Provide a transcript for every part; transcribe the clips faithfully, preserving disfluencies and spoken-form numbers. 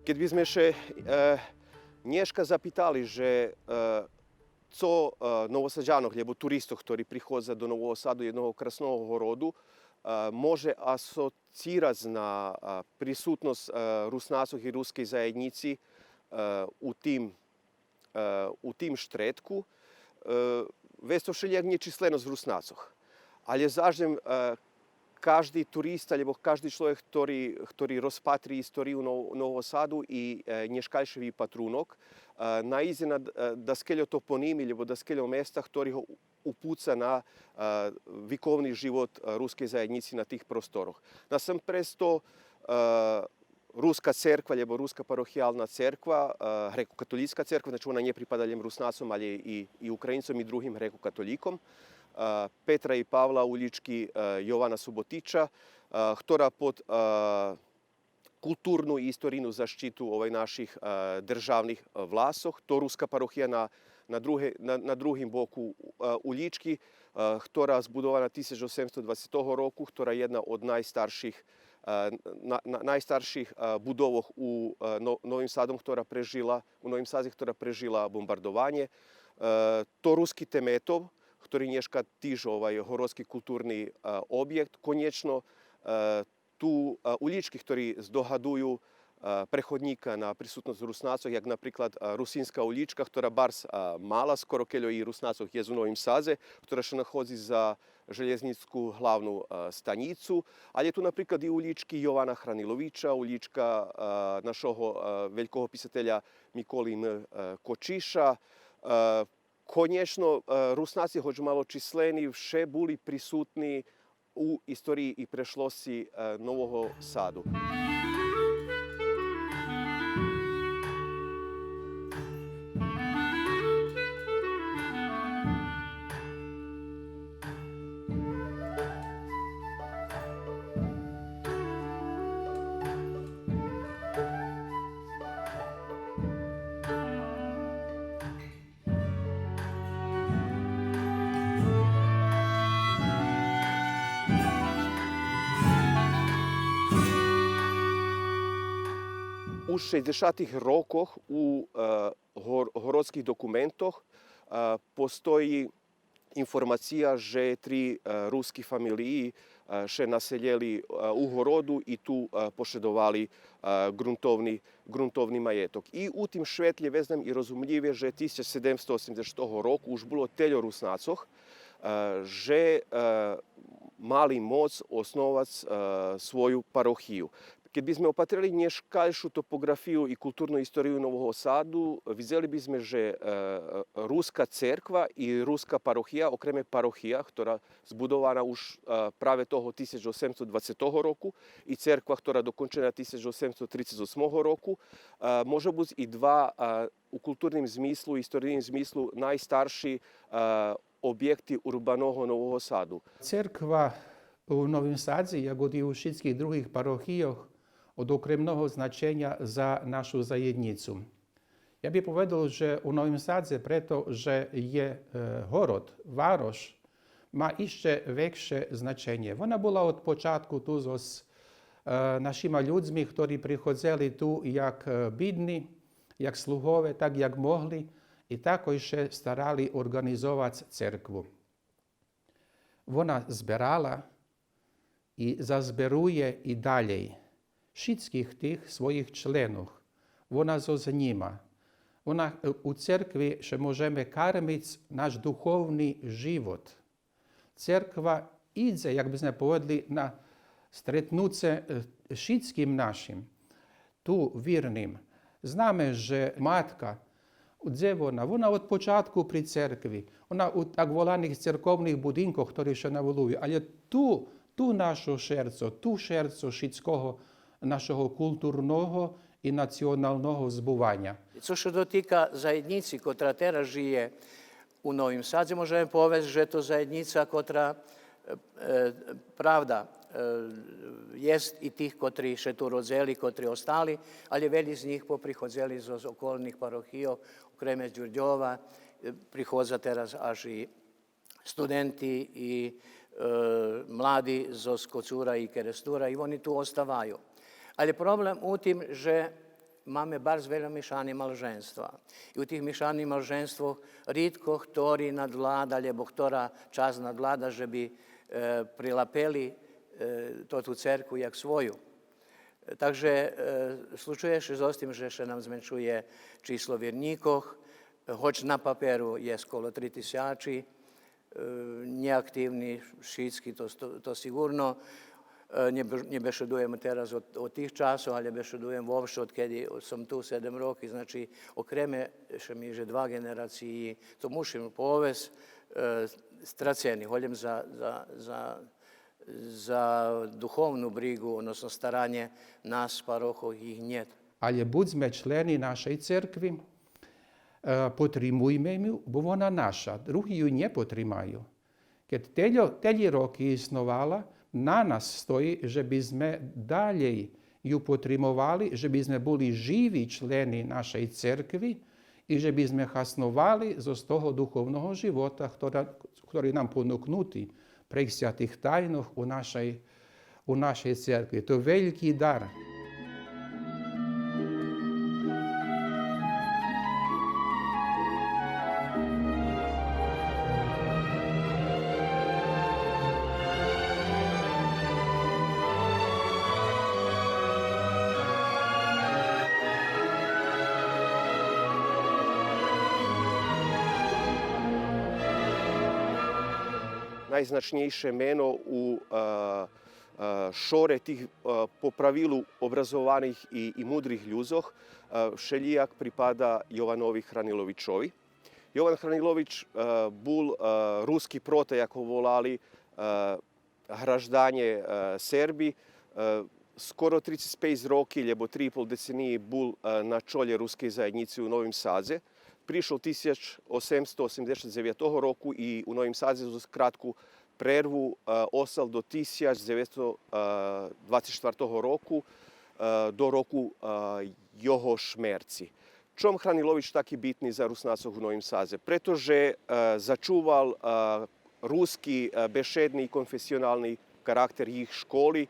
Кед би зме ше, е, нєшка запитали же, е, цо, е, Новосадянох, лєбо туристох, хтори приходза до Нового Саду, єдного красного городу, е, може асоциирац на, е, присутносц, е, Руснацох и рускей заєднїци, е, у тим, е, у тим штредку, е, вец то вшелїяк нєчисленосц Руснацох. Але заш лєм, е, кажди туриста, лєбо кажди чловек хтори, хтори розпатри историю Нов-, Нового Саду и, е, нєшкайши випатрунок, е, наидзе на д-, е, даскельо топоними, лєбо даскельо места, хтори го упуца на, е, виковни живот, е, рускей заєднїци на тих просторох. Насампредз то, е, Руска церква, лєбо Руска парохиялна церква, е, грекокатолїцка церква, значи вона нє припада лєм Руснацом, але и, и Українцом и другим грекокатолїком, е, Петра и Павла, улїчки, е, Йована Суботича, е, хтора под, е, културну и историйну защиту, овай, наших, е, державних, е, власох. То Руска парохия на, на друге-, на, на другим боку, е, улїчки, е, хтора збудована тисяч осемсто двацетого року, хтора єдна од найстарших, е, на, на, найстарших, е, будовох у, е, Но-, Новим Садом, хтора прежила, у Новим Садзе, хтора прежила бомбардованє. Е, то Руски Теметов, хтори нєшка тиж, овай, городски културни, е, обєкт. Конєчно, е, ту, е, улїчки, хтори здогадую, е, преходнїка на присутносц Руснацох, як, наприклад, е, Русинска улїчка, хтора барз, е, мала, скоро кельо и Руснацох єст у Новим Садзе, хтора ше находзи за желєзнїцку главну, е, станїцу, але ту, наприклад, и улїчки Йована Храниловича, улїчка, е, нашого, е, велького писателя Миколи М, е, Кочиша. Е, конєчно, е, Руснаци, гоч малочислени, вше були присутни у историї и прешлосци, е, Нового Саду. У шейдзешатих рокох у, е, гор-, городских документох, е, постої информация же три, е, руски фамилиї, е, ше населєли, е, у городу и ту, е, пошедовали, е, ґрунтовни, ґрунтовни маєток. И у тим шветлє вецнам и розумлївє же тисяч седемсто осемдзешатого року уж було тельо Руснацох, е, же, е, мали моц основац, е, свою парохию. Кед би зме опатрели нєшкайшу топоґрафию и културну историю Нового Саду, видзели би зме же, е, Руска церква и Руска парохия, окреме парохия, хтора збудована уж, е, праве того тисяч осемсто двацетого року, и церква, хтора докончена тисяч осемсто трицец осмого року, е, може буц и два, е, у културним змислу, историйним змислу найстарши, е, обєкти урбаного Нового Саду. Церква у Новим Садзе, як и у шицких других парохийох, од окремного значеня за нашу заєднїцу. Я би поведол же у Новим Садзе, прето же є, е, город, варош, ма ище векше значенє. Вона була од початку ту зоз, е, нашима людзми, хтори приходзели ту як, е, бидни, як слугове, так як могли, и такой ше старали орґанизовац церкву. Вона зберала и зазберує и далєй шицких тих своїх членох. Вона зоз нїма. Вона, е, у церкви ше можеме кармиц наш духовни живот. Церква идзе, як би зме поведли, на стретнуце, е, шицким нашим, ту вирним. Знаме же матка, дзе вона? Вона од початку при церкви. Вона у так воланих церковних будинкох, хтори ше наволую. Але ту, ту нашо шерцо, ту шерцо шицкого нашого културного и националного збуваня. Цо ше дотика заєднїци котра тераз жиє у Новим Садзе, можеме повесц же то заєднїца котра, е, е, правда, е, єст и тих котри ше ту родзели, котри остали, але велї з нїх поприходзели зоз, з околних парохийох, окреме з Дюрдьова, е, приходза тераз аж и студенти и, е, млади зоз Коцура и Керестура, и вони ту оставаю. Але проблем у тим же маме барз вельо мишани малженства. И у тих мишаних малженствох ридко хтори надлада, лєбо хтора часц надлада же би, е, прилапели, е, тоту церкву як свою. Так же, е, случує ше зоз тим же ше нам зменшує число вирнїкох, гоч на паперу єст коло три тисячи, е, нєактивни шицки, то, то, то сиґурно. Е, нє бе-, нє бешедуєм тераз о, о тих часох, алє бешедуєм вообще одкеди сом ту седем роки, значи, окреме ше ми же два ґенерациї, то мушим повесц, е, страцени, голєм за, за, за, за духовну бриґу, односно старанє нас, парохох, їх нєт. Алє будзме члени нашей церкви, е, потримуйме ю, бо вона наша, други ю нє потримаю. Кед тельо, телї роки исновала, на нас стої же бизме далєй ю потримовали, же бизме були живи члени нашей церкви и же бизме хасновали зоз того духовного живота, хтора-, хтори нам понукнути прейґ святих тайнох у нашей у нашей церкви. То вельки дар. Найзначнєйше мено у, е, е, шоре тих, е, по правилу образованих и, и мудрих людзох, е, вшелїяк припада Йованови Храниловичови. Йован Хранилович, е, бул, е, руски прота, як го волали, е, гражданє, е, Серби. Е, скоро трицец пейц роки, лєбо три и пол децениї бул, е, на чолє рускей заєднїци у Новим Садзе. Пришол тисяч осемсто осемдзешат дзевятого року и у Новим Садзе зоз кратку прерву, е, остал до тисяч дзевецсто двацец штвартого року, е, до року, е, його шмерци. Чом Хранилович таки битни за Руснацох у Новим Садзе? Прето же, е, зачувал, е, руски, е, бешедни и конфесионални карактер їх школи,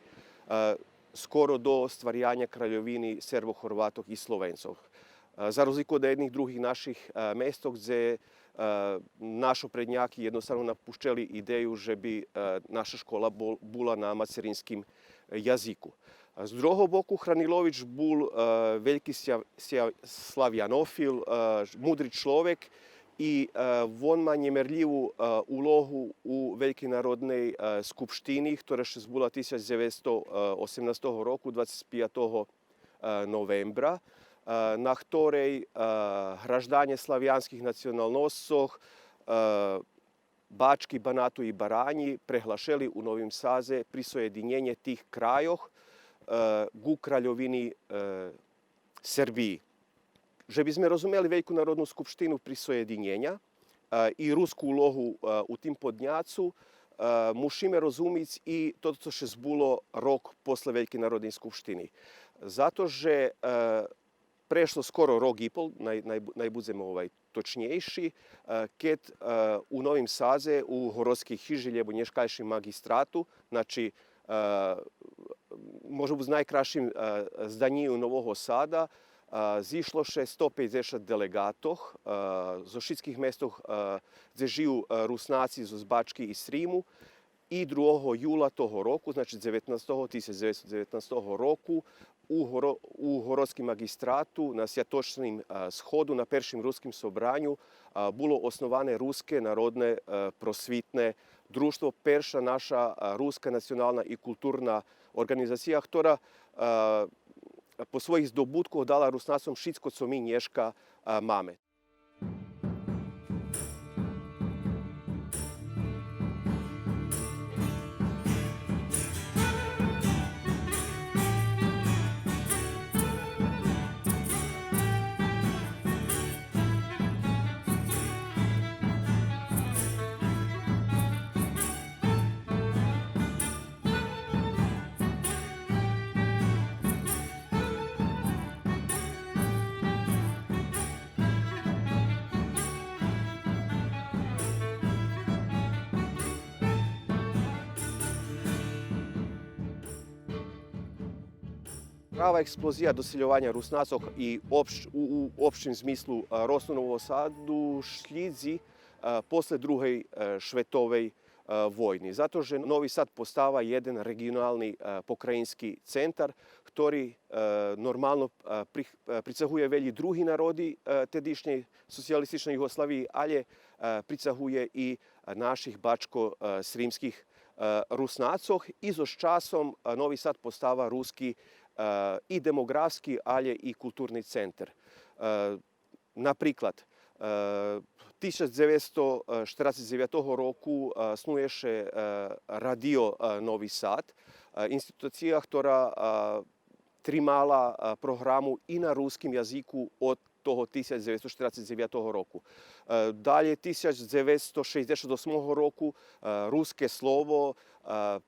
е, скоро до стваряня Кральовини Сербох-Горватох и Словенцох. Е, за розлику од єдних других наших, е, местох, дзе, е, нашо преднїяки єдноставно напущели идею же би, е, наша школа бу-, була на мацеринским язику. З другого боку, Хранилович бул, е, вельки ся-, ся-, славянофил, е, мудри чловек и, е, вон ма нємерлїву, е, улогу у Велькей народней, е, скупштини, котра ше збула тисяч дзевецсто осемнастого року, двацец пятого, е, новембра, е, на хторей, е, гражданє славянских националносцох, е, Бачки, Банату и Баранї преглашели у Новим Садзе присоєдинєнє тих крайох, е, ґу Кральовини, е, Сербиї. Же бизме розумели Вельку народну скупштину присоєдинєня, е, и руску улогу, е, у тим подняцу, е, мушиме розумиц и тото цо ше збуло рок после Велькей народней скупштини. Зато же, е, прешло скоро рок и пол, най, най, най будземе, овай, точнєйши, е, кед, е, у Новим Садзе, у Городскей хижи, лєбо нєшкайшим маґистрату, значи, е, може буц найкрасшим, е, зданїм Нового Сада, е, зишло ше сто пейдзешат делеґатох, е, зоз шицких местох, е, дзе жию, е, Руснаци зоз Бачки и Сриму, и другого юла того року, значи дзеветнастого, тисяч дзеветсто дзеветнастого року, у Горо-, у Городским маґистрату на святочним, е, сходу, на першим руским собраню, е, було основане Руске народне, е, просвитне дружтво, перша наша, е, руска национална и културна орґанизация, котра, е, по своїх здобуткох дала Руснацом шицко цо ми нєшка, е, маме. Права експлозия досельованя Руснацох и обш-, у, у обшим змислу, е, росту Нового Саду шлїдзи, е, после Другей, е, шветовей, е, войни. Зато же Нови Сад постава єден реґионални, е, покраїнски центар, хтори, е, нормално, е, при-, е, прицагує велї други народи, е, тедишнєй социялистичней Югославиї, алє, е, прицагує и наших бачко-, е, сримских, е, Руснацох. И зоз часом, е, Нови Сад постава руски, е, и демоґрафски, алє и културни центер. Е, Наприклад, е, тисяч дзевецсто штерацец дзевятого року, е, снує ше, е, Радио, е, Нови Сад, е, институция хтора, е, тримала, е, програму и на руским язику од того тисяч дзевецсто штерацец дзевятого року. Е, далєй тисяч дзевецсто шейдзешат осмого року, е, Руске слово, е,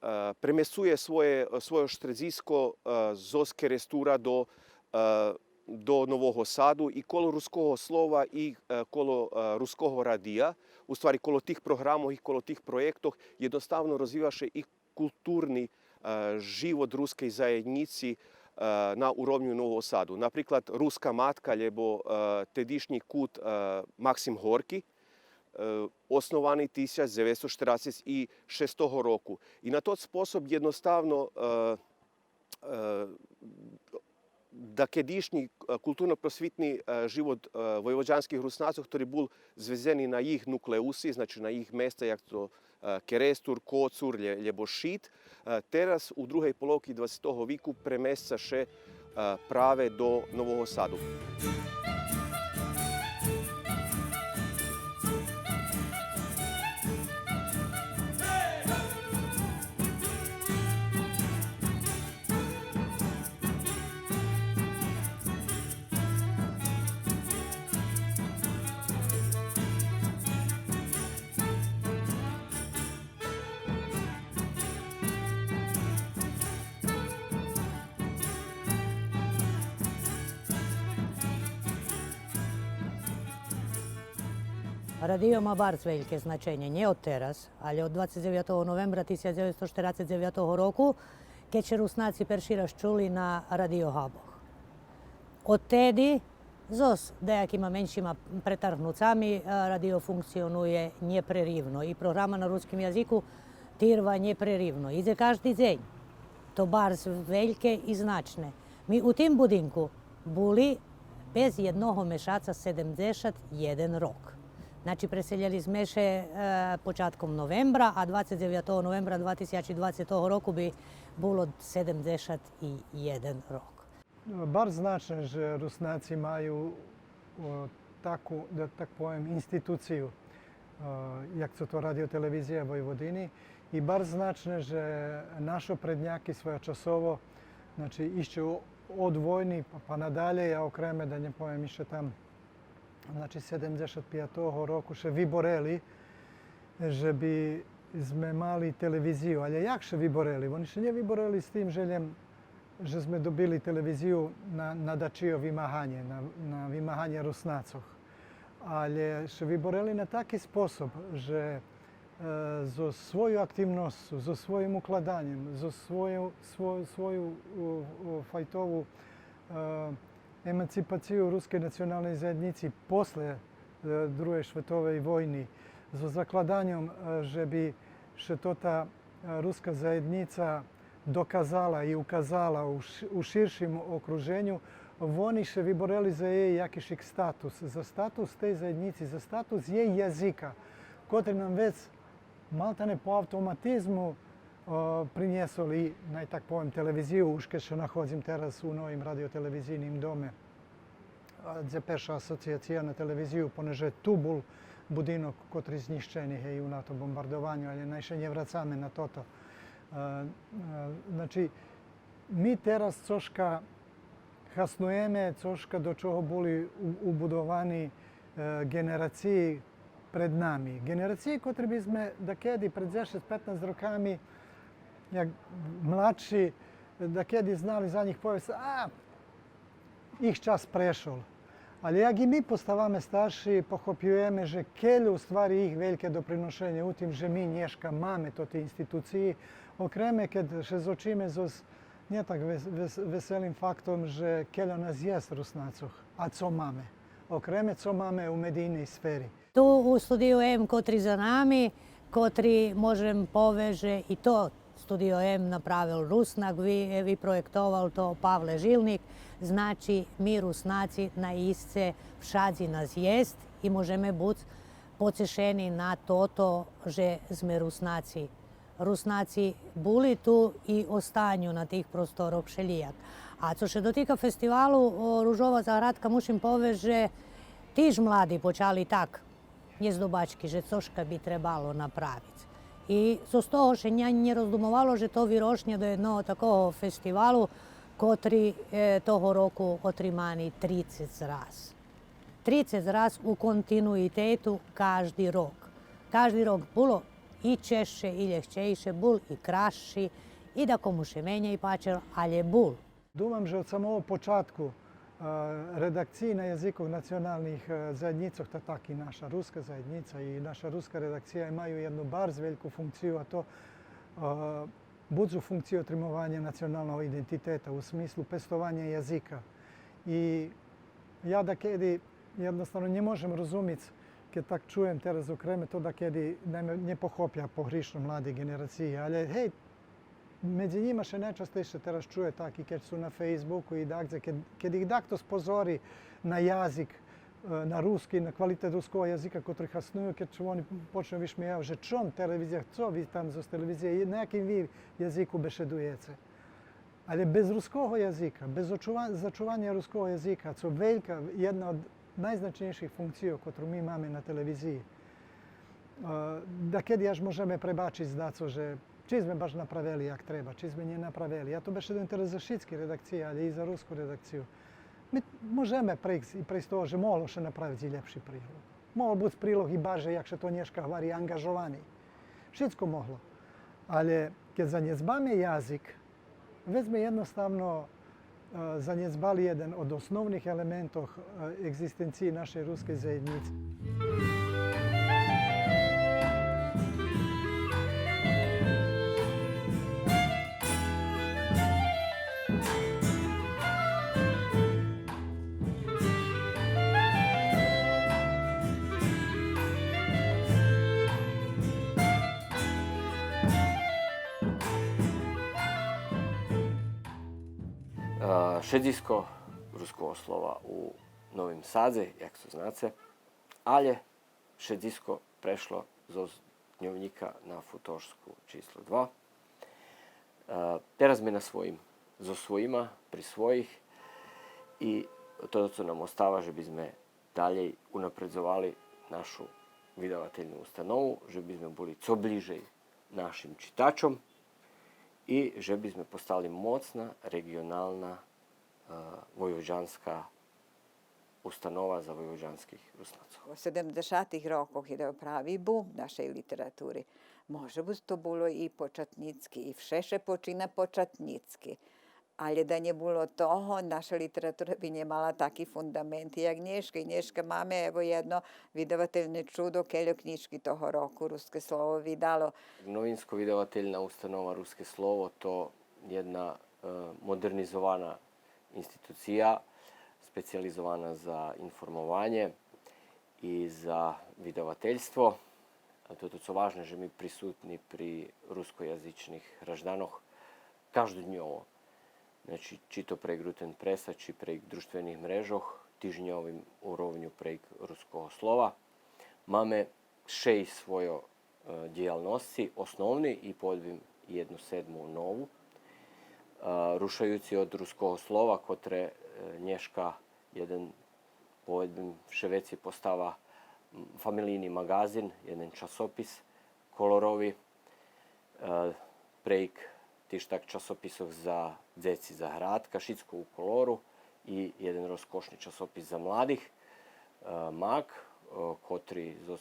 е, премесцує своє, свойо штредзиско, е, зоз Керестура до, е, до Нового Саду и коло Руского слова и, е, коло, е, Руского радия, у ствари коло тих програмох и коло тих проєктох єдноставно розвива ше и културни, е, живот рускей заєднїци, е, на уровню Нового Саду. Наприклад, Руска матка, лєбо, е, тедишнї кут, е, Максим Горки, е, основани тисяч дзевецсто штерацец шестого року. И на тот способ єдноставно, е, е, дакедишнї, е, културно-просвитни, е, живот, е, войводянских Руснацох, хтори бул зведзени на їх нуклеуси, значи на їх места, як то, е, Керестур, Коцур, лє-, лєбо Шид, е, тераз у другей половки двацетого вику премесца ше, е, праве до Нового Саду. Радио ма барз вельке значенє, нє од тераз, алє од двацец дзевятого новембра тисяч дзевецсто штерацец дзевятого року, кед ше Руснаци перши раз чули на Радио Габох. Одтеди, зоз даякима меншима претаргнуцами, е, радио функционує нєпреривно и програма на руским язику тирва нєпреривно. Идзе кажди дзень. То барз вельке и значне. Ми у тим будинку були без єдного мешаца седемдзешат єден рок. Значи, преселєли зме ше, е, початком новембра, а двацец дзевятого новембра два тисячи двацетого року би було седемдзешат єден рок. Барз значне же Руснаци маю, о, таку, да так повем, институцию, е, як цо то Радио-телевизия Войводини, и барз значне же нашо предняки своячасово, значи, ище о-, од войни па, па надалєй, а окреме, да нє повем, ище там, значи, седемдзешат пятого року ше виборели же би зме мали телевизию. Алє як ше виборели? Вони ше нє виборели з тим же лєм же зме добили телевизию на, на дачиє вимаганє, на, на вимаганє Руснацох. Алє ше виборели на таки способ же, е, зоз свою активносцу, зоз своїм укладаньом, зоз свою, сво-, свою, о, о, файтову, е, еманципацию рускей националней заєднїци после, е, Другей шветовей войни, зоз закладаньом, е, же би ше тота, е, руска заєднїца доказала и указала у ш-, у ширшим окруженю, вони ше виборели за єй якишик статус, за статус тей заєднїци, за статус єй язика, котри нам вец малтане по автоматизму, е, принєсол и, най так повем, телевизию, уж кед ше находзим тераз у новим радио-телевизийним доме, а, дзе перша асоцияция на телевизию, понеже ту бул будинок котри знїщени, гей, у НАТО бомбардованю, алє най ше нє врацаме на тото. Е, е, значи, ми тераз цошка хаснуєме, цошка до чого були у-, убудовани, е, ґенерациї пред нами. Ґенерациї котри би зме дакеди пред дзешец-петнац роками, як младши, дакеди знали за нїх повесц, а, їх час прешол. Алє як и ми поставаме старши, похопюєме же кельо у ствари їх вельке доприношенє у тим же ми нєшка маме тоти институциї, окреме кед ше зочиме зоз Нє так вес-, вес-, веселим фактом же кельо нас єст Руснацох, а цо маме? Окреме цо маме у медийней сфери. Ту у Студию М, котри за нами, котри можем повесц же и то Студио М направел Руснак, ви-, випроєктовал то Павле Жилник, значи ми Руснаци наисце вшадзи нас єст и можеме буц поцешени на тото же зме Руснаци. Руснаци були ту и останю на тих просторох вшелїяк. А цо ше дотика фестивалу, о, Ружова заградка, мушим повесц же тиж млади почали так нєздобачки же цошка би требало направиц. И зоз того ше нє, нє роздумовало же то вирошнє до єдного такого фестивалу, котри, е, того року отримани трицец раз. Трицец раз у континуитету кажди рок. Кажди рок було и чежше и лєгчейше, бул и красши, и дакому ше менєй пачел, алє бул. Думам же од самого початку, е, редакциї на язикох националних, е, заєднїцох, та так и наша руска заєднїца и наша руска редакция маю єдну барз вельку функцию, а то, е, будзу функциї отримованя националного идентитета у смислу пестованя язика. И я дакеди єдноставно нє можем розумиц, кед так чуєм тераз окреме, то дакеди нє, нє похопя погришно млади ґенерациї, алє гей, медзи нїма ше найчастейше тераз чує так и кед су на Фейсбуку и дагдзе, кед, кед их дахто спозори на язик, е, на руски, на квалитет руского язика котри хасную, кед ше вони почну вишмиявац же чом телевизия, цо ви там зоз телевизиї, на яким ви язику бешедуєце. Алє без руского язика, без очува-, зачуваня руского язика, цо велька, єдна од найзначнєйших функцийох котру ми маме на телевизиї, е, дакеди аж можеме пребачиц дацо же чи зме баш направели як треба, чи зме нє направели. Я то бешедуєм тераз за шицки редакциї, алє и за руску редакцию. Ми можеме прейсц и прейсц того же могло ше направиц и лєпши прилог. Могол буц прилог и барже, як ше то нєшка гвари, анґажовани. Шицко могло. Алє кед занєдзбаме язик, вец зме єдноставно, е, занєдзбали єден од основних елементох, е, еґзистенциї нашей рускей заєднїци. Е, шедзиско Руского слова у Новим Садзе, як цо знаце, алє шедзиско прешло зоз Дньовнїка на Футошску число два. Е, тераз зме на своїм, зоз своїма, при своїх, и тото цо нам остава, же би зме далєй унапредзовали нашу видавательну установу, же би зме були цо блїжей нашим читачом и же би зме постали моцна реґионална, е, войводянска установа за войводянских Руснацох. У седемдзешатих рокох идзе прави бум нашей литератури. Може буц то було и початнїцки, и вше ше почина початнїцки. Алє да нє було того, наша литература би нє мала таки фундамент як нєшка. И нєшка маме, ево, єдно видавательне чудо, кельо кнїжки того року Руске слово видало. Новинско-видавательна установа Руске слово то єдна, е, модернизована институция, специялизована за информованє и за видавательство. А тото цо важне, же ми присутни при рускоязичних гражданох каждодньово. Значи, чи то прейґ Рутен Преса, чи прейґ дружтвених мрежох, тижньовим уровню прейґ Руского слова. Маме шейсц свойо, е, дїялносци, основни и, поведбим, єдну седму нову. Е, рушаюци од Руского слова, котре, е, нєшка єден, поведбим, вше вецей постава, м, фамелийни маґазин, єден часопис колорови, е, прейґ тиж так часописох за дзеци, за градка, шицко у колору, и єден розкошни часопис за младих, е, Мак, е, котри зоз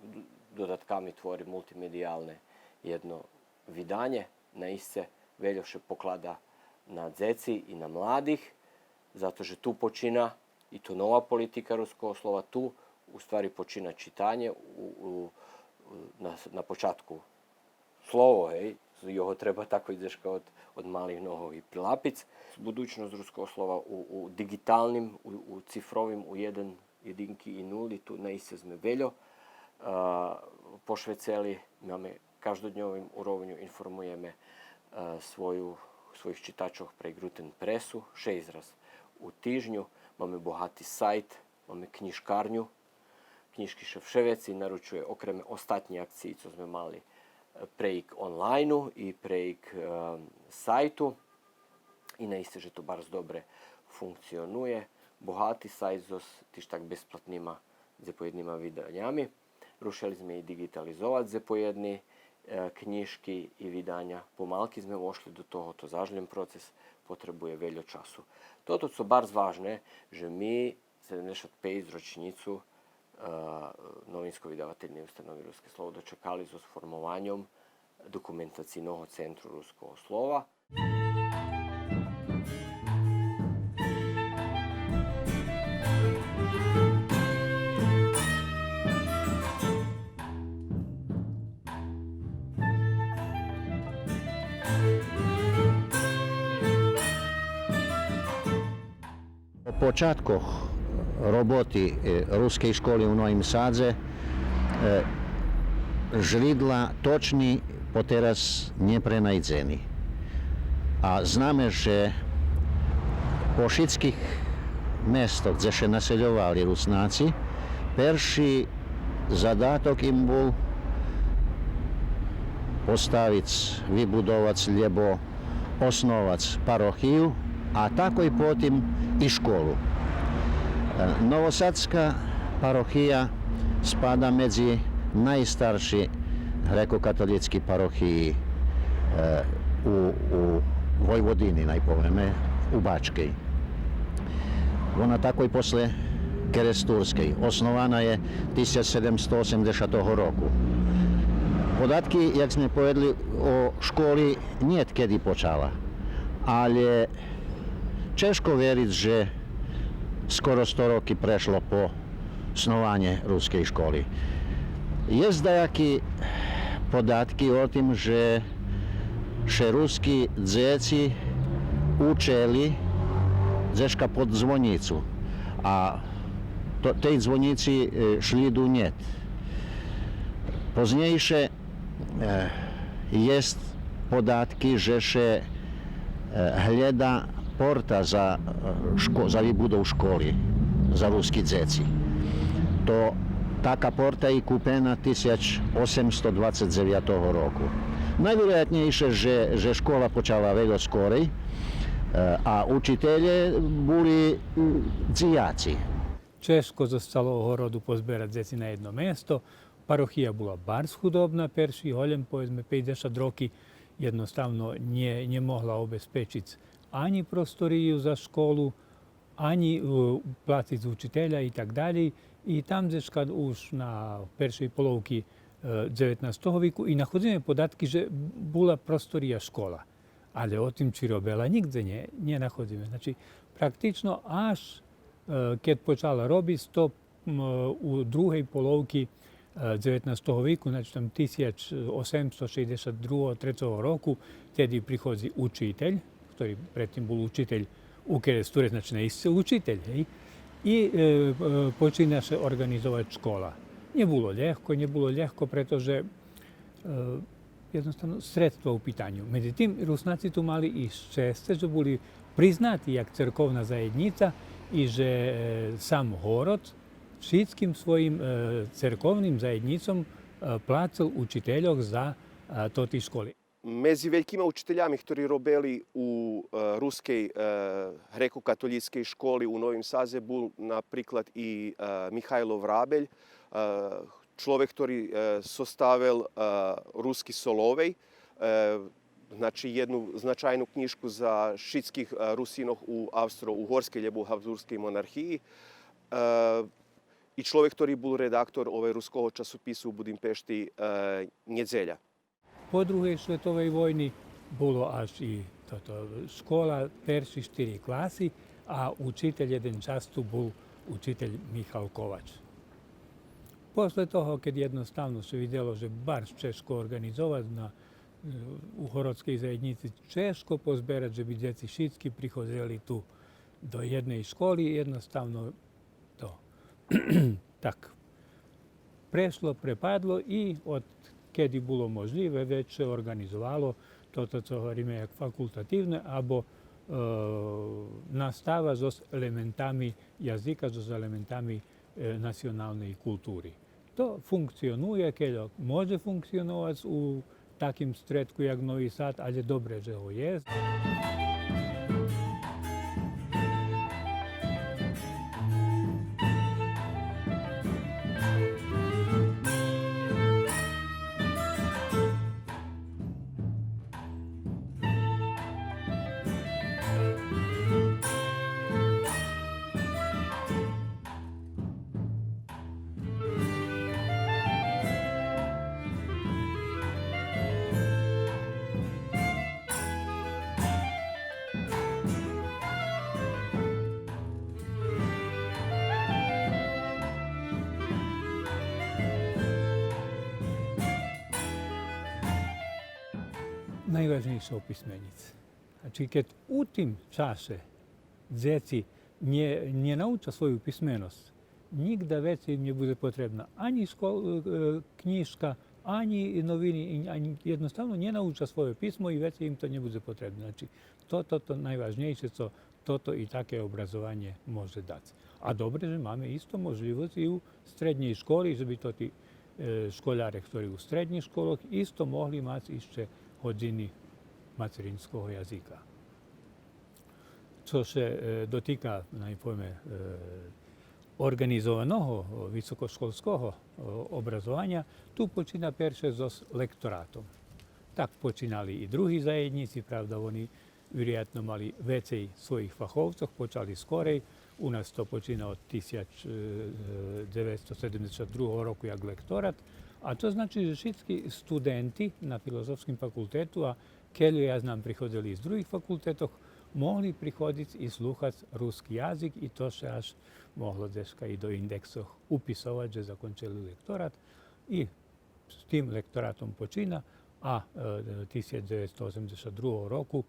д-, додатками твори мултимедиялне єдно виданє, наисце вельо ше поклада на дзеци и на младих, зато же ту почина и то нова политика Руского слова, ту у ствари почина читанє у, у, на, на початку слово, гей, Його треба такой дзешка од, од малих ногох и прилапиц. Будучносц Руского слова у, у диґиталним, у, у цифровим, у єден, єдинки и нули, ту наисце зме вельо, е, пошвецели. Маме каждодньовим уровню, информуєме, е, свою, своїх читачох прейґ Рутен пресу, шейсц раз у тижню. Маме богати сайт, маме кнїжкарню. Кнїжки ше вше вецей наручує, окреме остатнєй акциї цо зме мали, е, прейґ онлайну и прейґ, е, сайту. И наисце же то барз добре функционує. Богати сайт зоз тиж так безплатнима, дзепоєднима виданями. Рушели зме и диґитализовац дзепоєдни, е, кнїжки и виданя. Помалки зме вошли до того, то заш лєм процес, потребує вельо часу. Тото цо барз важне, же ми седемдзешат пейц рочнїцу, е, Новинско-видавательней установи Руске слово дочекали зоз формованьом Документацийного центру Руского слова. О початкох роботи, е, Рускей школи у Новим Садзе, е, жридла точни потераз нє пренайдзени. А знаме же по шицких местох дзе ше насельовали Руснаци, перши задаток им бул поставиц, вибудовац, лєбо основац парохию, а такой потим и школу. Е, Новосадска парохия спада медзи найстарши грекокатолїцки парохиї, е, у, у Войводини, най повеме, у Бачкей. Вона такой после Керестурскей. Основана є тисяч седемсто осемдзешатого року. Податки, як зме поведли, о школи нєт кеди почала, алє чежко вериц же скоро сто роки прешло по снованє рускей школи. Єст даяки податки о тим же ше руски дзеци учели дзешка под Дзвонїцу, а то, тей Дзвонїци, е, шлїду нєт. Познєйше, е, єст податки же ше, е, глєда порта за, е, шко-, за вибудов школи за руски дзеци. То така порта и купена тисяч осемсто двацец дзевятого року. Найвироятнєйше же, же школа почала вельо скорей, е, а учителє були, е, дзияци. Чежко зоз цалого городу позберац дзеци на єдно место. Парохия була барз худобна перши голєм, поведзме, пейдзешат роки, єдноставно нє, нє могла обезпечиц анї просторию за школу, анї, е, плациц учителя и так далєй. И там дзешка уж на першей половки, е, дзеветнастого вику и находзиме податки же була простория школа. Алє о тим чи робела, нїґдзе нє, нє находзиме. Значи, практично аж, е, кед почала робиц, то, м, у другей половки, е, дзеветнастого вику, значи там тисяч осемсто шейдзешат другого, трецого року, теди приходзи учитель, хтори предтим бул учитель у Керестуре, значи наисце учитель, гей? И, е, е, почина ше орґанизовац школа. Нє було лєгко, нє було лєгко, прето же, е, єдноставно средства у питаню. Медзитим, Руснаци ту мали и щесце же були признати як церковна заєднїца и же, е, сам город шицким своїм, е, церковним заєднїцом, е, плацел учительох за, е, тоти школи. Медзи велькима учителями хтори робели у, е, рускей, е, грекокатолїцкей школи у Новим Садзе бул наприклад и, е, Михайло Врабель, е, чловек хтори, е, составел, е, Руски Соловей, е, значи єдну значайну кнїжку за шицких, е, Русинох у Австро-Угорскей лєбо у Габзбургскей монархиї. Е, и чловек хтори бул редактор, овай, руского часопису у Будимпешти, е, Нєдзеля. По Другей шветовей войни було аж и тото, школа, перши штири класи, а учитель єден час ту бул учитель Михал Ковач. После того, кед єдноставно ше видзело же барз чежко орґанизовац на у городскей заєднїци чежко позберац же би дзеци шицки приходзели ту до єдней школи, єдноставно то так прешло, препадло и од кеди було можлїве, вец ше орґанизовало тото, цо говориме як факултативне, або, е, настава зоз елементами язика, зоз елементами, е, националней култури. То функционує, кельо може функционовац у таким стредку як Нови Сад, алє добре же го єст. Найважнєйше описменїц. Значи, кед у тим чаше дзеци нє, нє науча свою писменосц, нїґда вецей им нє будзе потребна анї школ-, е, кнїжка, анї новини, анї, єдноставно нє науча свойо писмо и вецей им то нє будзе потребне. Значи, то, то, то найважнєйше цо тото и таке образованє може дац. А добре же маме исто можлївосц и у стреднєй школи, же би тоти, е, школяре, хтори у стреднїх школох, исто могли мац ище годзини мацеринского язика. Цо ше, е, дотика, най повеме, е, орґанизованого, о, високошколского, о, образованя, ту почина перше зоз лекторатом. Так починали и други заєднїци, правда, вони вироятно мали вецей своїх фаховцох, почали скорей. У нас то почина од тисяч, е, дзеветсто седемдзешат другого року як лекторат. А то значи же шицки студенти на Филозофским факултету, а кельо я знам приходзели и з других факултетох, могли приходзиц и слухац руски язик, и то ше аж могло дзешка и до индексох уписовац же закончели лекторат. И з тим лекторатом почина, а, е, тисяч дзеветсто осемдзешат другого року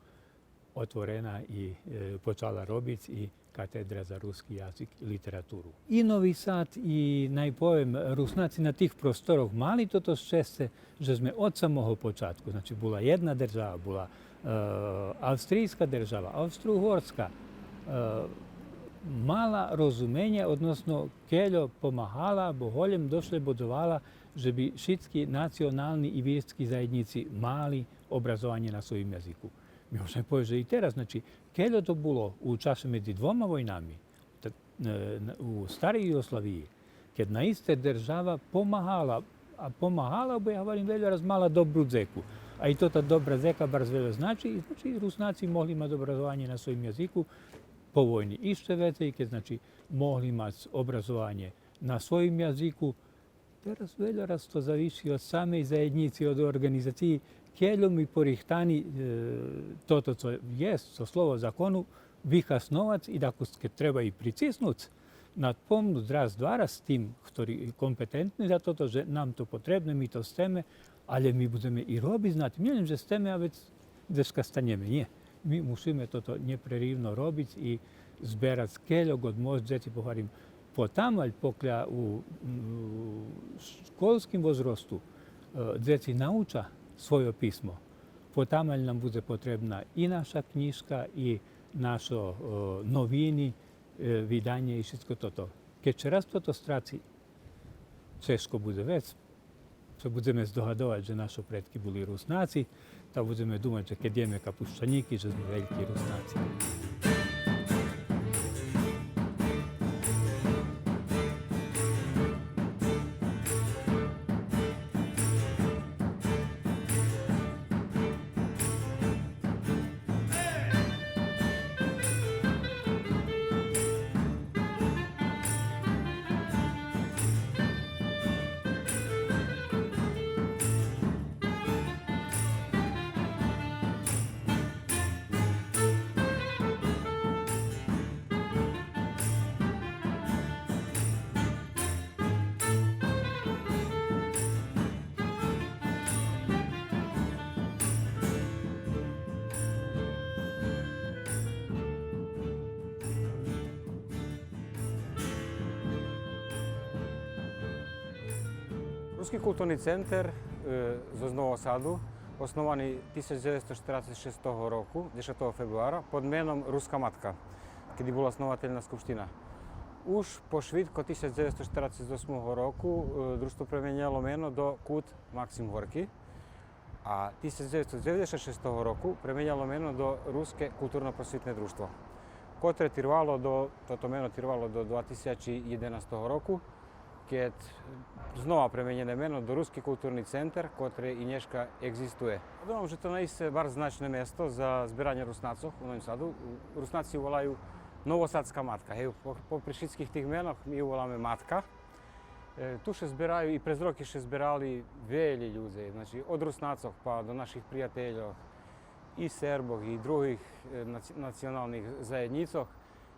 отворена и, е, почала робиц и катедра за руски язик и литературу. И Нови Сад, и, най повем, Руснаци на тих просторох мали тото щесце же зме од самого початку, значи, була єдна держава, була, е, австрийска держава, Австро-Угорска, е, мала розуменє, односно кельо помагала, або голєм дошлєбодзовала же би шицки национални и вирски заєднїци мали образованє на своїм язику. Ми можеме повесц же и тераз, значи, кельо то було у чаше медзи двома войнами, та, е, на, у старей Югославиї, кед наисце держава помагала, а помагала, бо я говорим, вельо раз мала добру дзеку. А и тота добра дзека барз вельо значи, и, значи, Руснаци могли мац образованє на своїм язику по войни ище вецей, кед, значи, могли мац образованє на своїм язику, Тераз вельо раз то зависи од самей заєднїци, од орґанизациї. Кельо ми порихтани, е, тото цо єст, цо слово закону, вихасновац и дакус кед треба и прициснуц, надпомнуц раз, два раз тим хтори компетентни за тото, же нам то потребне, ми то сцеме, алє ми будземе и робиц на тим, нє лєм же сцеме, а вец дзешка станєме. Нє. Ми мушиме тото нєпреривно робиц и зберац кельо год мож дзеци, повторим, потамаль, покля у, м, школским возросту, е, дзеци науча свойо писмо. Потамаль нам будзе потребна и наша кнїжка, и нашо, е, новини, е, виданє и шицко тото. Кед ше раз тото страци, чежко будзе вец, ше будземе здогадовац же нашо предки були Руснаци, та будземе думац же кед єме капущанїки, же зме вельки Руснаци. Руски културни центер, е, зоз Нового Саду, основани тисяч дзевецсто штерацец шестого року, дзешатого фебруара, под меном Руска матка, кед була основательна скупштина. Уж пошвидко тисяч дзевецсто штерацец осмого року, е, дружтво пременєло мено до Кут Максим Горки, а тисяч дзевецсто дзеведзешат шестого року пременєло мено до Руске културно-просвитне дружтво, котре тирвало до, тото мено тирвало до два тисячи єденастого року, кед знова пременєне мено до Руски културни центер, котре и нєшка еґзистує. Думам же то наисце барз значне место за зберанє Руснацох у Новим Саду. Руснаци волаю Новосадска матка. Гей, по-, попри шицких тих менох ми воламе Матка. Е, ту ше збераю, и през роки ше зберали велї людзе, значи, од Руснацох па до наших приятельох, и Сербох, и других, е, нац-, националних заєднїцох.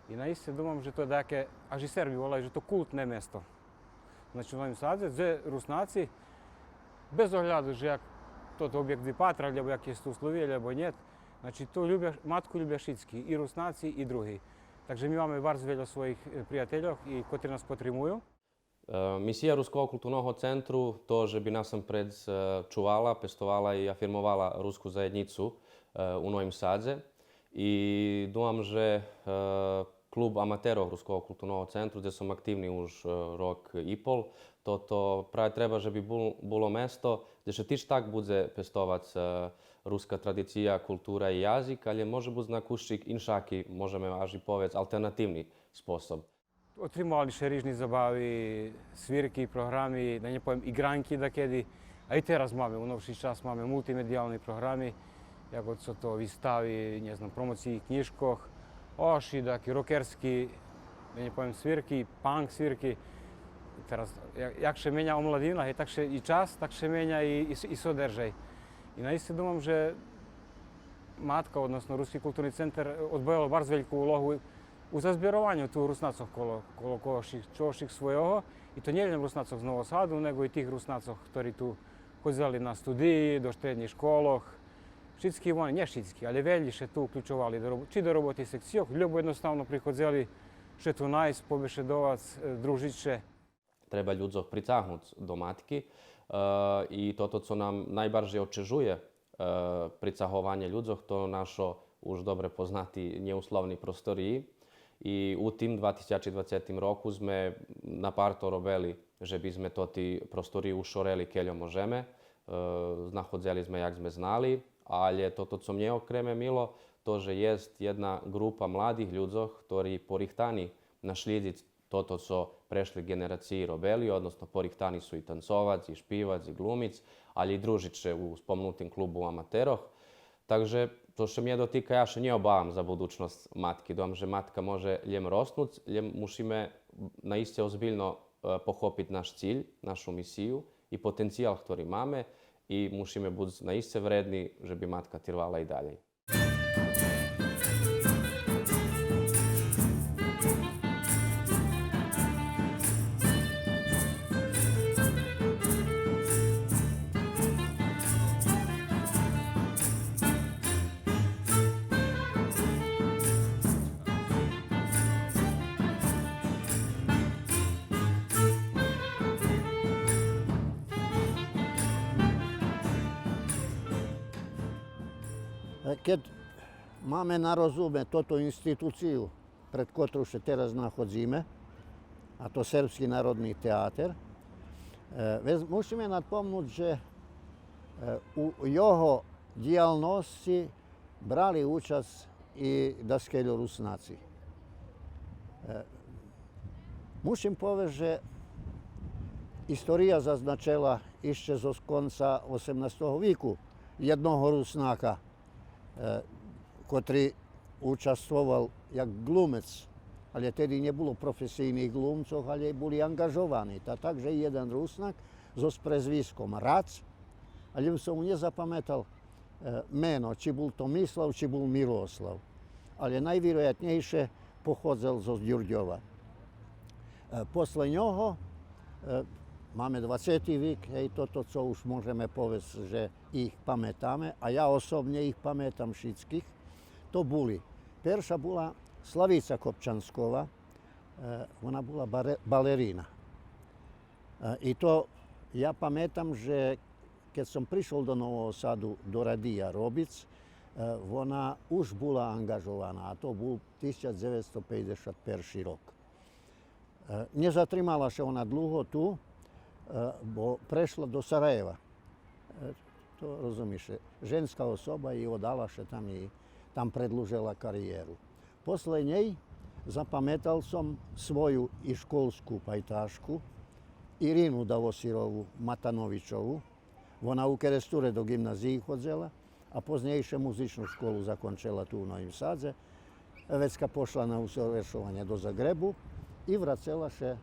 И наисце думам же то таке, аж и Серби волаю же то култне место. Значи, у Новим Садзе, дзе Руснаци, без огляду же як тот обєкт випатра, лєбо яки єст условия, лєбо нєт, значи, то любя, Матку любя шицки, и Руснаци, и други. Так же ми маме барз вельо своїх, е, приятельох и котри нас потримую. Е, мисия Руского културного центру то же би насампредз, е, чувала, пестовала и афирмовала руску заєднїцу, е, у Новим Садзе. И думам же, е, клуб аматерох Руского културного центру, дзе сом активни уж, е, рок и пол, то, то праве треба же би бул-, було место дзе ше тиж так будзе пестовац, е, руска традиция, култура и язик, алє може буц на кущик иншаки, можеме аж и повесц, алтернативни способ. Отримовали ше рижни забави, свирки, програми, да нє повем, иґранки дакеди. А и тераз маме, у новши час маме мултимедиялни програми, як оцо то вистави, нє знам, промоциї кнїжкох, ож и таки рокерски, да нє повем, свирки, панк свирки. Тераз, як, як ше меня омладина, гей, так ше и час, так ше меня и, и, и содержай. И наисце думам же Матка, односно Руски културни центер, одбоєло барз вельку улогу у зазберованю ту Руснацох коло, коло когошик, чогошик свойого. И то нє лєм Руснацох з Нового Саду, нєго и тих Руснацох, хтори ту ходзели на студиї, до штреднїх школох. Шицки вони, нє шицки, алє велї ше ту уключовали до робо-, чи до роботи секцийох, лєбо єдноставно приходзели ше ту найсц, побешедовац, е, дружиц ше. Треба людзох прицагнуц до Матки. Е, и тото цо нам найбаржей отчежує, е, прицагованє людзох, то нашо уж добре познати нєусловни просториї. И у тим два тисячи двацетим року зме напарто робели же би зме тоти просториї ушорели кельо можеме. Е, знаходзели зме як зме знали, алє тото цо мнє окреме мило, то же єст єдна ґрупа младих людзох, хтори порихтани нашлїдзиц тото цо прешли ґенерациї робели, односно порихтани су и танцовац, и шпивац, и ґлумиц, алє и дружиц ше у спомнутим клубу аматерох. Так же, цо ше мнє дотика, я ше нє обавам за будучносц Матки. Думам же Матка може лєм роснуц, лєм мушиме наисце озбильно, е, похопиц наш циль, нашу мисию и потенциял хтори маме и мушиме буц наисце вредни же би Матка тирвала и далєй. Кед маме на розуме тоту институцию пред котру ше тераз находзиме, а то Сербски народни театер, е, вец мушиме надпомнуц же, е, у його дїялносци брали учасц и даскельо Руснаци. Е, мушим повесц же история зазначела ище зоз конца осемнастого вику єдного Руснака, е, котри участвовал як ґлумец, алє теди нє було професийних ґлумцох, алє були анґажовани. Та так же єден Руснак зоз презвиском Рац, алє єм сом нє запаметал, е, мено, чи бул Томислав, чи бул Мирослав. Алє найвироятнєйше походзел зоз Дюрдьова. Е, после нього, е, маме двацети вик, гей, тото цо уж можеме повесц же их паметаме, а я особнє их паметам шицких, то були. Перша була Славица Копчанскова, е, вона була баре-, балерина. Е, и то Я паметам же кед сом пришол до Нового Саду до радия робиц, е, вона уж була анґажована, а то бул тисяч дзеветсто пейдзешат перши рок. Е, нє затримала ше вона длуго ту, е, бо прешла до Сараєва. Е, то розумиш, женска особа и одала ше там и там предлужела кариєру. После нєй запаметал сом свою и школску пайташку Ирину Давосирову Матановичову. Вона у Керестуре до ґимназиї ходзела, а познєйше музичну школу закончела ту у Новим Садзе. Вецка пошла на усовершованє до Загребу и врацела ше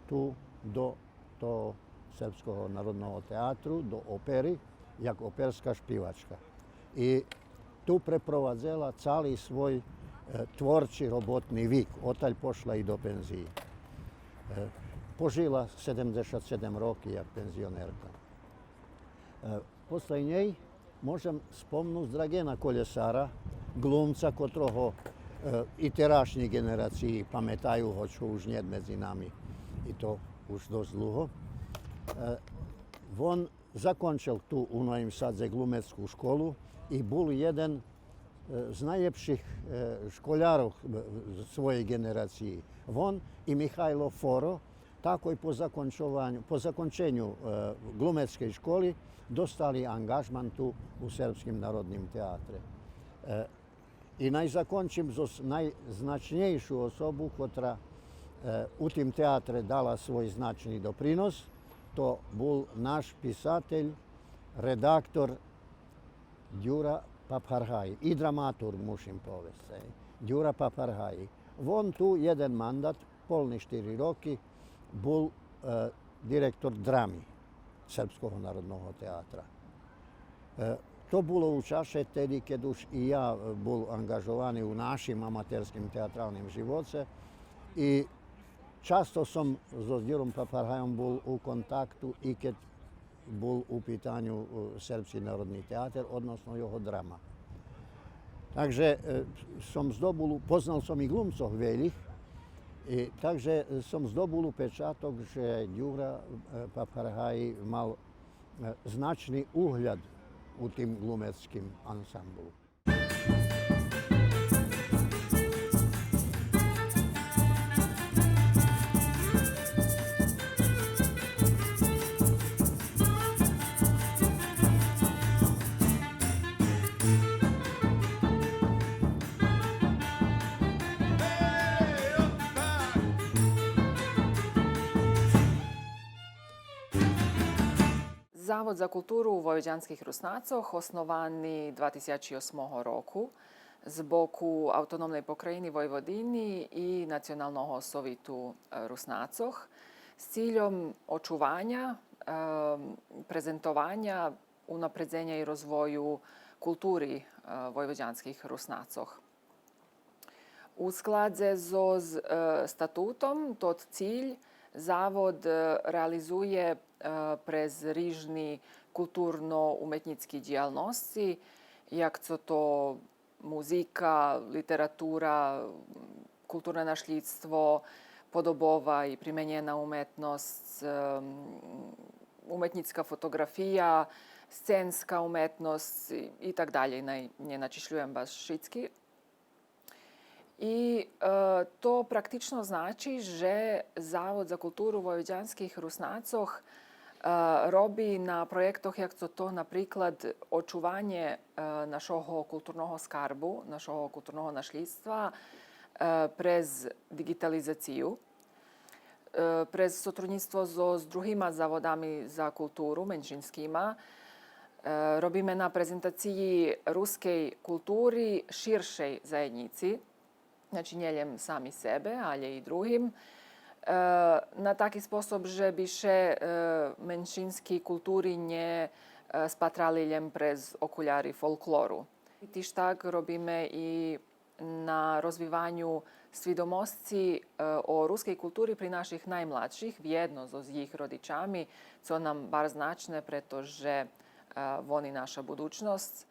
ту до того Сербского народного театру, до опери, як оперска шпивачка. И ту препровадзела цали свой, е, творчи роботни вик, одталь пошла и до пензиї. Е, пожила седемдзешат седем роки як пензионерка. Е, после нєй можем спомнуц Драгена Колєсара, ґлумца котрого, е, и терашнї ґенерациї паметаю, гоч уж нєт медзи нами, и то уж досц длуго. Е, вон закончел ту у Новим Садзе ґлумецку школу и бул єден, е, з найлєпших, е, школярох, е, своєй ґенерациї. Вон и Михайло Форо, такой по закончованю, по законченю, е, ґлумецкей школи достали анґажман ту у Сербским народним театре. Е, и най закончим зоз найзначнєйшу особу котра, е, у тим театре дала свой значни допринос, то бул наш писатель, редактор Дюра Папаргаї, и драматурґ, мушим повесц, е, Дюра Папаргаї. Вон ту єден мандат, полни штири роки, бул, е, директор драми Сербского народного театра. Е, то було у чаше теди кед уж и я, е, бул анґажовани у нашим аматерским театралним живоце и часто сом зоз Дюром Папаргайом бул у контакту и кед бул у питаню, е, Сербски народни театер, односно його драма. Так же, е, сом здобул, познал сом и ґлумцох велїх, и так же сом здобул упечаток же Дюра, е, Папаргаї мал, е, значни угляд у тим ґлумецким ансамблу. Завод за културу войводянских Руснацох основани два тисячи осмого року з боку Автономней покраїни Войводини и Националного совиту, е, Руснацох з цильом очуваня, е, презентованя, унапредзеня и розвою култури, е, войводянских Руснацох. У складзе зоз, е, статутом тот циль Завод, е, реализує, е, през рижни културно-уметнїцки дїялносци, як цо то музика, литература, културне нашлїдство, подобова и применєна уметносц, ем, уметнїцка фотоґрафия, сценска уметносц и, и так далєй, най нє начишлюєм баш шицки. И, е, то практично значи же Завод за културу войводянских Руснацох, е, роби на проєктох, як цо то, наприклад, очуванє, е, нашого културного скарбу, нашого културного нашлїдства, е, през диґитализацию. Е, през сотруднїцтво зоз, з другима заводами за културу, меншинскима, е, робиме на презентациї рускей култури ширшей заєднїци, значи, нє лєм сами себе, алє и другим, е, на таки способ же би ше, е, меншински култури нє, е, спатрали лєм през окуляри фолклору. И тиж так робиме и на розвиваню свидомосци, е, о рускей култури при наших наймладших, вєдно зоз їх родичами, цо нам барз значне, прето же, е, вони наша будучносц.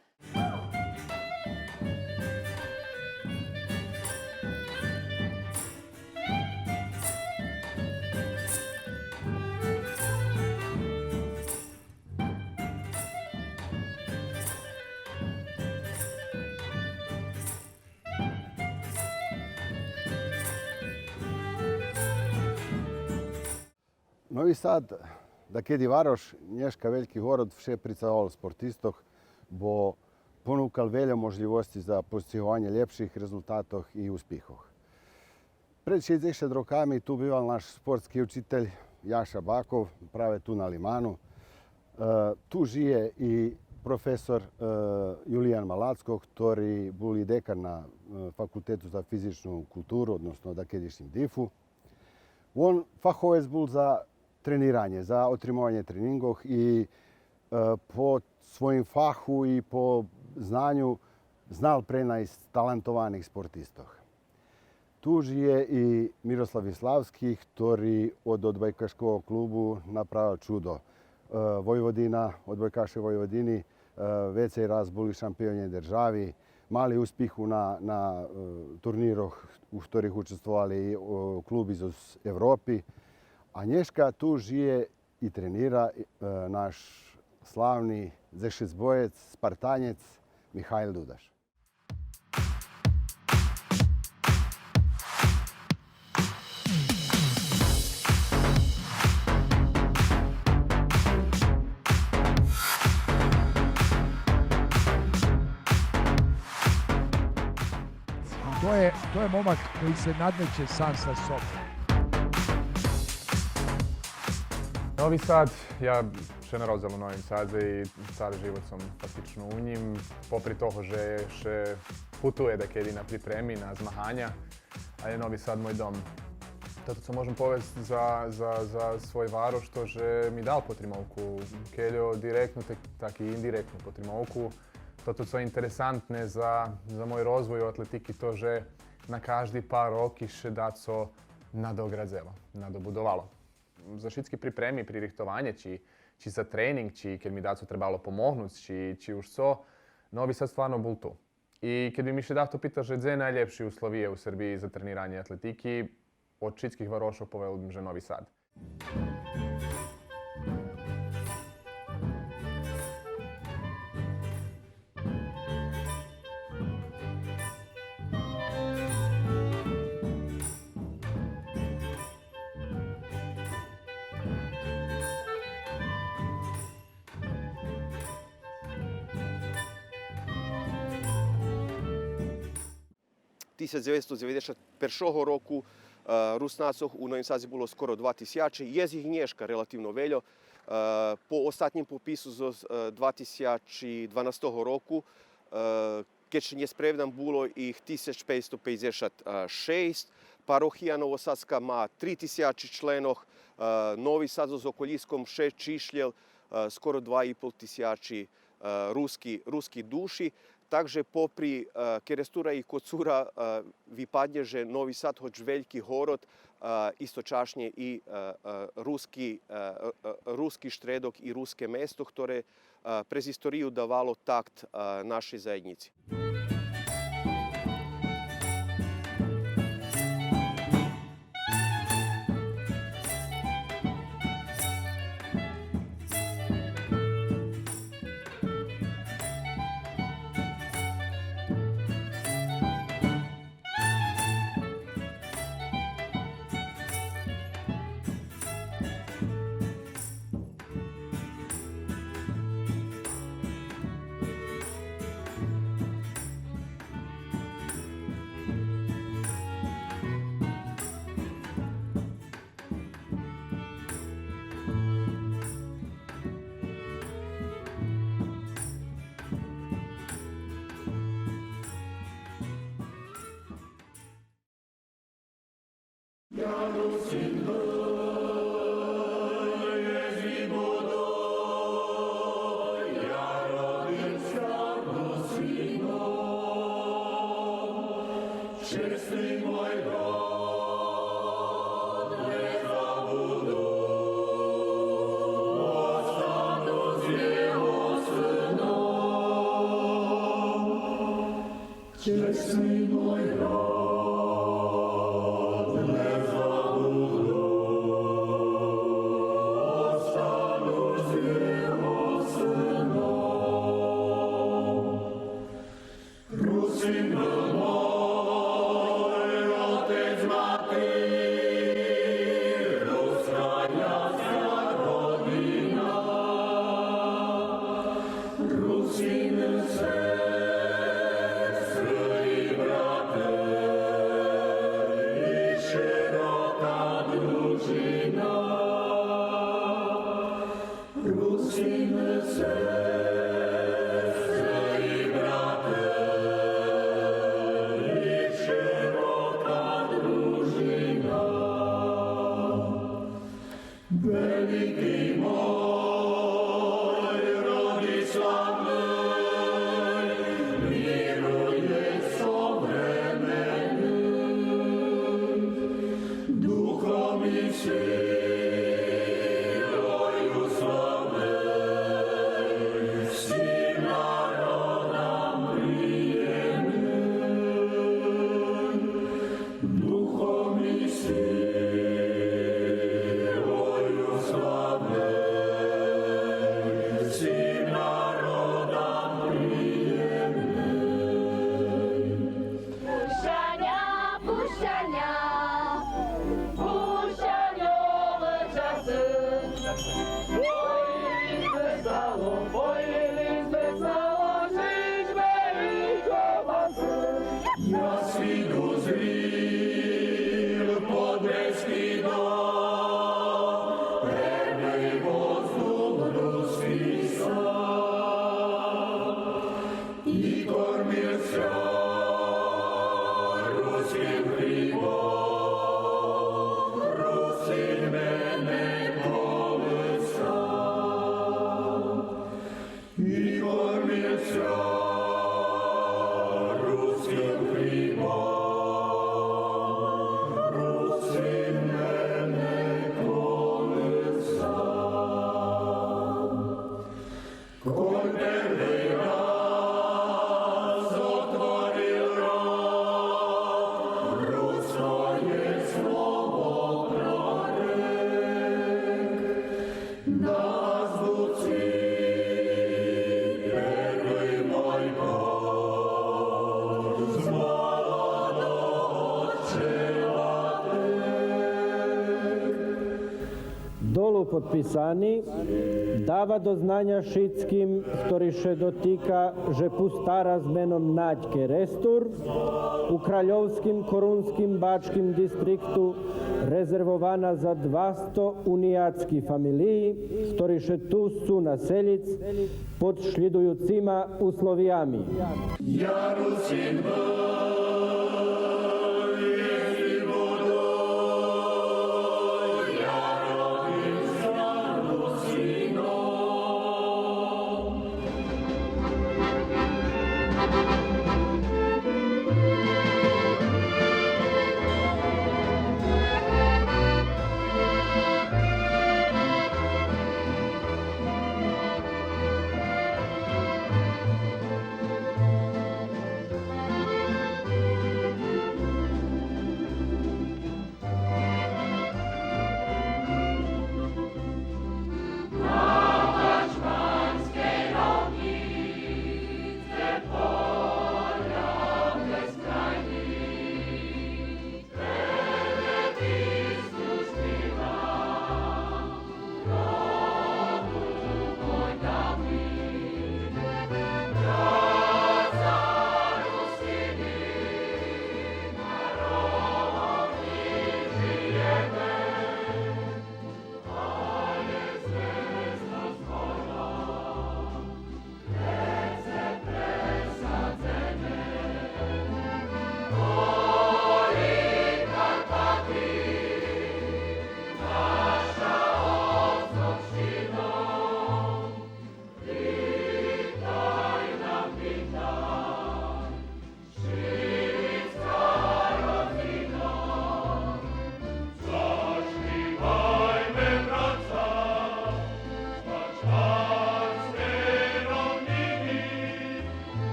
Нови Сад, дакеди варош, нєшка вельки город, вше прицагал спортистох, бо понукал вельо можлївосци за постигованє лєпших резултатох и успихох. Пред шейдзешат роками ту бивал наш спортски учитель Яша Баков, праве ту на Лиману. Е, ту жиє и професор, е, Юлиян Малацко, хтори бул и декан на, е, Факултету за физичну културу, односно дакедишнїм дифу. Он фаховец бул за трениранє, за отримованє тренинґох и, е, по своїм фаху и по знаню знал пренайсц талантованих спортистох. Ту жиє и Мирослав Виславски, хтори од одбойкашкого клубу направел чудо. Е, Войводина, одбойкаше Войводини, е, вецей раз були шампионє держави, мали успих у на, на, е, турнирох у хторих участвовали и, о, клуби зоз Европи. А нєшка ту жиє и тренира, е, наш славни дзешецбоєц, спартанєц Михаил Дудаш. To je, to je momak koji se nadmeće sam sa sobom. Нови Сад, я ше народзел у Новим Садзе и цали живот сом фактично у нїм. Попри того же ше путує дакеди на припреми, на змаганя, алє Нови Сад мой дом. Тото цо можем повесц за, за, за свой варош, то же ми дал потримовку, кельо директну, так, так и индиректну потримовку. Тото цо є интересантне за, за мой розвой у атлетики, то же на кажди пар роки ше дацо надоградзело, надобудовало. За шицки припреми, пририхтованє, чи, чи за тренинґ, чи кед ми дацо требало помогнуц, чи, чи уж цо, Нови Сад стварно бул ту. И кед би ми ше дахто пита же дзе найлєпши условиє у Сербиї за трениранє атлетики, од шицких варошох повел бим же Нови Сад. Тисяч дзевецсто дзеведзешат першого року, е, Руснацох у Новим Садзе було скоро два тисячи, єст их нєшка релативно вельо. Е, по остатнїм попису зоз, е, два тисячи дванастого року, е, кед ше нє справдам, було их тисяч пейсто пейдзешат шейсц. Парохия новосадска ма три тисячи членох, е, Нови Сад зоз околїском ше чишлєл, е, скоро два и пол тисячи, е, руски, руски души. Так же попри, е, Керестура и Коцура, е, випаднє же Нови Сад, гоч вельки город, е, источашнє и, е, е, руски, е, е, е, руски штредок и руске место, хторе, е, през историю давало такт, е, нашей заєднїци. Я свій узрів подвеський дом, первый воздух русский сад, и кормил ся русским хлібом, русин мене колысав. И кормил ся русским хлібом, русин мене колысав. Коль первый раз отворил рот, русскоє слово прорек, на азбуці первый мой год з молодого челатек. Долу подписани дава до знаня шицким, хтори ше дотика же пустара з меном Надь Керестур у Кральовским корунским бачким дистрикту резервована за двасто уніяцки фамилиї, хтори ше ту сцу населїц, под шлїдуюцима условиями. Я Русин быв, єст и буду, я родив ся Русином.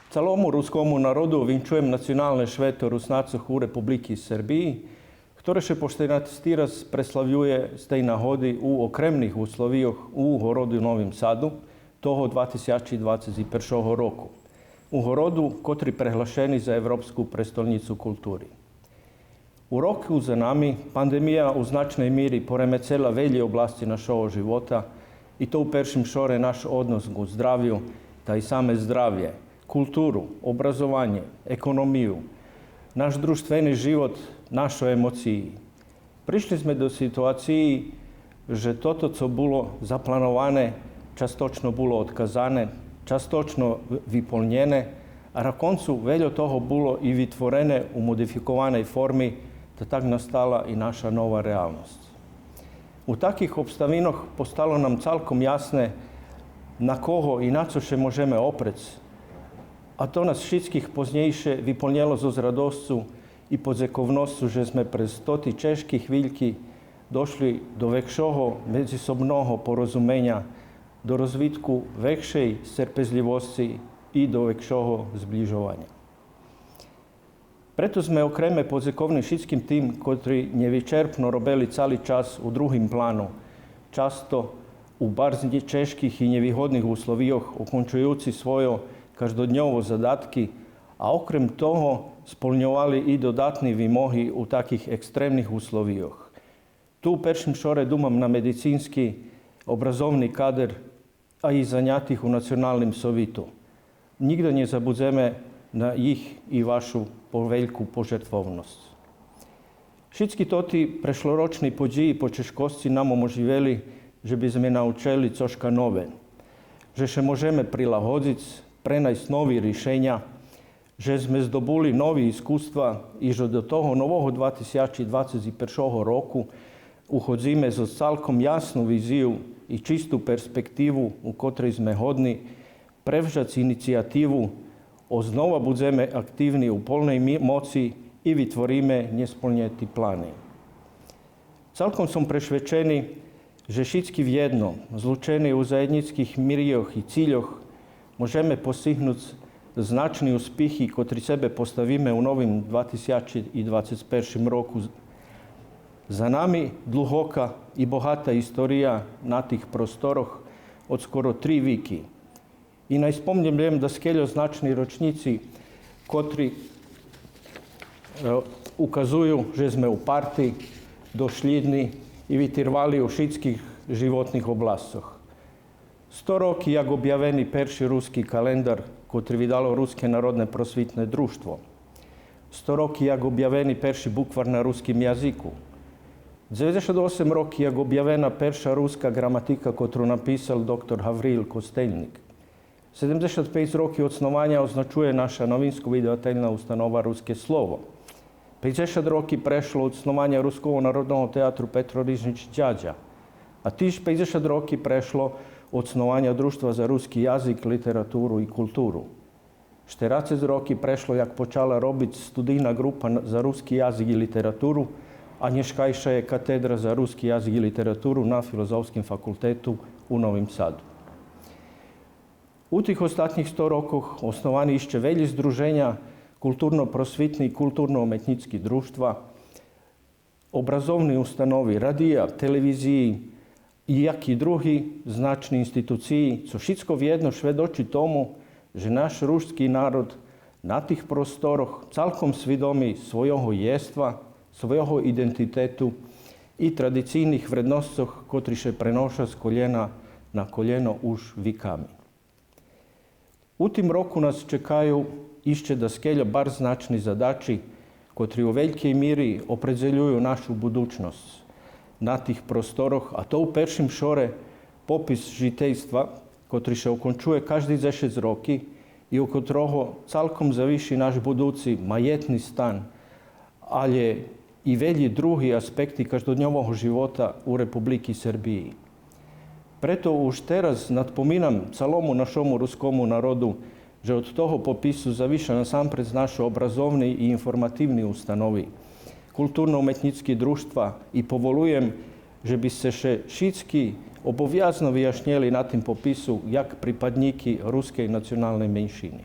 Цалому рускому народу винчуєм националне швето Руснацох у Републики Сербиї, хторе ше по штернацти раз преславює з тей нагоди у окремних условийох у городу Новим Саду того два тисячи двацец першого року, у городу котри преглашени за Европску престолнїцу култури. У року за нами пандемия у значней мири поремецела велї обласци нашого живота, и то у першим шоре наш однос ґу здравю, та и саме здравє, културу, образованє, економию, наш дружтвени живот, нашо емоциї. Пришли зме до ситуациї же тото цо було заплановане, часточно було одказане, часточно виполнєне, а на концу вельо того було и витворене у модификованей форми, та так настала и наша нова реалносц. У таких обставинох постало нам цалком ясне на кого и на цо ше можеме опрец, а то нас шицких познєйше виполнєло зоз радосцу и подзековносцу же зме през тоти чежки хвильки дошли до векшого медзисобного порозуменя, до розвитку векшей сцерпезлївосци и до векшого зближованя. Прето зме окреме подзековни шицким тим котри нєвичерпно робели цали час у другим плану, часто у барз чежких и нєвигодних условийох, окончуюци свойо каждодньово задатки, а окрем того сполньовали и додатни вимоги у таких екстремних условийох. Ту у першим шоре думам на медицински, образовни кадер, а и занятих у Националним совиту. Нїґда нє забудземе на їх и вашу повельку пожертвовносц. Шицки тоти прешлорочни подїї по чежкосци нам оможлївели же би зме научели цошка нове, же ше можеме прилагодзиц, пренайсц нови ришеня, же зме здобули нови искуства и же до того нового два тисячи двацец першого року уходзиме зоз цалком ясну визию и чисту перспективу у котрей зме годни превжац инициятиву, ознова будземе активни у полней ми-, моци и витвориме нєсполнєти плани. Цалком сом прешвечени же шицки вєдно, злучени у заєднїцких мирийох и цильох, можеме постигнуц значни успихи котри себе поставиме у новим два тисячи двацец першим року. За нами длугока и богата история на тих просторох од скоро три вики. И най спомнєм лєм даскельо значни рочнїци котри, е, указую же зме упарти, дошлїдни и витирвали у шицких животних обласцох. Сто роки як обявени перши руски календар, котри видало Руске народне просвитне дружтво. Сто роки як обявени перши буквар на руским язику. Дзеведзешат осем роки як обявена перша руска ґраматика, котру написал доктор Гавриїл Костельник. Седемдзешат пейц роки од снованя означує наша новинско-видавательна установа Руске слово. Пейдзешат роки прешло од снованя Руского народного театру Петро Рижнїч Дядя, а тиж пейдзешат роки прешло од снованя Дружтва за руски язик, литературу и културу. Штерацец роки прешло як почала робиц студийна ґрупа на-, за руски язик и литературу, а нєшкайша є Катедра за руски язик и литературу на Филозофским факултету у Новим Саду. У тих остатнїх сто рокох основани ище велї здруженя, културно-просвитни и културно-уметнїцки дружтва, образовни установи, радия, телевизиї и яки други значни институциї, цо шицко вєдно шведочи тому же наш руски народ на тих просторох цалком свидоми свойого єства, свойого идентитету и традицийних вредносцох, котри ше преноша з колєна на колєно уж виками. У тим року нас чекаю ище даскельо барз значни задачи, котри у велькей мири опредзелюю нашу будучносц на тих просторох, а то у першим шоре попис жительства, котри ше окончує кажди дзешец роки и од котрого цалком завиши наш будуци маєтни стан, алє и велї други аспекти каждодньового живота у Републики Сербиї. Прето уж тераз надпоминам цалому нашому рускому народу же од того попису завиша насампредз нашо образовни и информативни установи, културно-уметнїцки дружтва и поволуєм же би сце ше шицки обовязно вияшнєли на тим попису як припаднїки рускей националней меншини.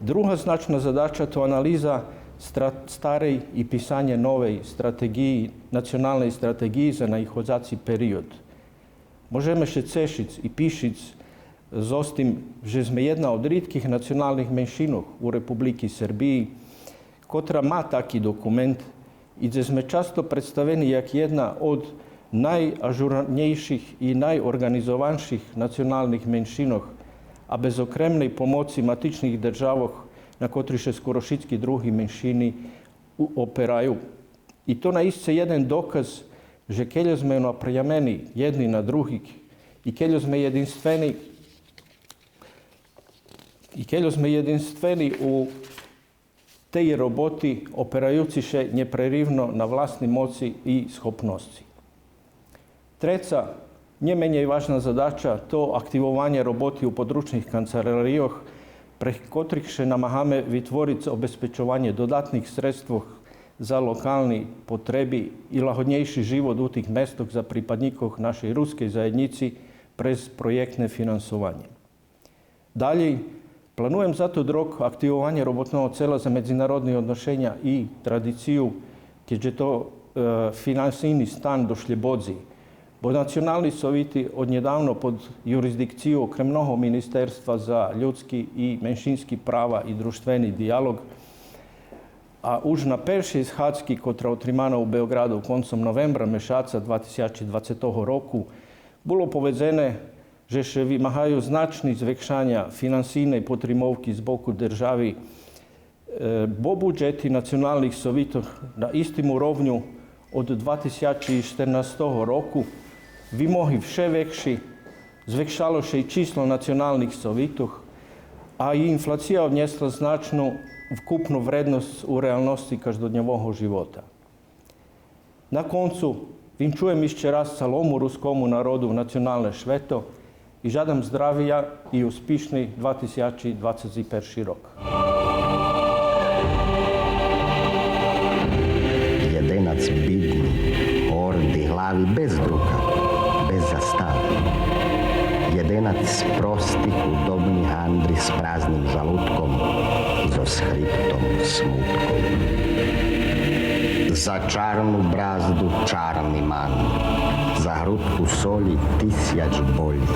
Друга значна задача то анализа стра-, старей и писанє новей стратеґиї, националней стратеґиї за наиходзаци период. Можеме ше цешиц и пишиц зоз тим же зме єдна од ритких националних меншинох у Републики Сербиї, котра ма таки документ, и дзе зме часто представени як єдна од найажурнєйших и найорґанизованших националних меншинох, а без окремней помоци матичних державох, на котри ше скоро шицки други меншини у-, операю. И то наисце єден доказ же кельо зме напрямени єдни на других и кельо зме єдинствени, и кельо зме єдинствени у тей роботи, операюци ше нєпреривно на власни моци и схопносци. Треца, нє менєй важна задача, то активованє роботи у подручних канцеларийох, през котрих ше намагаме витвориц обезпечованє додатних средствох за локални потреби и лагоднєйши живот у тих местох за припаднїкох нашей рускей заєднїци през проєктне финансованє. Далєй, плануєм за тот рок активованє роботного цела за медзинародни одношеня и традицию, кед же то, е, финансийни стан дошлєбодзи. Бо национални совити однєдавно под юрисдикцию окремного Министерства за людски и меншински права и дружтвени диялог, а уж на першей схадзки, котра отримана у Беоґраду концом новембра мешаца два тисячи двацетого року, було поведзене же ше вимагаю значни звекшаня финансийней потримовки з боку держави, е, бо буджети националних совитох на истим уровню од два тисячи штернастого року, вимоги вше векши, звекшало ше и число националних совитох, а и инфлация однєсла значну вкупну вредносц у реалносци каждодньового живота. На концу, винчуєм ище раз цалому рускому народу националне швето и жадам здравия и успишни два тисячи двацец перши рок. Єденац бидни, горди глави без друка, без застави. Єденац прости, худобни гандри з празним жалудком, зоз хрибтом смутком. За чарну бразду чарни мани, за грудку солї тисяч болї,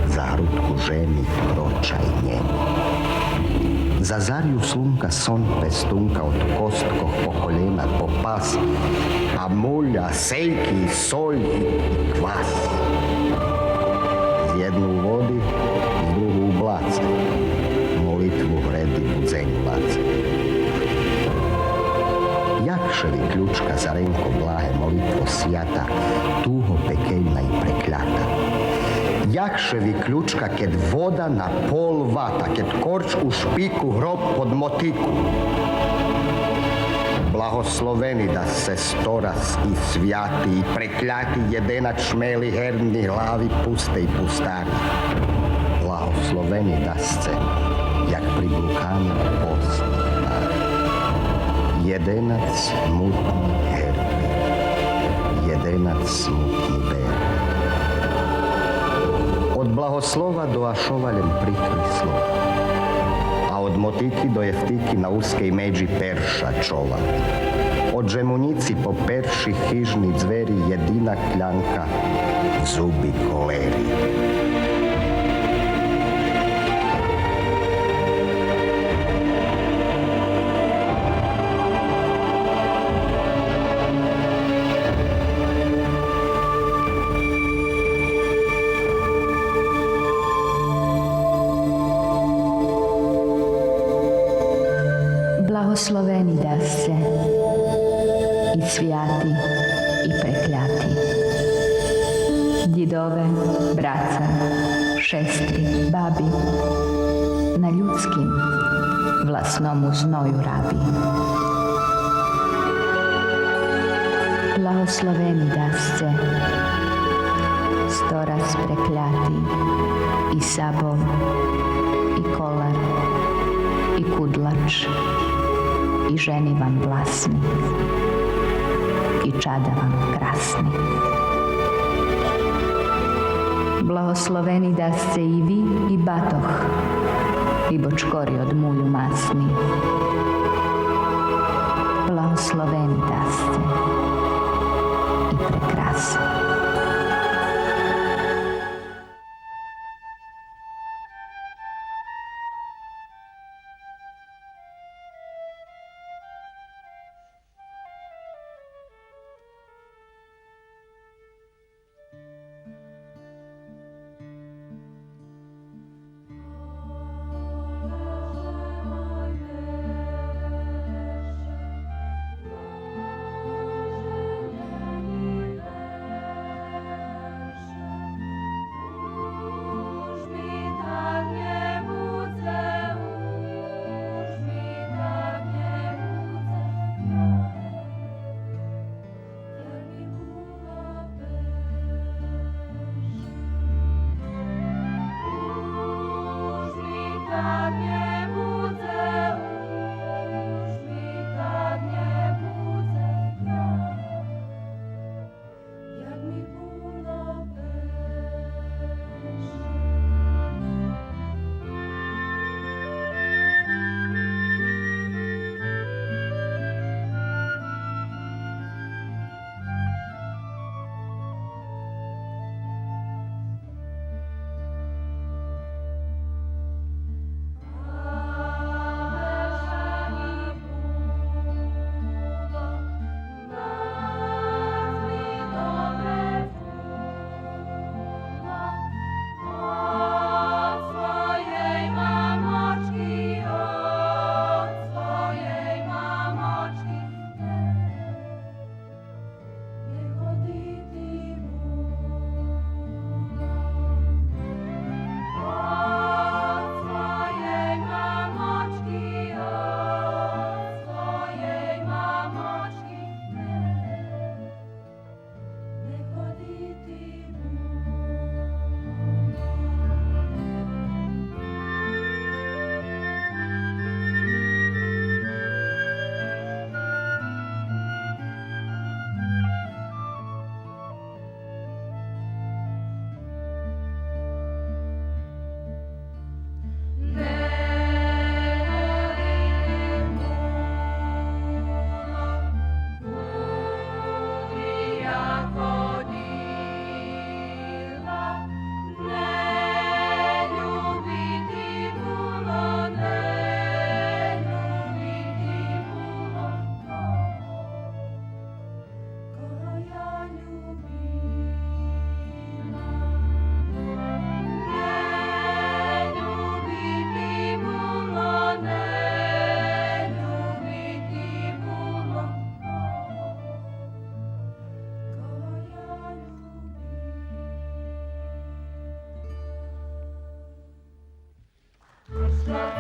за грудку жеми крочай нєми. За зарю слунка сон пестунка од косткох по колєна, по пас, а муля, сейки, солї и квас. З єдну у води, з другу у блаце, молитву греди будзеню лаце. Як ше виключка, заренко благе, молитво свята, туго пекельна и преклята? Як ше виключка, кед вода на пол вата, кед корч у шпику, гроб под мотику? Благословени дасце стораз и святи и преклятий єденац шмели, гердни глави, пусти и пустари. Благословени дасце, як приблукани посни пари. Єденац мутни герби, єденац смутни берби. Од благослова до Ашова лєм прикри слова, а од мотики до єфтики на ускей меджи перша чола. Од жемунїци по перши хижни дзвери єдина клянка, зуби колери. Благословени дасце и святи и прекляти. Дїдове, браца, шестри, баби, на людским власному зною раби. Благословени дасце, стораз прекляти, и сабол, и колар, и кудлач, и жени вам власни, и чада вам красни. Благословени дасце и ви, и батох, и бочкори од мулю масни. Благословени дасце и прекрасни.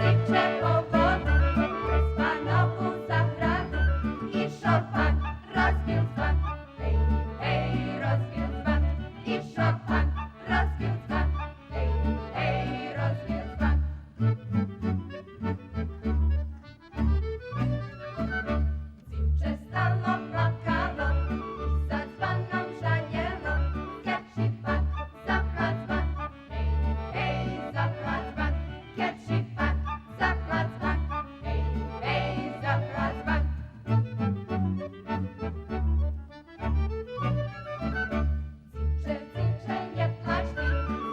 Дзиче по воду, през панову заграду, и Шопан розбил зван. Гей, гей, розбил зван, и Шопан розбил зван. Гей, гей, розбил зван. Дзивче стало плакало, и за званом жалєло, кед шипак запла зван. Гей, гей, запла зван, кед шипак запла зван. Гей, гей, запла зван. Дзивче, дзивче, нє плач ти,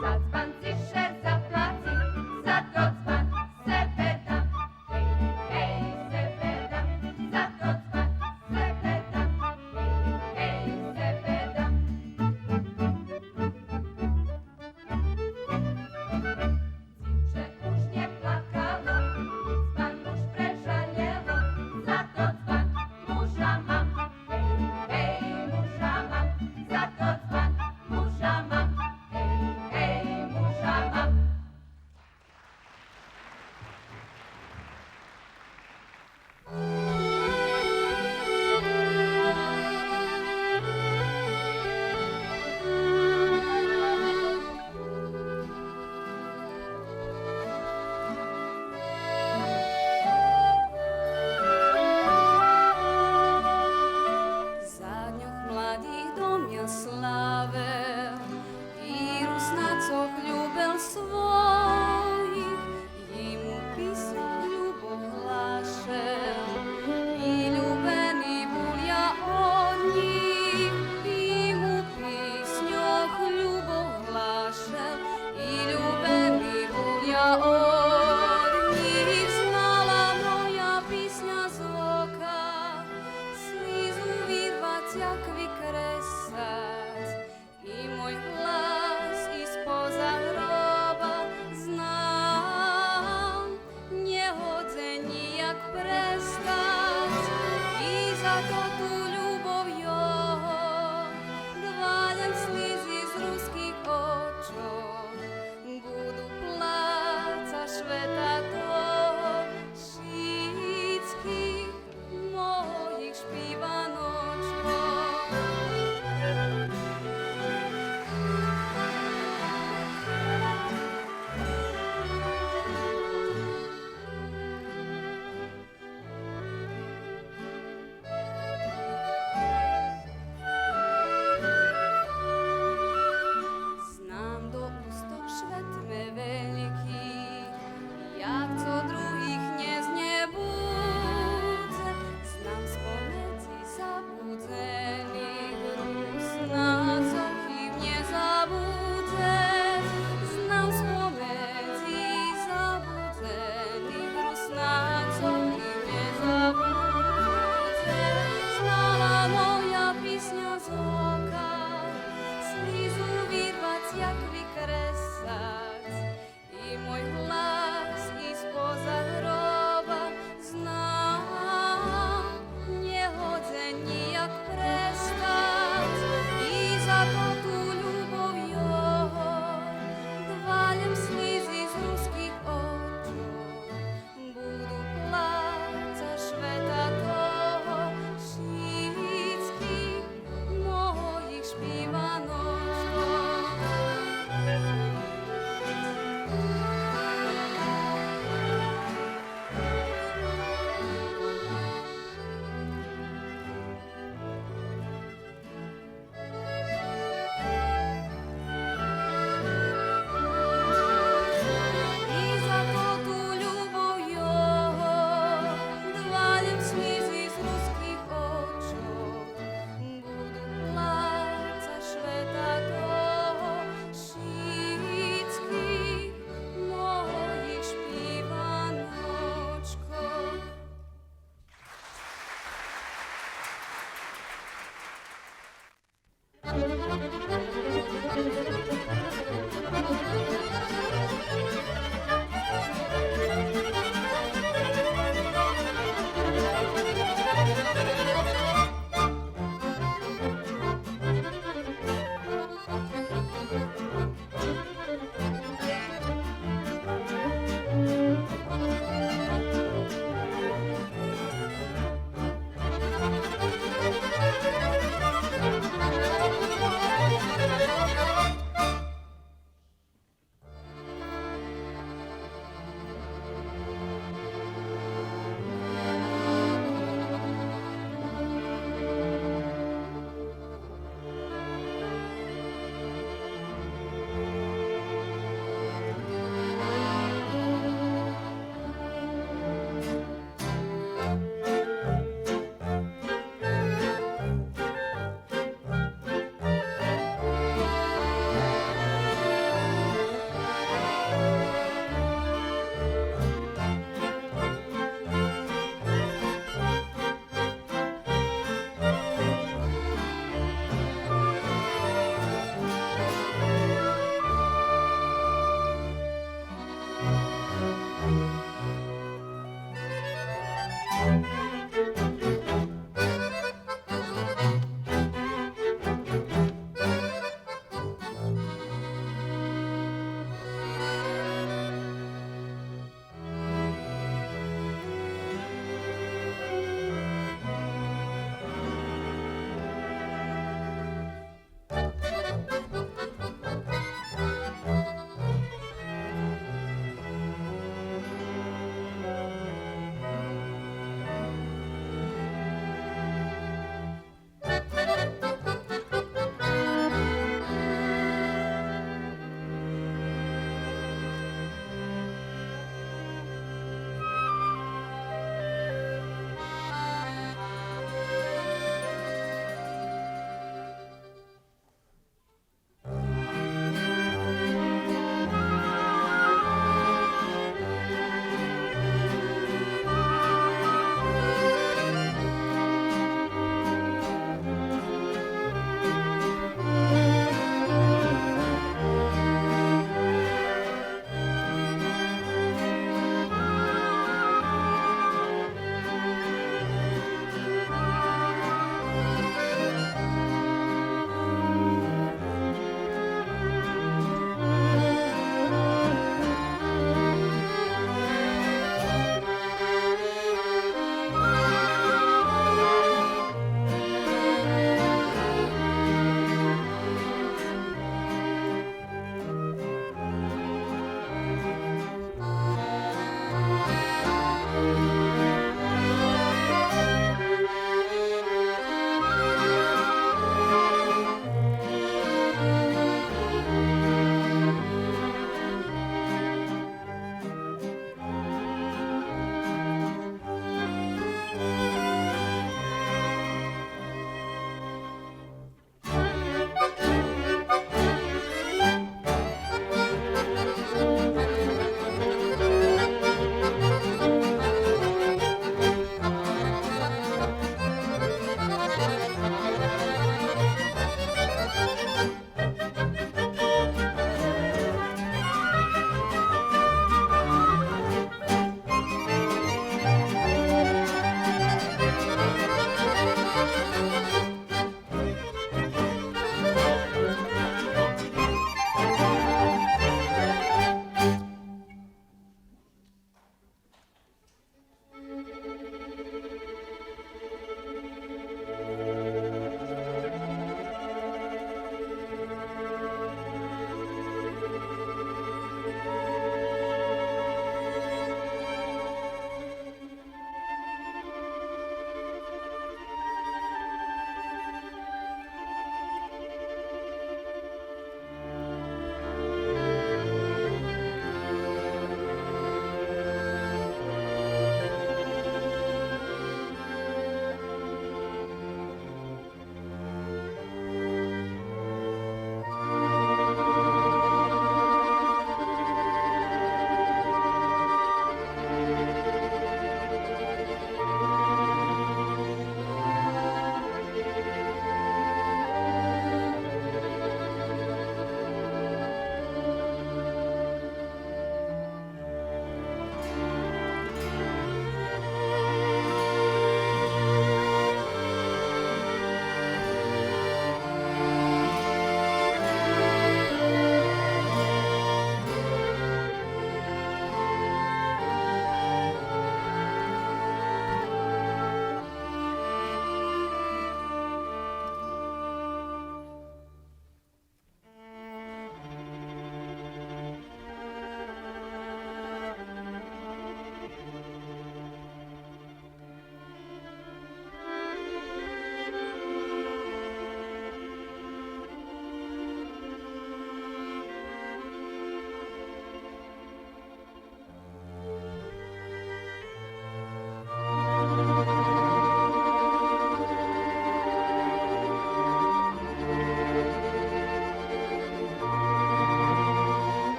за зван ци ше заплаци, за тот зван себе дам. Гей, гей, себе дам, за тот зван себе дам. Гей, гей, себе дам. Дзивче уж нє плакало, и зван уж прежалєло, за тот зван мужа мам. Гей, гей, мужа мам, за тот зван мужа мам. Гей, гей, мужа мам. За ньох младих дом я славел, и Руснацох любел своїх, им у писньох любо глашел, и любени бул я од нїх, им у писньох любо глашел, и любени бул я од нїх. Знала моя писня з ока слїзу вирвац, як викресац, и мой глас из-поза гроба знам, нє годзе нїяк престац. И за тоту любов його два лєм слїзи з руских очох буду плац аж швета того, шицких моїх шпиваночкох.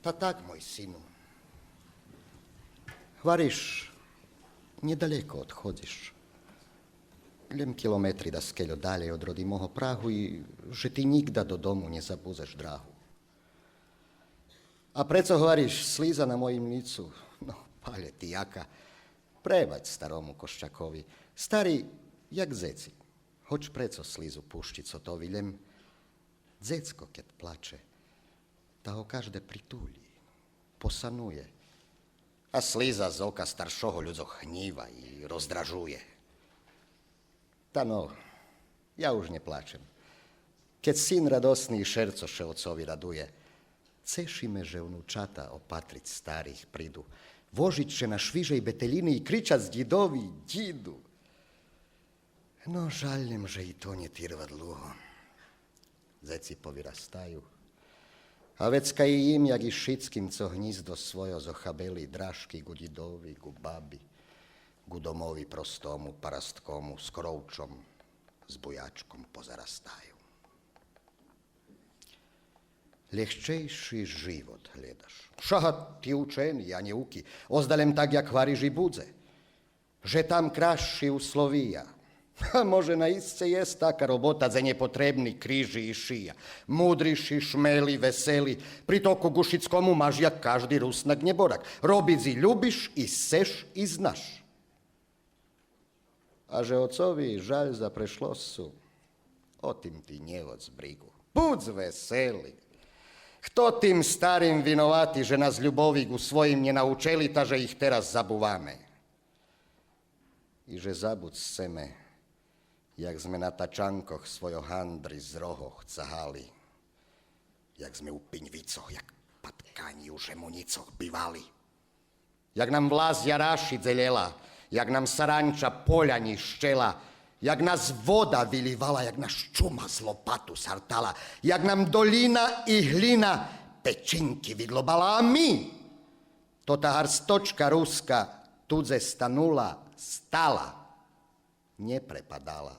Та так, мой сину. Гвариш, нєдалеко одходзиш. Лєм километри даскельо далєй од родимого прагу и же ти нїґда додому нє забудзеш драгу. А прецо гвариш, слиза на моїм лицу? Но, палє ти яка. Пребач старому Кощакови. Стари як дзеци, гоч прецо слизу пущи цотови, лєм дзецко кед плаче, та го кажде притулї, посанує. А слиза з ока старшого людзох гнїва и роздражує. Та но, я уж нє плачем. Кед син радосни и шерцо ше оцови радує. Цеши ме же онучата опатриц старих приду. Вожиц ше на швижей бетелїни и кричац дїдови: дїду! Но, жаль лєм же и то нє тирва длуго. Дзеци повирастаю. А вецка и їм, як и шицким, цо гнїздо свойо зохабели, дражки ґу дїдови, ґу баби, ґу домови простому, парасткому, з кровчом, з буячком позарастаю. Лєгчейши живот глєдаш. Шага, ти учени, а нєуки. Озда лєм так, як гвариш, и будзе. Же там красши условия. Га, може, наисце єст така робота, дзе нєпотребни крижи и шия. Мудриши, шмели, весели, при току ґу шицкому маш, як кажди Руснак нєборак. Робиц и любиш, и сцеш, и знаш. А же оцови жаль за прешлосцу, о тим ти нє водз бриґу. Будз весели. Хто тим старим виновати, же нас любови ґу своїм нє научели, та же их тераз забуваме? И же забудз сцеме, як зме на тачанкох свойо гандри з рогох цагали, як зме у пиньвицох, як патканї у жемунїцох бивали. Як нам власт яраши дзелєла, як нам саранча поля нїщела, як нас вода вилївала, як нас чума з лопату сартала, як нам долїна и глїна печинки видлобала, а ми, то та гарсточка руска ту дзе станула, стала, нє препадала.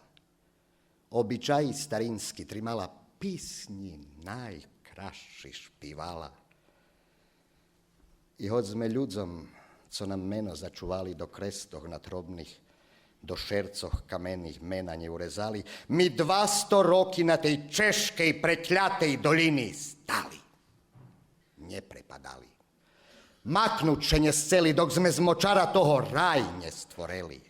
Обичаї старински тримала, писнї найкрасши шпивала. И гоч зме людзом, цо нам мено зачували, до крестох надгробних, до шерцох камених мена нє урезали, ми двасто роки на тей чежкей преклятей долїни стали. Нє препадали. Макнуц ше нє сцели, док зме з мочара того рай нє створели.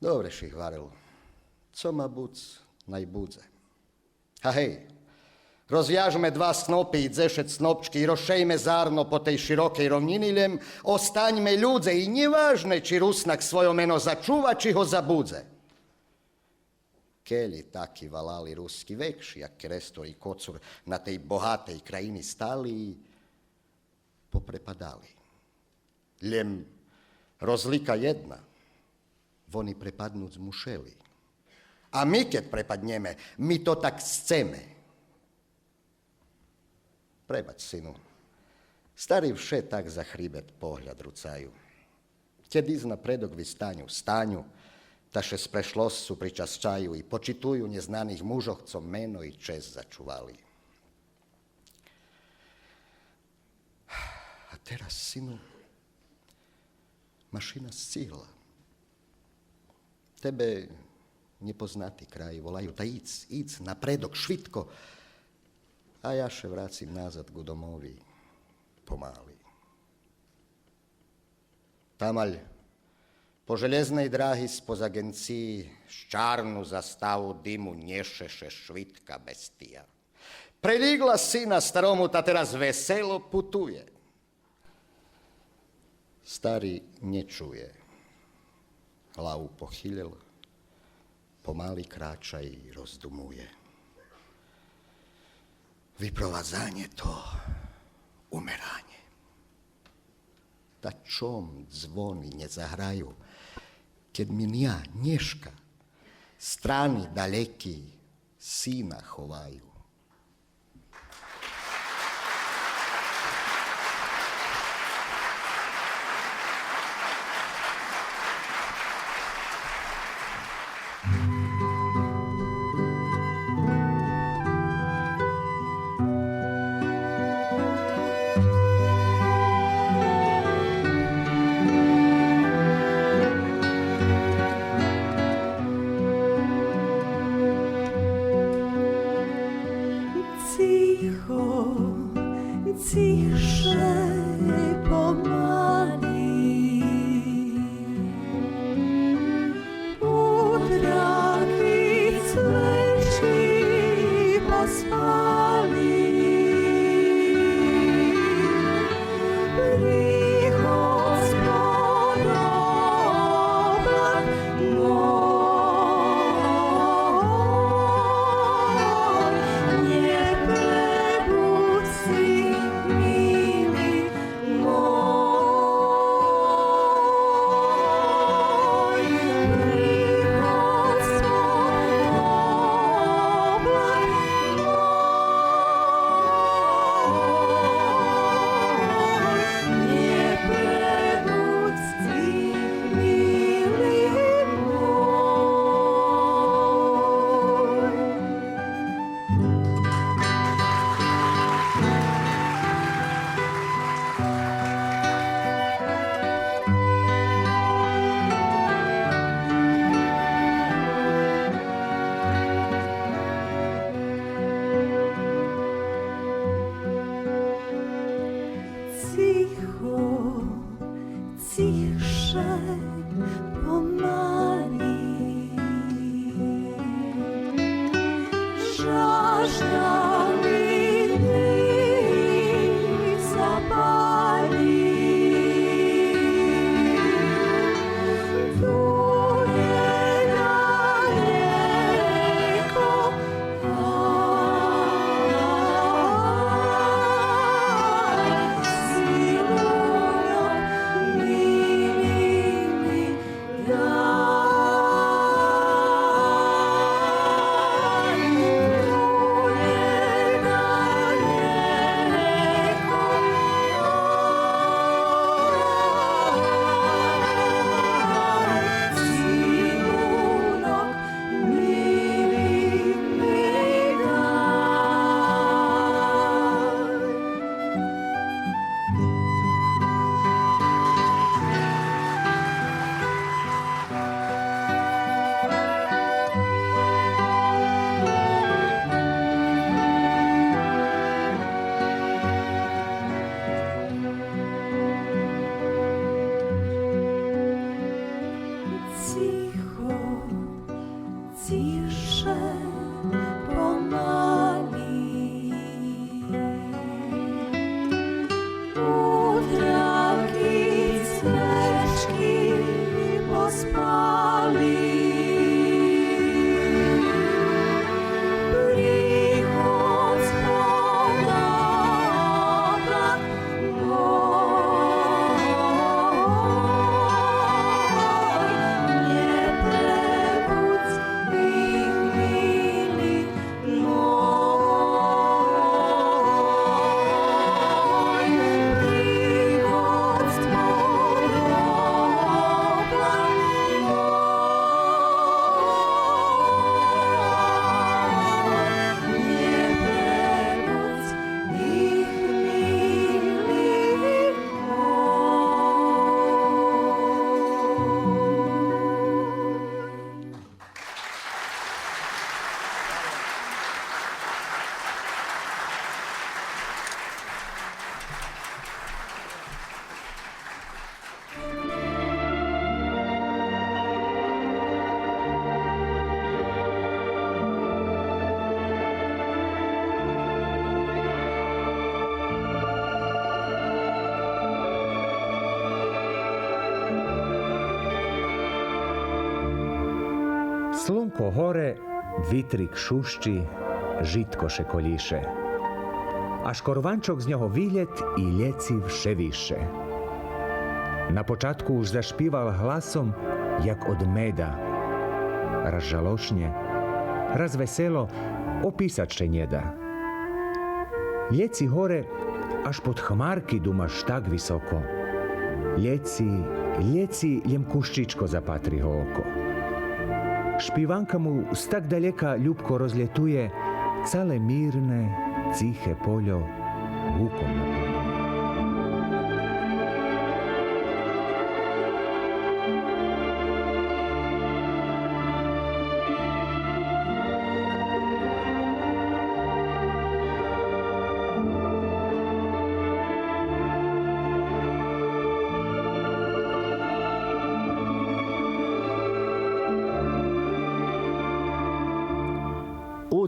Добре ши гварел. Цо ма буц, най будзе. А гей, розвяжме два снопи и дзешец снопчки и розшейме зарно по тей широкей ровнїни, лєм останьме людзе и нє важне чи Руснак свойо мено зачува, чи го забудзе. Кельо таки валали руски, векши як Керестур и Коцур, на тей богатей країни стали, попрепадали. Лєм розлика єдна, вони препаднуц мушели. А ми кед препаднєме, ми то так сцеме. Пребач, сину. Стари вше так за хрибет погляд руцаю. Кед исц на предок вистаню, станю, та ше з прешлосцу причасчаю и почитуют нєзнаних мужох, цо мено и чесц зачували. А тераз, сину, машина сцигла. Тебе нєпознати краї волаю, та исц, исц на предок швидко, а я ше врацим назад ґу домови помали. Тамаль по желєзней драги споз аґенциї з чарну заставу диму нєше ше швидка бестия. Прелїґла сина старому, та тераз весело путує. Стари нє чує. Главу похилєл, помали крача и роздумує. Випровадзанє то умеранє. Та чом дзвони нє заграю, кед ми я нєшка страни далєки сина ховаю? Цихше помалі, утряки свечки поспалі, приход сподобав мой, не пребудь Цихо, цихше, помалі. Жаждали запалі. Тує далеко Цихо, цихше, помалі. Утряки свечки поспалі. Приход сподобав мой, не пребудь їх, милі мой, приход сподобав мой, не пребудь їх, милі мой. Слунко горе, витрик шущи, житко ше колїше. А шкорванчок з нього вилєт и лєци вше висше. На початку уж зашпивал гласом як од меда. Раз жалошнє, раз весело, описац ше нє да. Лєци горе, аж под хмарки думаш так високо. Лєци, лєци, лєм кущичко запатри го око. Шпиванка му з так далєка любко розлєтує, цале мирне, цихе польо гуком наповнює.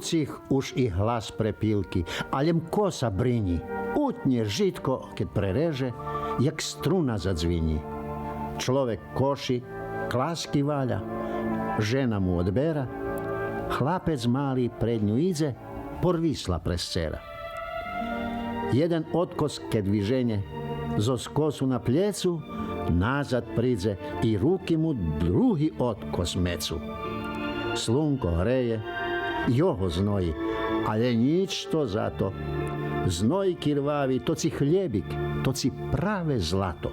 сих уж и глас препилки, а лєм коса бринї. Утнє житко, кед пререже, як струна задзвинї. Чловек коши, класки валя, жена му одбера, хлапец мали пред ню идзе, порвисла през цера. Єден откос кед виженє, зоз косу на плєцу, назад придзе и руки му други откос мецу. Слунко греє, його зної, але нїч то за то. Зной кирвави, то ци хлєбик, то ци праве злато.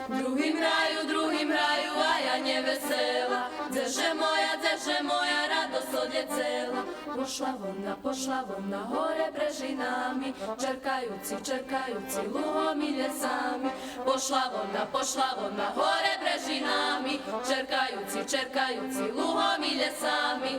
Другим граю, другим граю, а я нє весела. Дзе же моя, дзе же моя радосц од лєцела? Пошла вона, пошла вона горе брежинами, черкаюци, черкаюци лугом и лєсами. Пошла вона, пошла вона горе брежинами, черкаюци, черкаюци лугом и лєсами.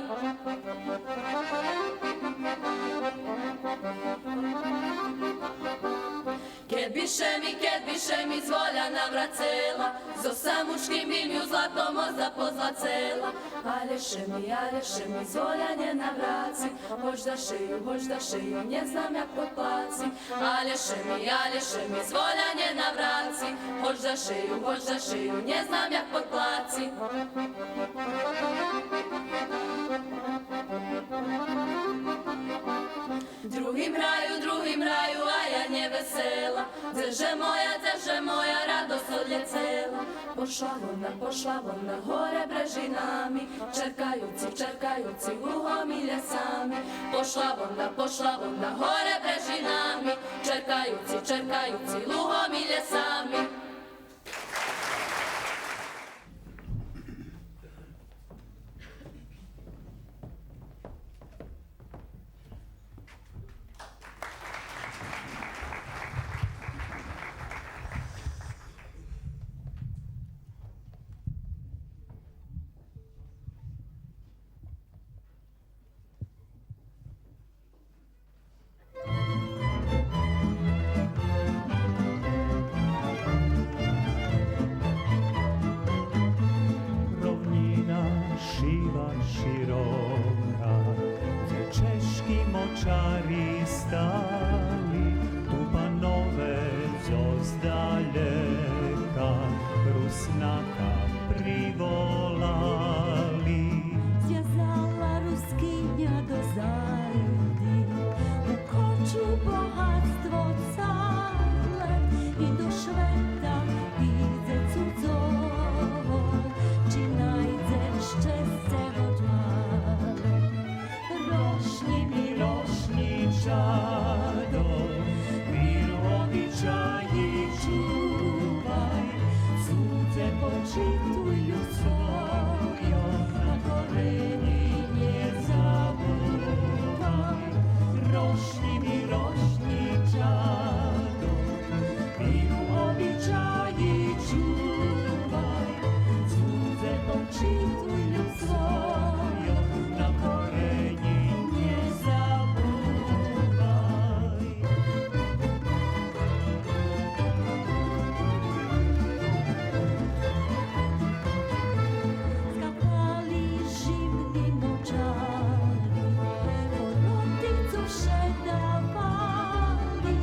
Кед би ше ми, кед би ше ми з воля наврацела, зоз самучким бим ю златом озда позлацела. Але ше ми, але ше ми з воля нє навраци, гоч да ше ю, гоч да ше ю, нє знам як подплаци. Але ше ми, але ше ми з воля нє навраци, гоч да ше ю, гоч да ше ю, нє знам як подплаци. Другим граю, другим граю, а я нє весела. Дзе же моя, дзе же моя радосц од лєцела? Пошла вона, пошла вона горе брежинами, черкаюци, черкаюци лугом и лєсами. Пошла вона, пошла вона горе брежинами, черкаюци, черкаюци лугом и лєсами. Ровнїна шива широка, дзе чежки мочари стали, ту панове зоз далєка Руснака приволали. Звязала Рускиня до зайди, у кочу богатство цале, и до швета идзе цудзого, чи найдзе щесце гоч мале. Рошнї ми, рошнї чадо, виру обичаї чувай, цудзе почитуй, люб свойо, на коренї нє забувай. Рошнї ми, рошнї чадо, виру обичаї чувай, цудзе почитуй, люб свойо, на коренї нє забувай. Скакали жимни мочари, поротицу ше давали,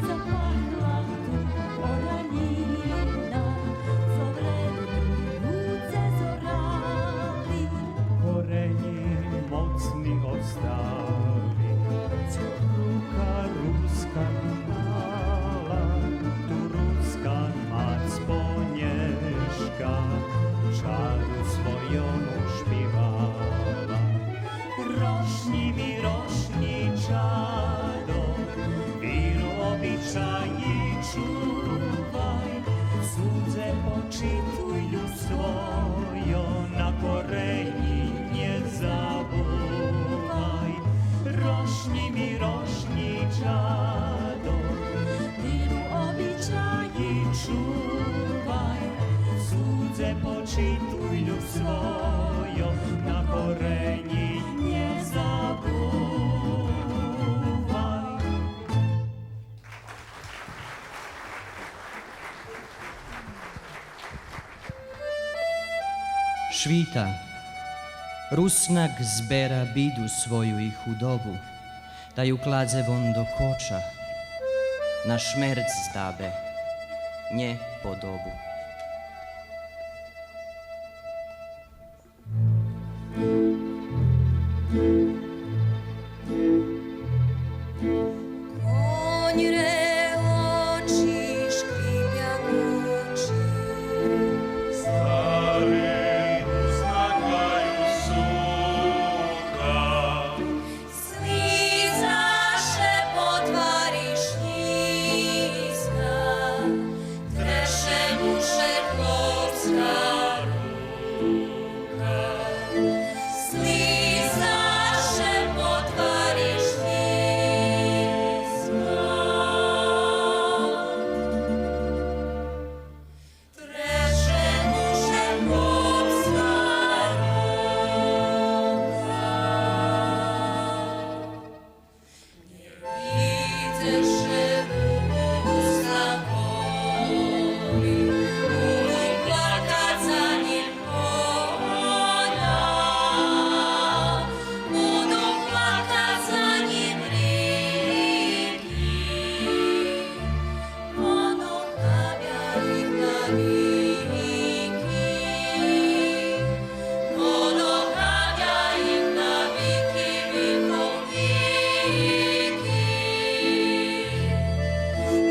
запахла ту оранїна, зо вредни людзе зорали. Коренї моцни остали, цо рука руска мала, ту руска мац понєшка чаду свойому шпивала. Рошнї ми, рошнї чадо, виру обичаї чувай, цудзе почитуй, люб свойо, на коренї нє забувай. Рошнї ми, рошнї чадо, виру обичаї чувай, цудзе почитуй, люб свойо, на коренї нє забувай. Швита, Руснак збера биду свою и худобу, та ю кладзе вон до коча, на шмерц здабе нє подобу. Коньре очи, шкрипя очи. Стари Руснак маю сука. Слиза ше по твари шлїзга, треше му ше хлопска рука. Слиза ше по твари шлїзга. Треше му ше хлопска рука. Нє видзиш ше, Руснакови, буду плакац за нїм поля, буду плакац за нїм рики. Воно хабя їх на вики, воно хабя їх на вики віков вики.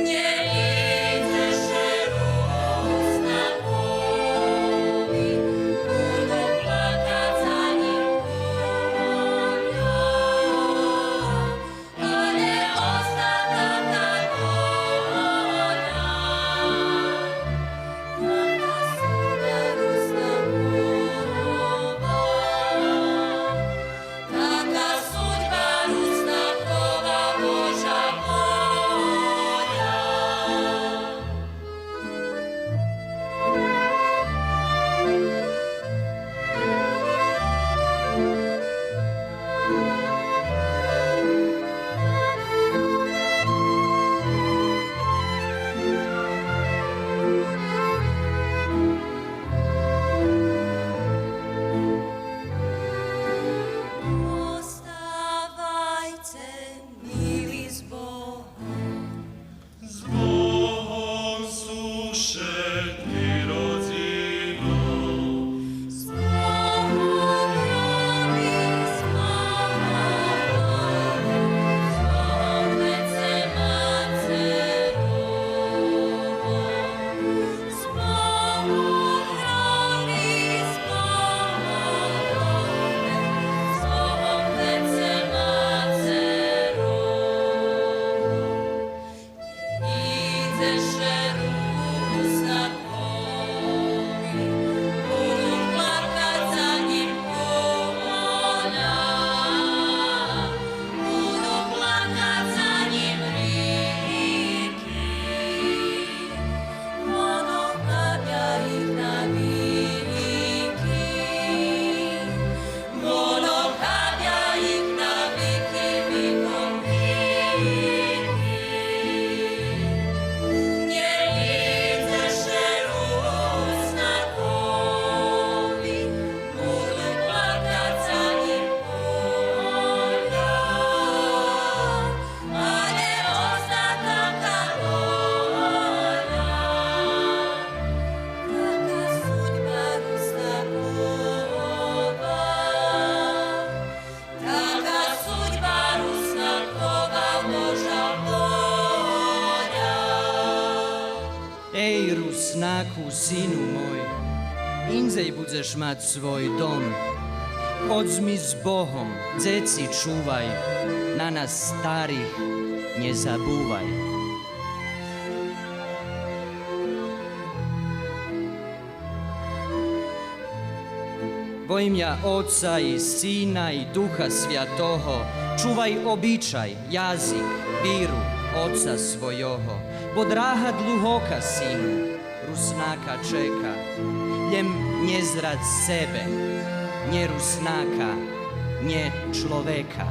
Нє видзиш ше, Руснакови, буду плакац за нїм поля. Оставайце мили з Богом. З Богом, сушедки, родзино. З Богом, роди, з Богом, з Богом, веце мацеро. З Богом, роди, з Богом, з Богом, веце мацеро. Нє видзиш ше, Руснакови, буду плакац за нїм поля, буду плакац за нїм рики. Воно хабя їх на вики, воно хабя їх на вики віков вики. Нє видзиш ше, Руснакови, буду плакац за нїм поля. А нє остатака воля. Така судьба Руснакова, така судьба Руснакова, Божа воля. Ей, Руснаку, сину мой, индзей будзеш мац свой дом. Ходз ми з Богом, дзеци чувай, на нас старих нє забувай. Во имя Оца и Сина и Духа Святого, чувай обичай, язик, виру оца свойого, бо драга длугока, сину, Руснака чека, лєм нє зрадз себе, нє Руснака, нє чловека.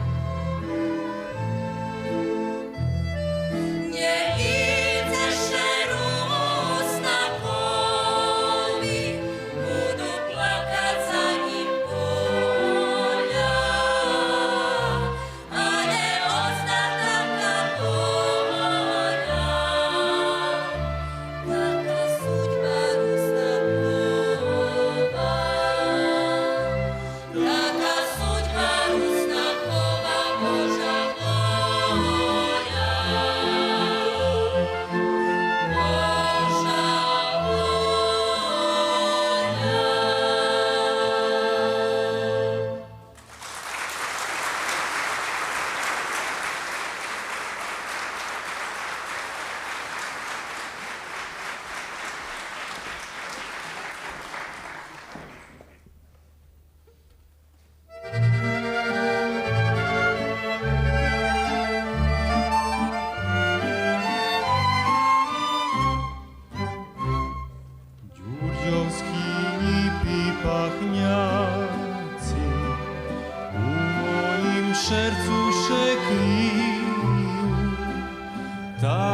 Нє видзиш ше, Руснакови, буду плакац за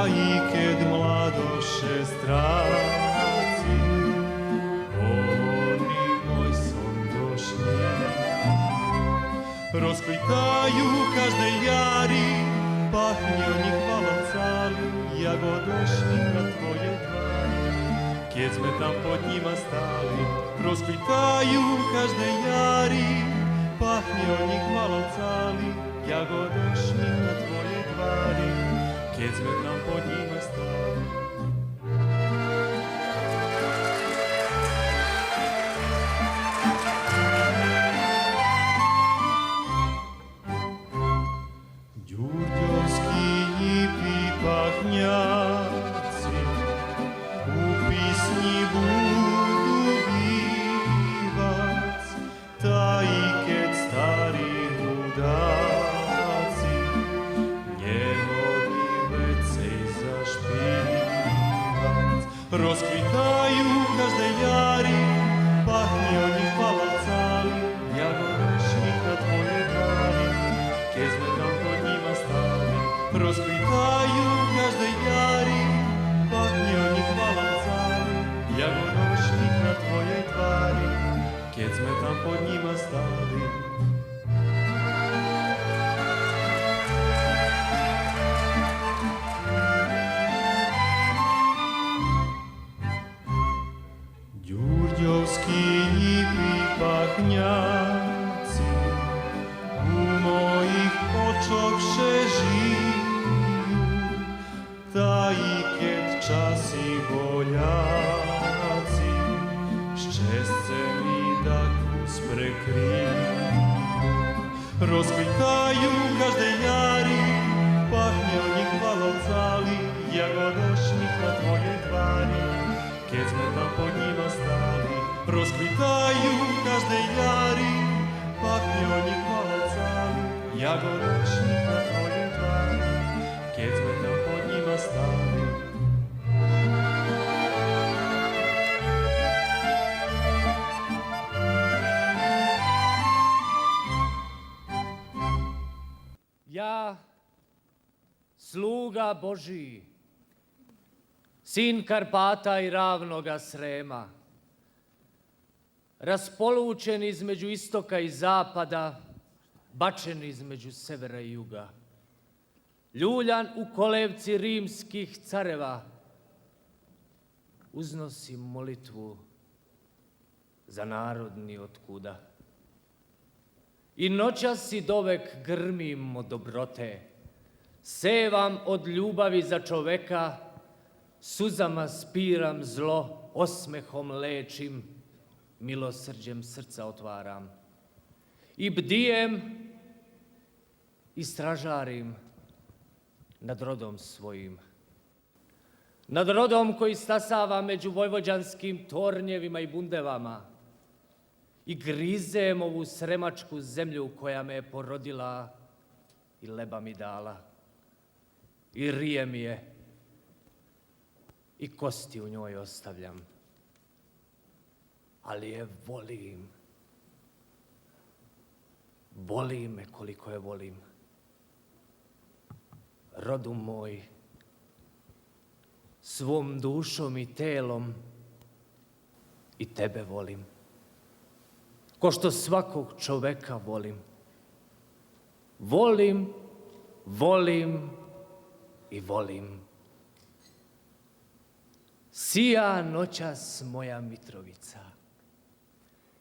И кед младоше страци, вони мой сон дошли. Розквитаю каждей яри, пахнє од нїх валалцали, як од ошмиха твоєй твари. Кед зме там под нїма стали, розквитаю каждей яри, пахнє од нїх валалцали, як од ошмиха твоєй твари. Кед зме там под нїма стали. Дюрдьовски нїпи пахняци у писнї буду бивац, та и кед стари гудаци нє годни вецей зашпивац. Розквитаю каждей яри, пахнє од нїх валалцали, як од ошмиха твоєй твари. Кед зме там под нїма стали, розквитаю каждей яри, пахнє од нїх валалцали, як од ошмиха твоєй твари. Кед зме там под нїма стали. Дюрдьовски нїпи пахняци у моїх очох ше жию, та и кед часи боляци, щесце ми дакус прекрию. Розквитаю каждей яри, пахнє од нїх валалцали, як од ошмиха твоєй твари. Кед зме там под нїма стали, розквитаю каждей яри, пахнє од нїх валалцали, як од ошмиха твоєй твари. Кед зме там под нїма стали. Я, слуга Божи, син Карпата и равнога Срема, располучен између истока и запада, бачен између севера и југа, љуљан у колевци римских царева, узносим молитву за народ ни од куда. И ноћас и довек грмим од доброте, севам од љубави за човека, сузама спирам зло, осмехом лечим, милосрђем срца отварам. И бдијем и стражарим над родом својим. Над родом који стасава међу војвођанским торњевима и бундевама. И гризем ову сремачку земљу која ме је породила и леба ми дала. И ријем је. И кости у њој остављам. Али је волим. Воли ме колико је волим. Роду мој, свом душом и телом и тебе волим. Ко што сваког човека волим. Волим, волим и волим. Сија ноћас моја Митровица.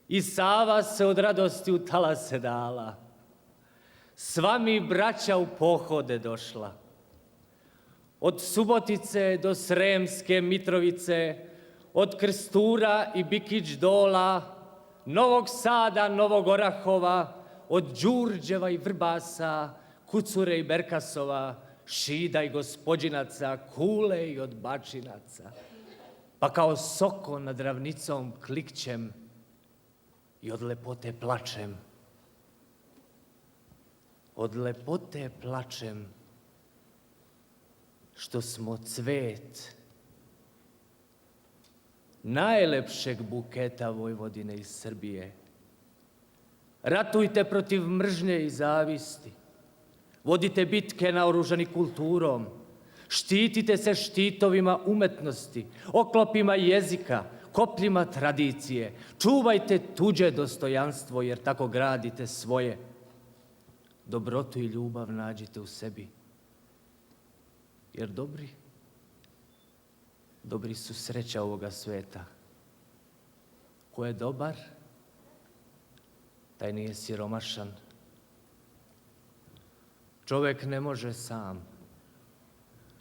И Сава се од радости у таласе дала. Сва ми браћа у походе дошла. Од Суботице до Сремске Митровице, од Крстура и Бикић Дола, Новог Сада, Новог Орахова, од Ђурђева и Врбаса, Куцуре и Беркасова, Шида и Господинаца, Куле и од Бачинаца. Па као соко над равницом кликћем и од лепоте плачем. Од лепоте плачем што смо цвет најлепшег букета Војводине и Србије. Ратујте против мржње и зависти. Водите битке наоружани културом. Štitite se štitowima umetnosци, оклопима језика, копљима традиције. Чувајте туђе достојанство, јер тако градите своје. Доброту и љубав нађите у себе. Јер добри, добри су срећа овога света. Ко је добар, тај није сиромашан. Човек не може сам.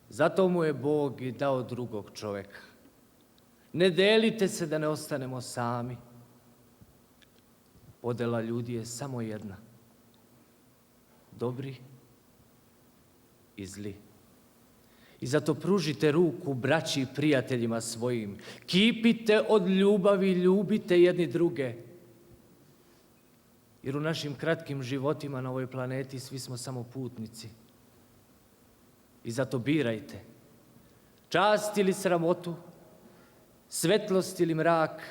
Зато му је Бог и дао другог човека. Не делите се да не останемо сами. Подела људи је само једна. Добри и зли. И зато пружите руку браћи и пријателјима својим. Кипите од љубави, љубите једни друге. Јер у нашим кратким животима на овој планети сви смо само путници. И зато бирајте. Част или срамоту, светлосц или мрак,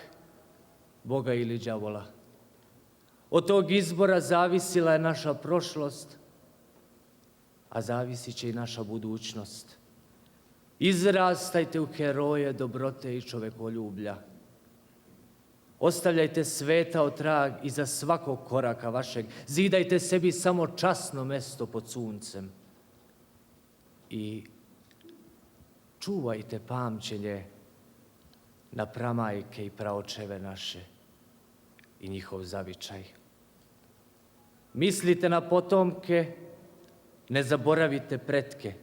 Бога или ђавола. Од тог избора зависила је наша прошлосц, а зависиће и наша будућносц. Израстајте у хероје доброте и човеколюбља. Остављајте светао траг иза сваког корака вашег. Зидајте себе само часно место под сунцем. И чувајте памћење на прамајке и праочеве наше и њихов завичај. Мислите на потомке, не заборавите предке,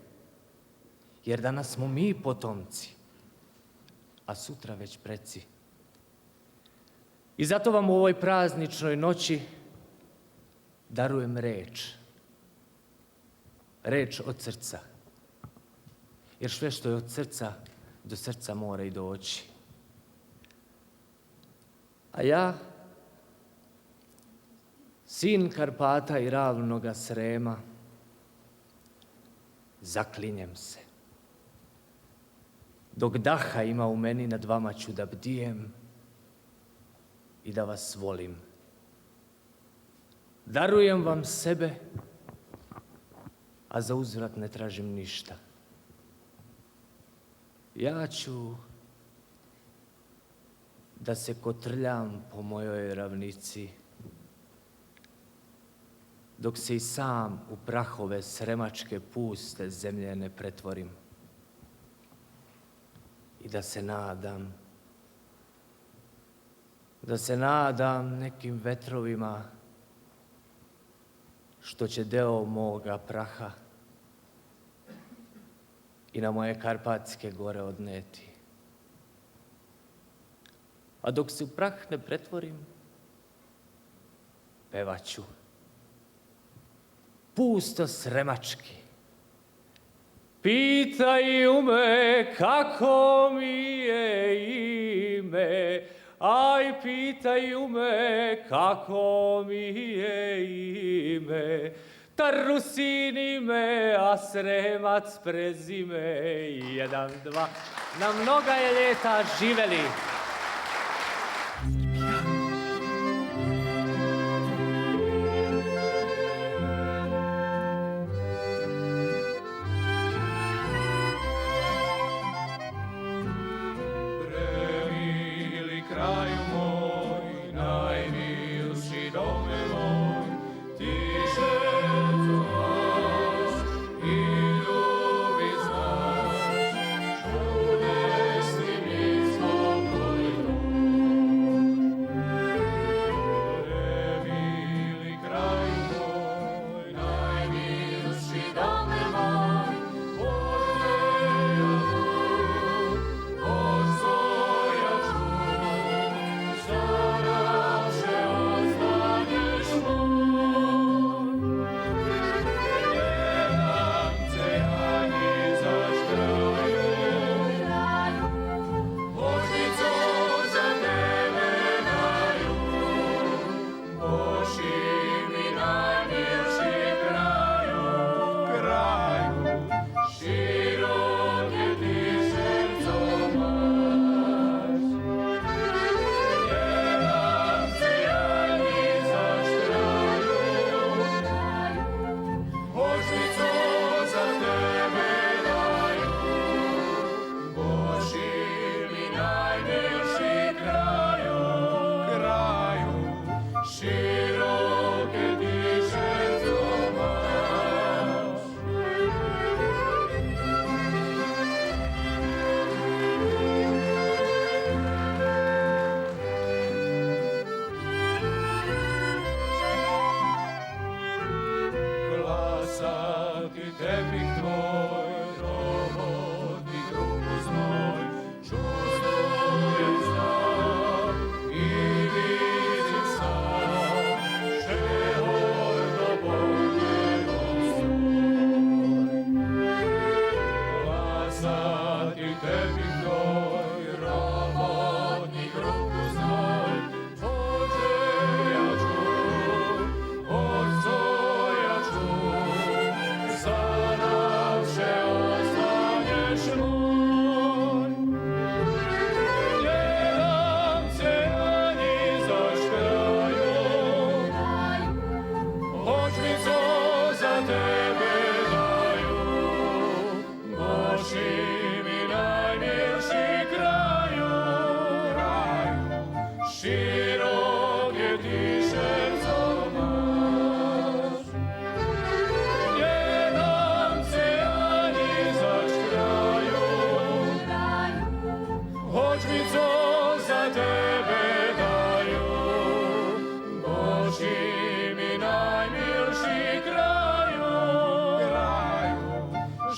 јер данас смо ми потомци, а сутра већ преци. И зато вам у овој празничној ноћи дарујем реч. Реч од срца. Јер све што је од срца, до срца мора и доћи. А ја, син Карпата и равнога Срема, заклинјем се. Док даха има у мени, над вама ћу да бдијем и да вас волим. Дарујем вам себе, а за узврат не тражим ништа. Ја ћу да се котрљам по мојој равници, док се и сам у прахове сремачке пусте земље не претворим. И да се надам, да се надам неким ветровима што ће део мога праха и на моје Карпатске горе однети. А док се у прах не претворим, певаћу. Пусто сремачки. Питају ме како ми је име, ај, питају ме како ми је име. Та Русини ме, а Сремац презиме. Један, два. На многа љета, живели! Премили краю мой, наймилши доме мой, ти ше цо нас и люби з нас, чудесни близко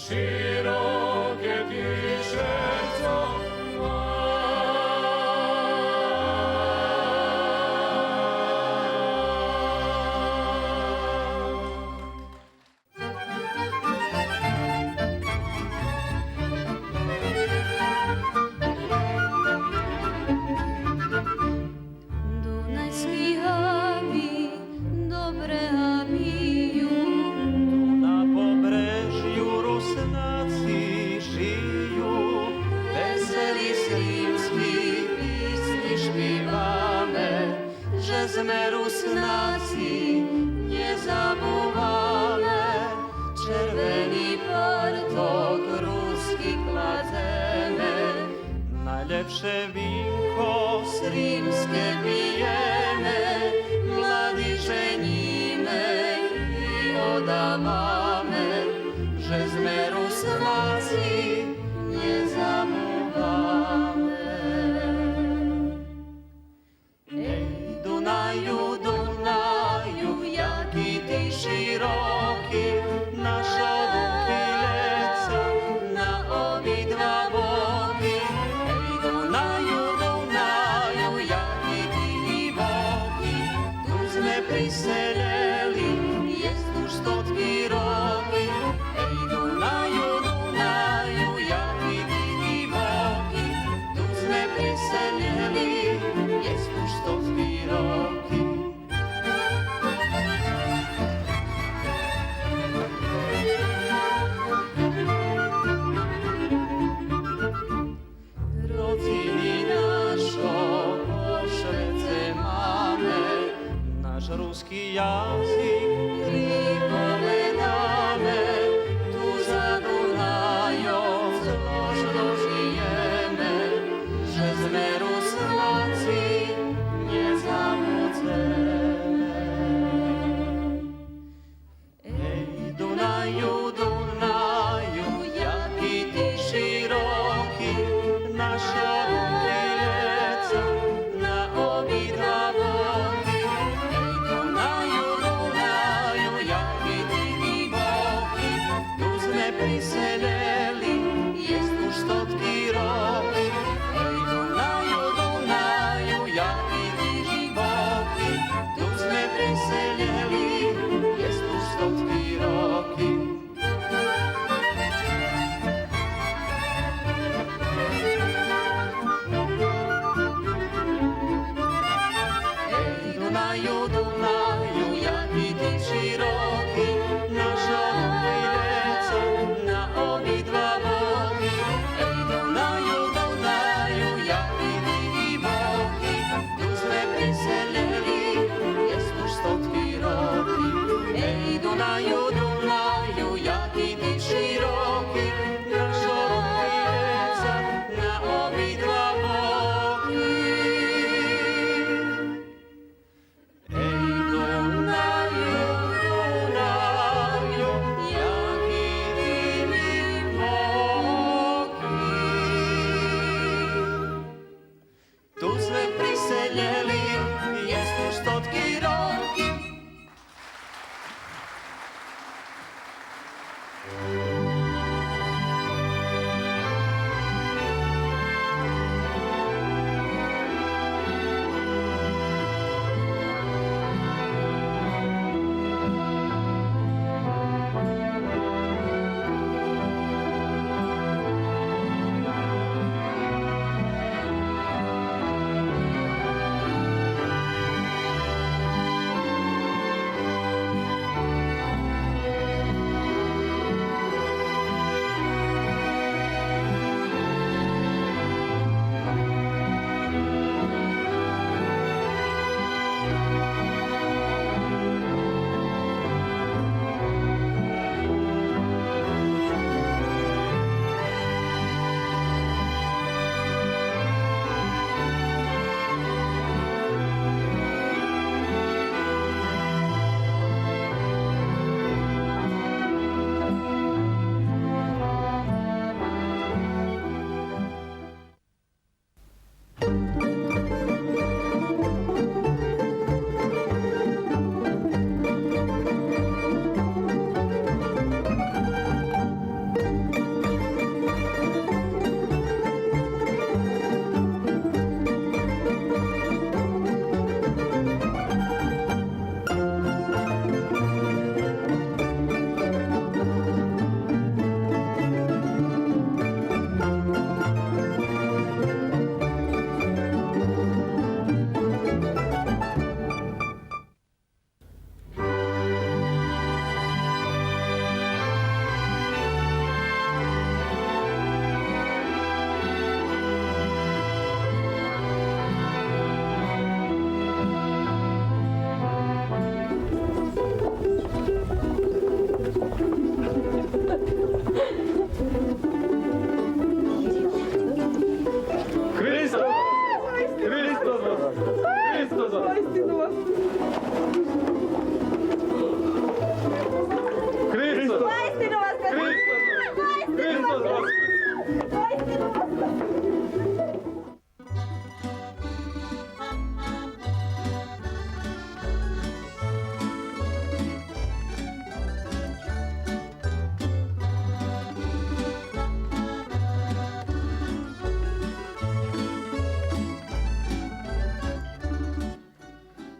Широке ти шерцо ма. Дунайски гами добре гамию. Ту на побрежю Руснаци жию. Весели сримски писнї шпиваме, же зме Руснаци нє забуваме. Червени фарток руски кладземе, найлєпше винко сримске пиєме, млади женїме и одаваме, же зме Руснаци нє забуваме. Ей, Дунаю, Дунаю, яки ти широки, нашо руки лєца на обидва боки. Ей, Дунаю, Дунаю, яки ти глїбоки, ту зме приселєли, єст уж стотки роки. Ей, Дунаю, Дунаю, яки ти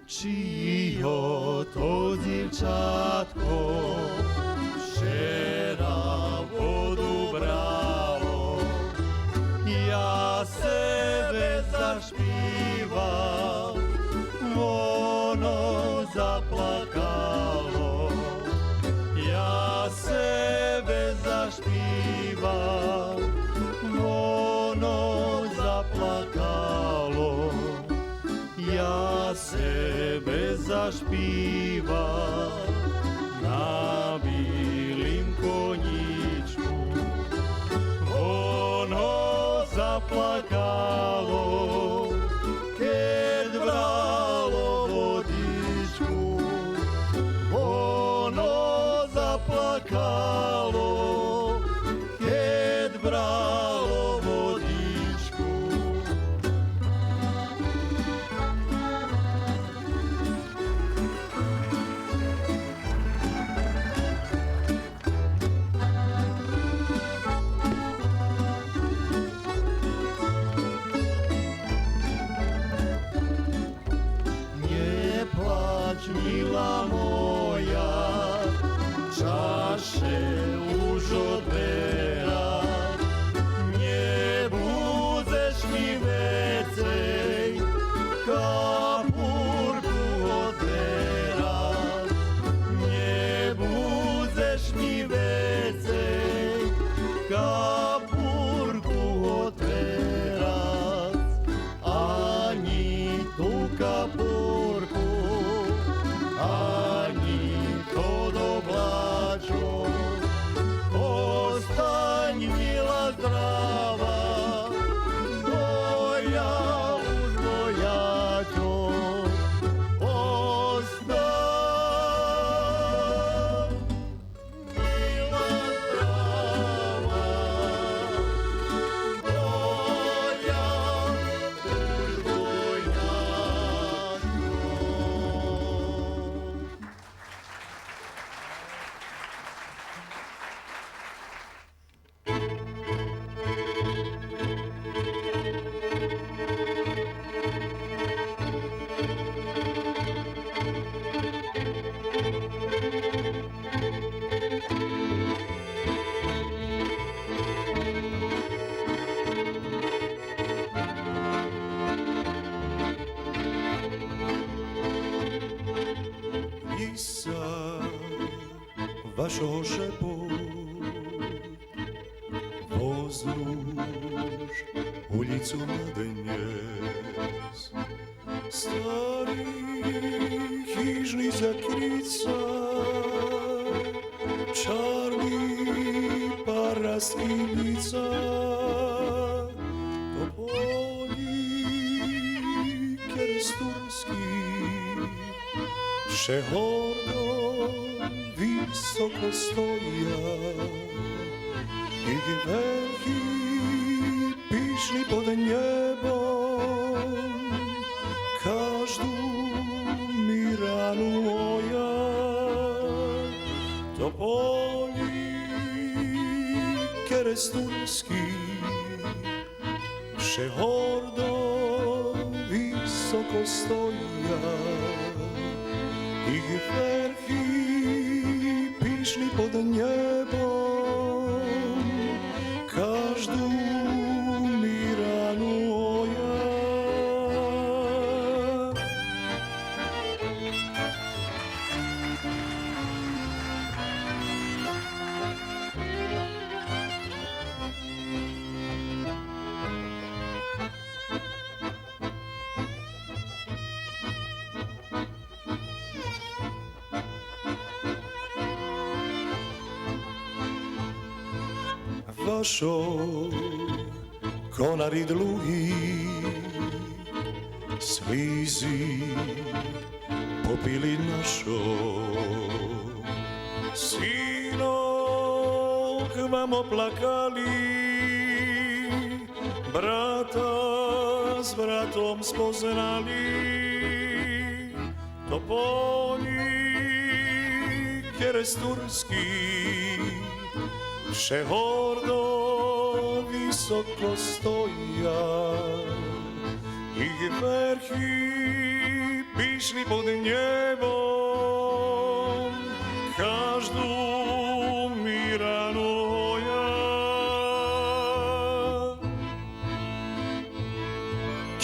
Чийо то дівчатко вчера воду брало, я себе зашпівав, воно заплакало, я себе зашпівав, воно заплакало. Я себе зашпівав на білім конічку, воно заплакало, кед брало водичку, воно заплакало, кед брало водичку. Нє плач, мила моя, чаще уж одберам. Нє будзеш ми вецей капурку одберац, нє будзеш ми вецей капурку одберац. Анї ту капурку, анї тот облачок. Остань, мила, здрава, бо я уж воячок. Остань. Лїса вашого шепот, воздуш улїцу на днєс. Стари хижни закрица, чарни параски лїца, тополї керестурски ше гордо високо стоя, їх верхи пишни под нєбом, кажду ми рану оя. Тополї керестурски ше гордо високо стоя, їх верхи пишни под нєбом, кажду ми рану оя. Вашо конари длуги, слїзи попили нашо. Синок Вам оплакали, брата з братом спознали, то пони Керестурски вше гордо високо стоя. Их верхи пишни под нєбом, кажду ми рану гоя.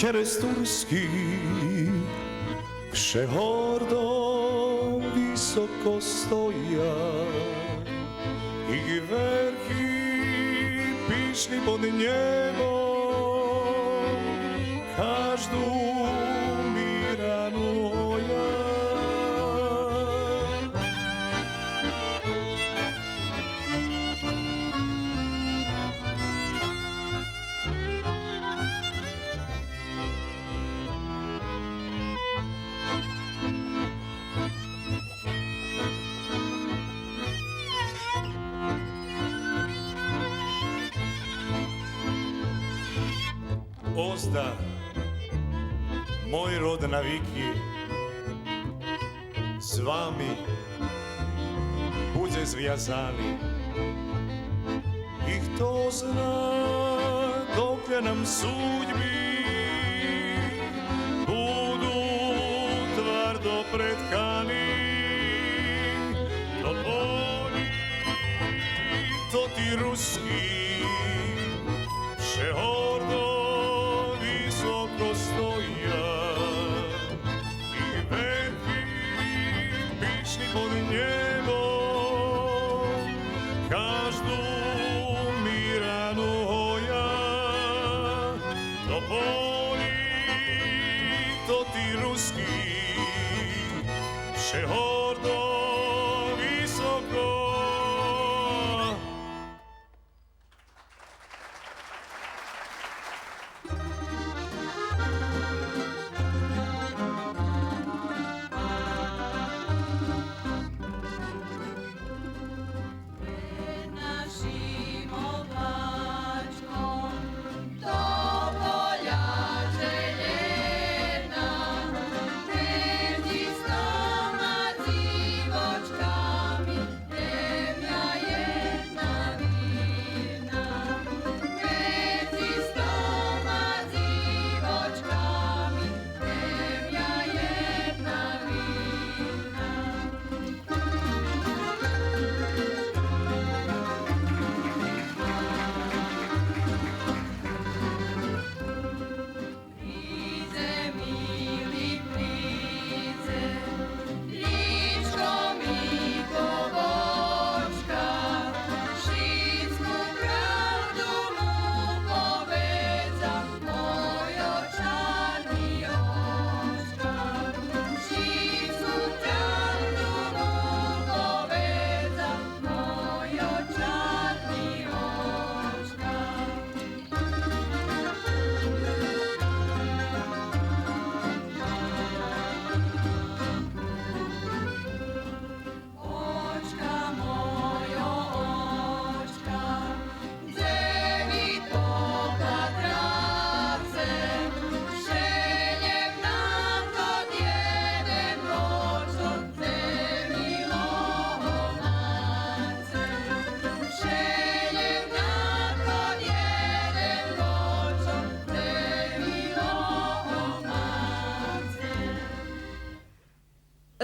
Керестурски вше гордо високо стоя, их верхи пишни под нєбом, кажду ми рану гоя. Озда, мой род навики з вами будзе звязани. И хто зна докля нам судьби буду твардо преткани, то пони тоти руски вше гордо високо стоя. Их верхи пишни под нєбом, кажду ми рану гоя. То пони тоти руски вше гордо високо.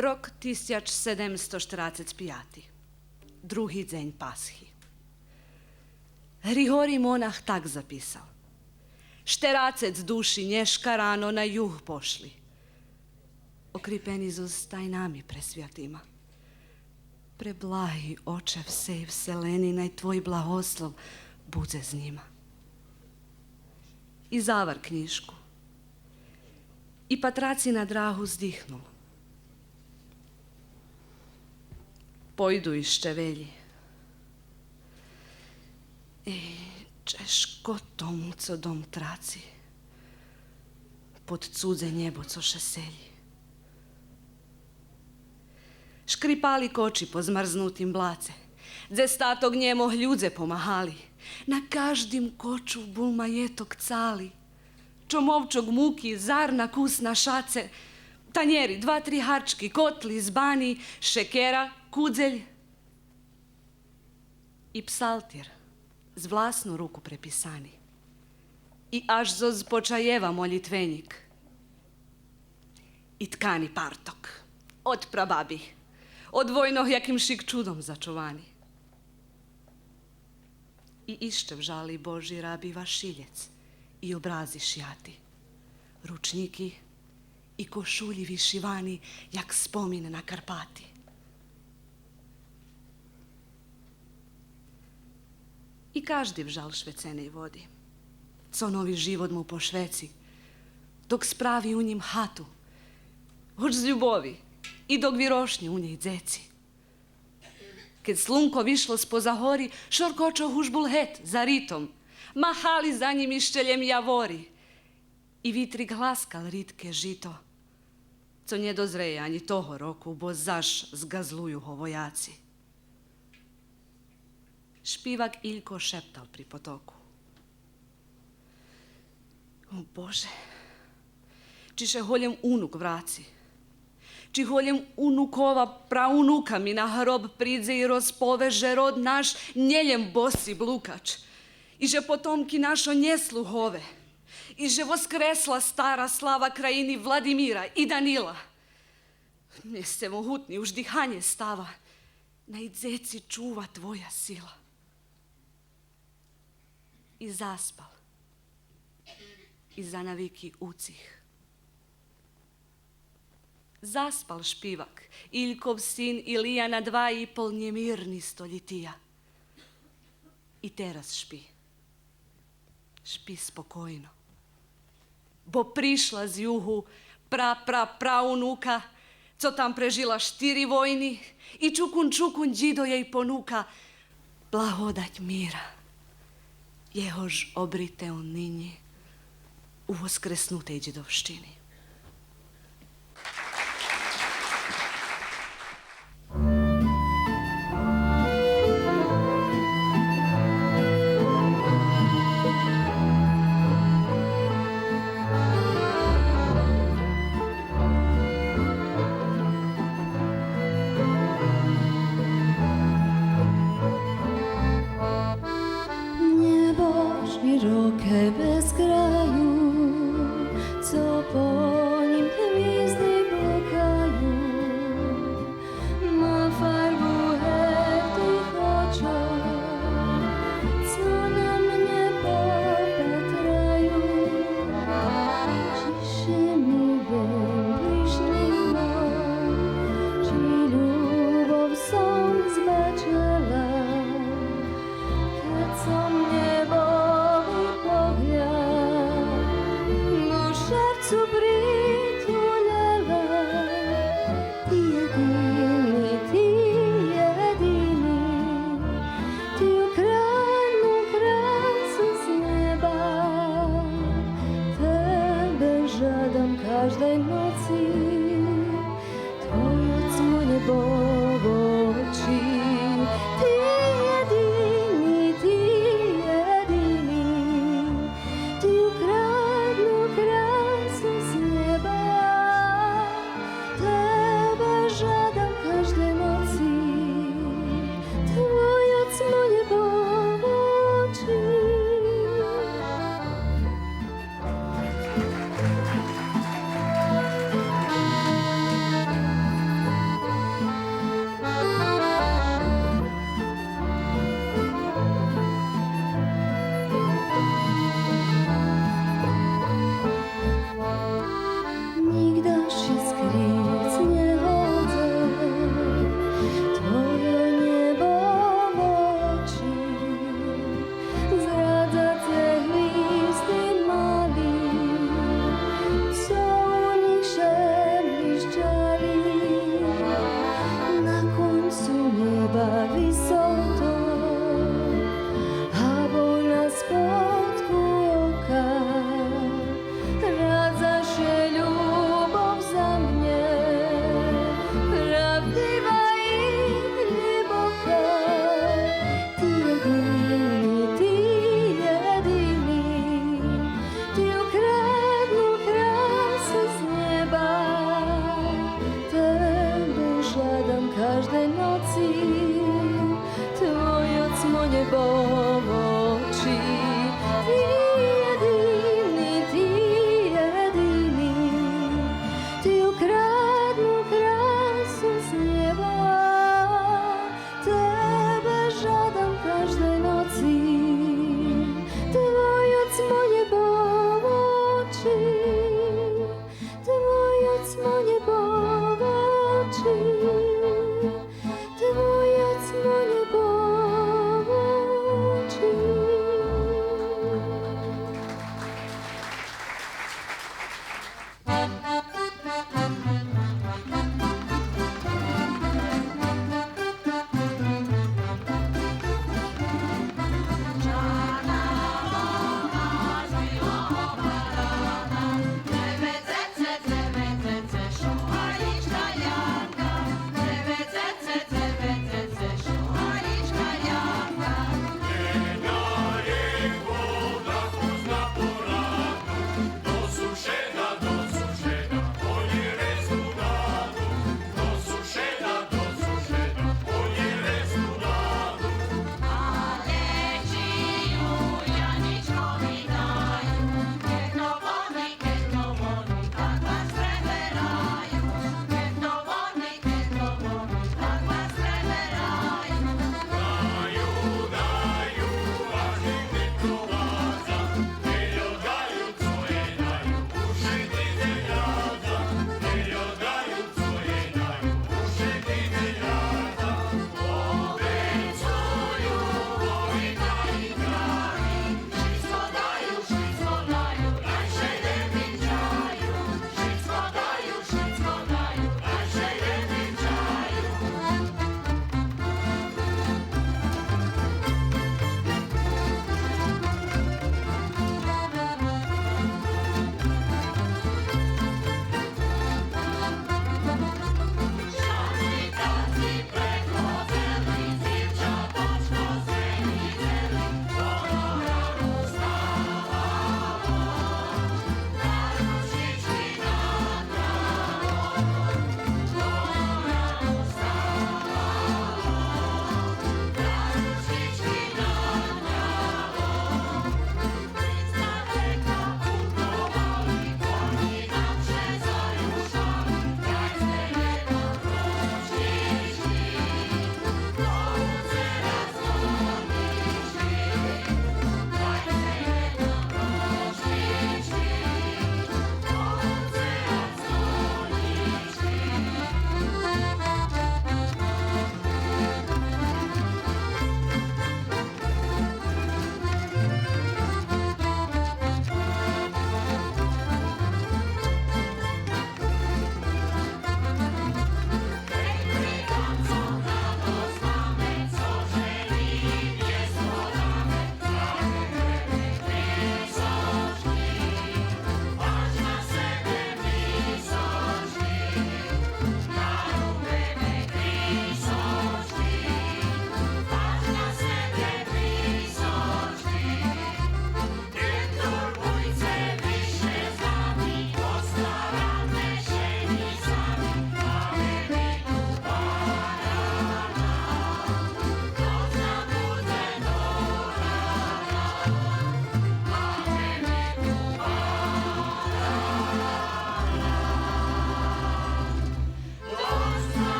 Рок тисяч седемсто штерацец пияти. Други дзень Пасхи. Григорий монах так записал: Штерацец души нєшка рано на юг пошли, окрипени зоз тайнами пресвятима. Преблаги Оче всей вселени, най Твой благослов будзе з нїма. И завар кнїжку. И патраци на драгу здихнул. Пойду ище велї. Ей, чежко тому цо дом траци, под цудзе нєбо цо ше селї. Шкрипали кочи по змарзнутим блаце, Дзе статок нє мог, людзе помагали. На каждим кочу бул маєток цали. Чомовчок муки, зарна кус на шаце, танєри, два-три гарчки, котли, збани, шекера, кудзель и псалтир з власну руку преписани. И аж зоз почаєва молїтвенїк. И ткани парток. Од прабаби. Од войнох яким шик чудом зачовани. И ище вжали Божи раби вашилєц и образи шяти, ручнїки и кошулї вишивани, як спомин на Карпати. И кажди вжал швеценей води, цо нови живот му пошвеци, док справи у нїм хату, гоч з любови, и док вирошню у нєй дзеци. Кед слунко вишло споза гори, шоркочох уж бул гет за ритом. Махали за нїм ище лєм явори. И витрик гласкал ридке жито, цо нє дозреє анї того року, бо заш зґазлую го вояци. Шпивак Илько шептал при потоку: О Боже, чи ше голєм унук враци, чи голєм унукова праунука ми на гроб придзе и розпове же род наш нє лєм боси блукач, и же потомки нашо нє слугове, и же воскресла стара слава країни Владимира и Данила. Мнє всемогутни уж диханє става, най дзеци чува твоя сила. И заспал. И занавики уцих. Заспал шпивак, Ильков син Илия, на два и пол нємирни столїтия. И тераз шпи. Шпи спокойно. Бо пришла з югу пра-пра-праунука, цо там прежила штири войни, и чукун-чукун дїдо єй понука благодать мира. Єгож обрите он нинї у воскреснутей дїдовщини. Нєбо широке без краю, цо по нїм гвизди блукаю, ма фарбу гевтих очох, цо на мнє попатраю. Чи ше ми лєм ближнїма, чи любов сом збачела, кед сом нєбови погляд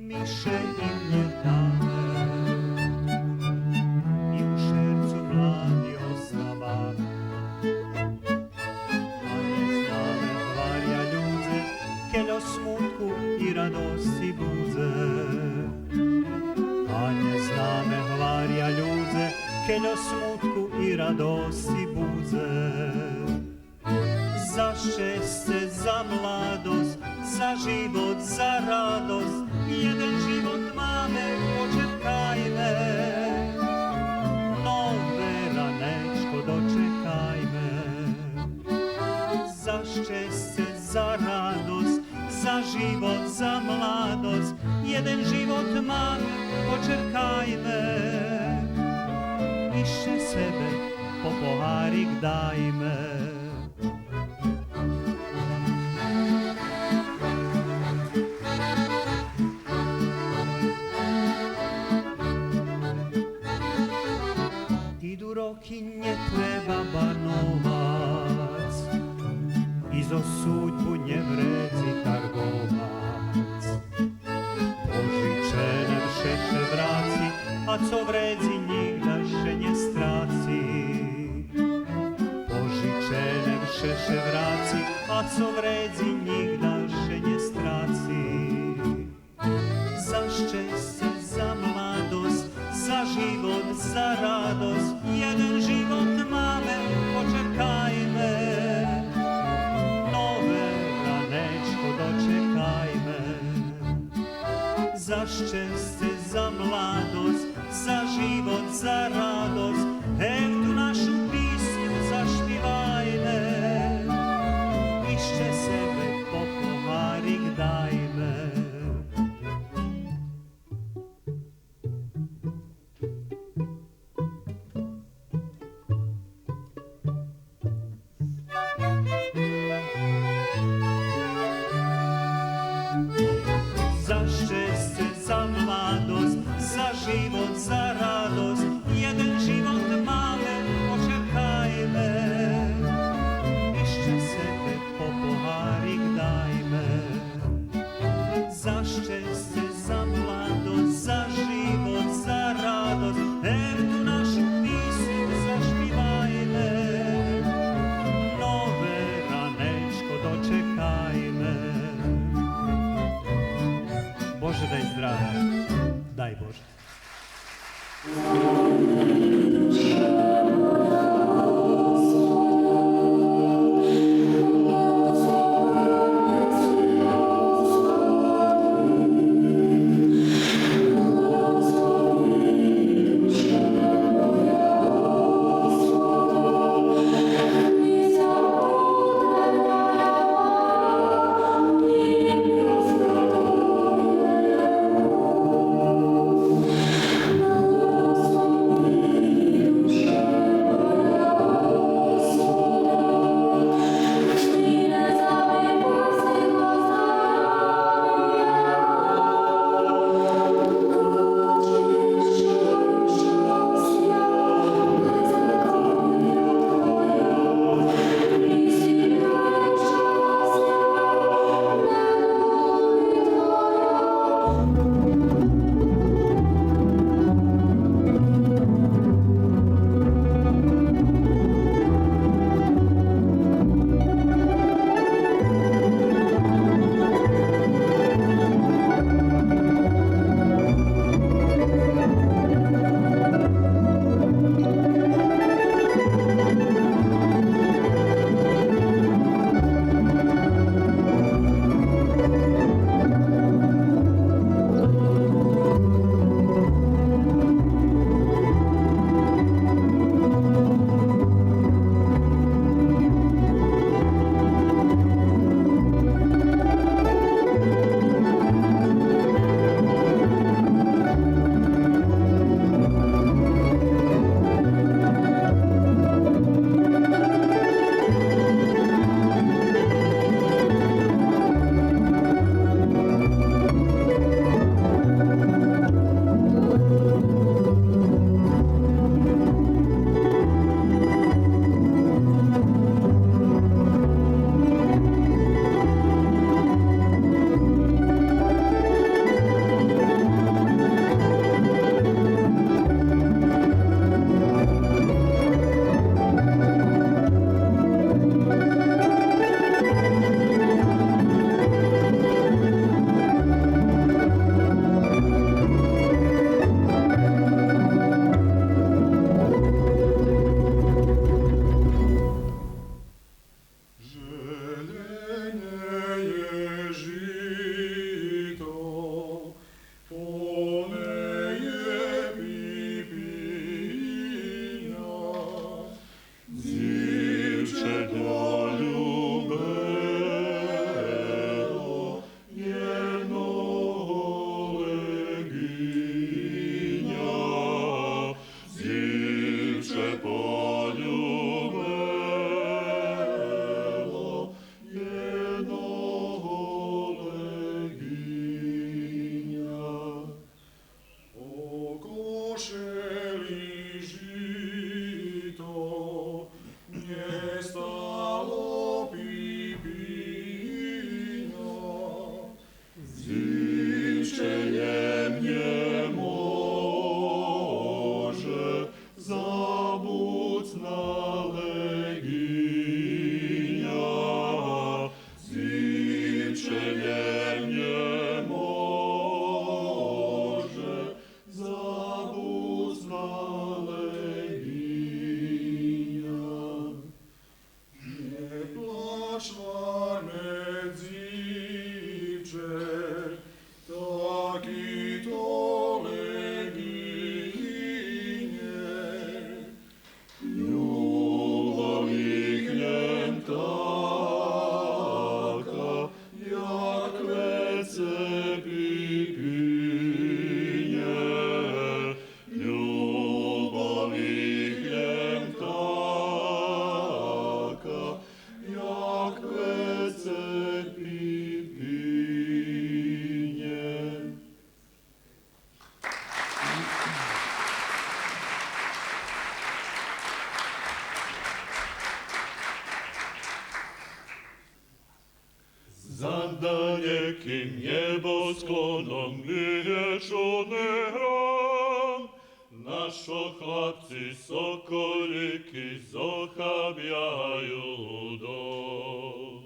Ми ше им нє даме, и у шерцу млади оставаме. А нє знаме, гваря, людзе, кельо смутку и радосци будзе. А нє знаме, гваря, людзе, кельо смутку и радосци будзе. За щесце, за младосц, за живот, за радосц, єден живот маме, почеркайме. Нове ранечко дочекайме. За щесце, за радосц, за живот, за младосц, єден живот маме, почеркайме. Ище себе по погарик дайме. Иду роки, нє треба бановац, и зоз судьбу нє вредзи тарговац. Пожичене вше ше враци, а цо вредзи, нїґда ше нє страци. Пожичене вше ше враци, а цо вредзи, нїґда ше нє страци. За щесце, за младосц, за живот, за радосц, єден живот маме, почеркайме. Нове ранечко дочекайме. За щесце, за младосц, за живот, за радосц, гей, ту нашу писню зашпивайме. Ище себе по погарик дайме. За щесце, за младосц, за живот, за радосц, єден живот маме, почеркайме. Ище себе по погарик дайме. За щесце, за младосц, за живот, за радосц, гей, ту нашу писню зашпивайме. Нове ранечко дочекайме. Боже, дай здравя. Дай Боже. Нє може забуц на леґиня, з дівченєм нє може забуц на леґиня. Нє плач, марне дзивче, так и то леґиня. Любов їх лєм така, як вецеп и пинє. Любов їх лєм така, як вецеп и пинє. За далєким нєбосклоном лєтє чудный гром, нашо хлапци соколїки зохабяю дом.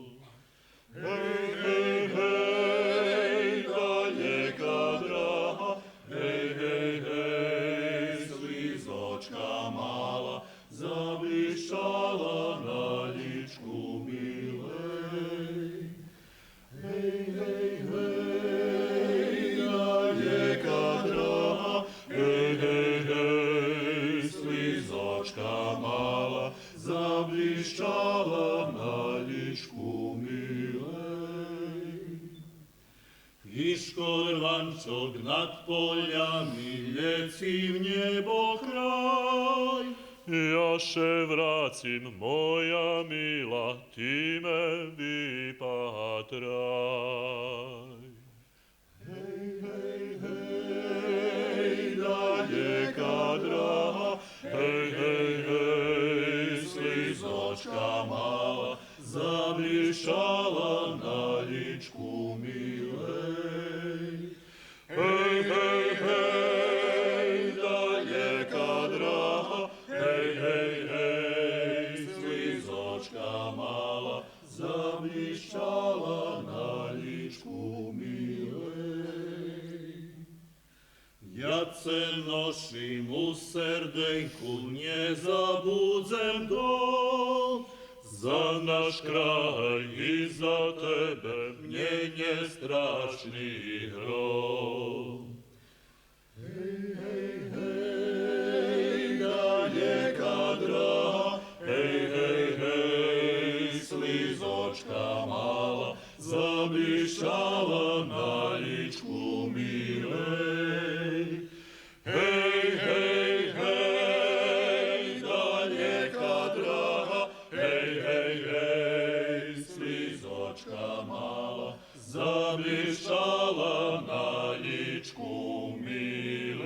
Гей, гей, гей, далєка драга, гей, гей, гей, слизочка мала, заблищала на личку милей. Гей, гей, гей, далєка драга, гей, гей, гей, слизочка мала, заблищала на личку милей. Ишкор ванчок над полями лєци в нєбо край. Я ше врацим, моя мила, ти ме випатрай. Гей, гей, гей, далєка драга, гей, гей, гей, слизочка мала, заблищала на личку милей. Гей, гей, гей, далєка драга, гей, гей, гей, слизочка мала, заблищала на личку милей. Я це ношим у серденьку, нє забудзем дом. За наш край и за тебе мнє нє страшни гром. Гей, гей, гей, далєка драга, гей, гей, гей, слизочка мала, заблищала на личку милей. Гей, гей, гей, далєка драга, гей, гей, гей, слизочка мала, заблищала на личку милей.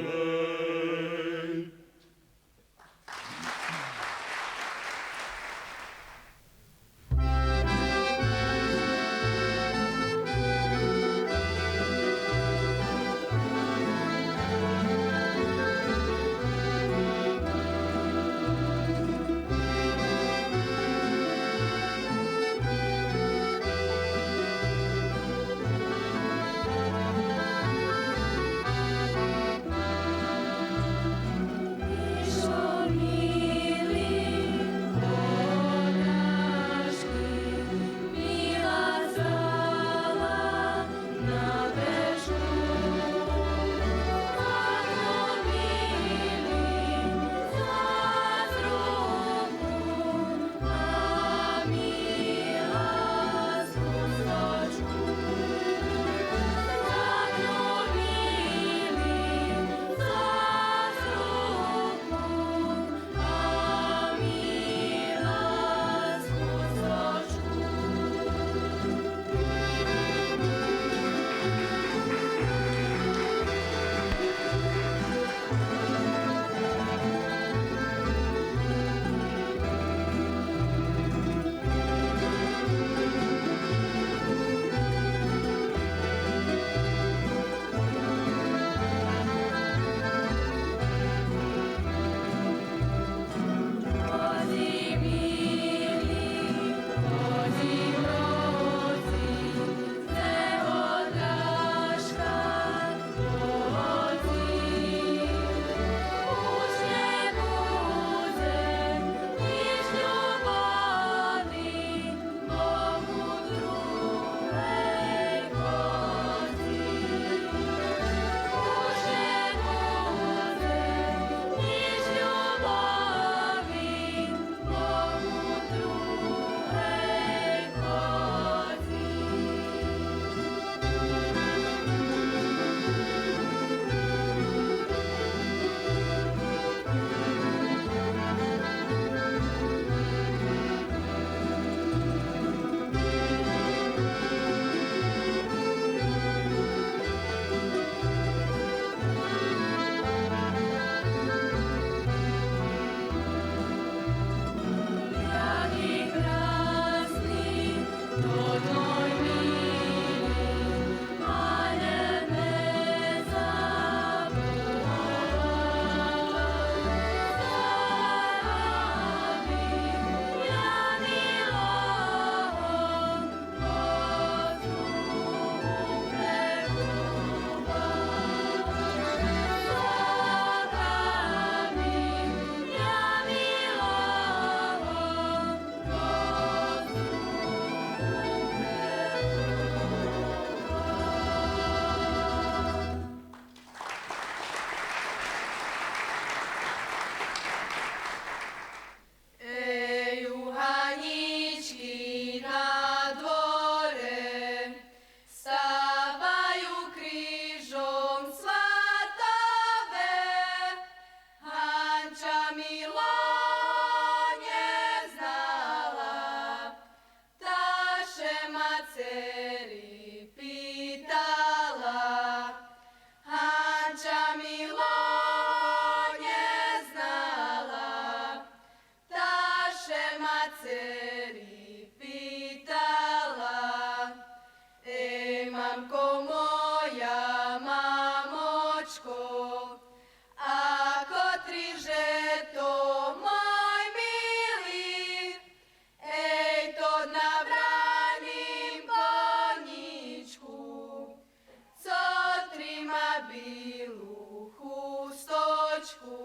білу хусточку,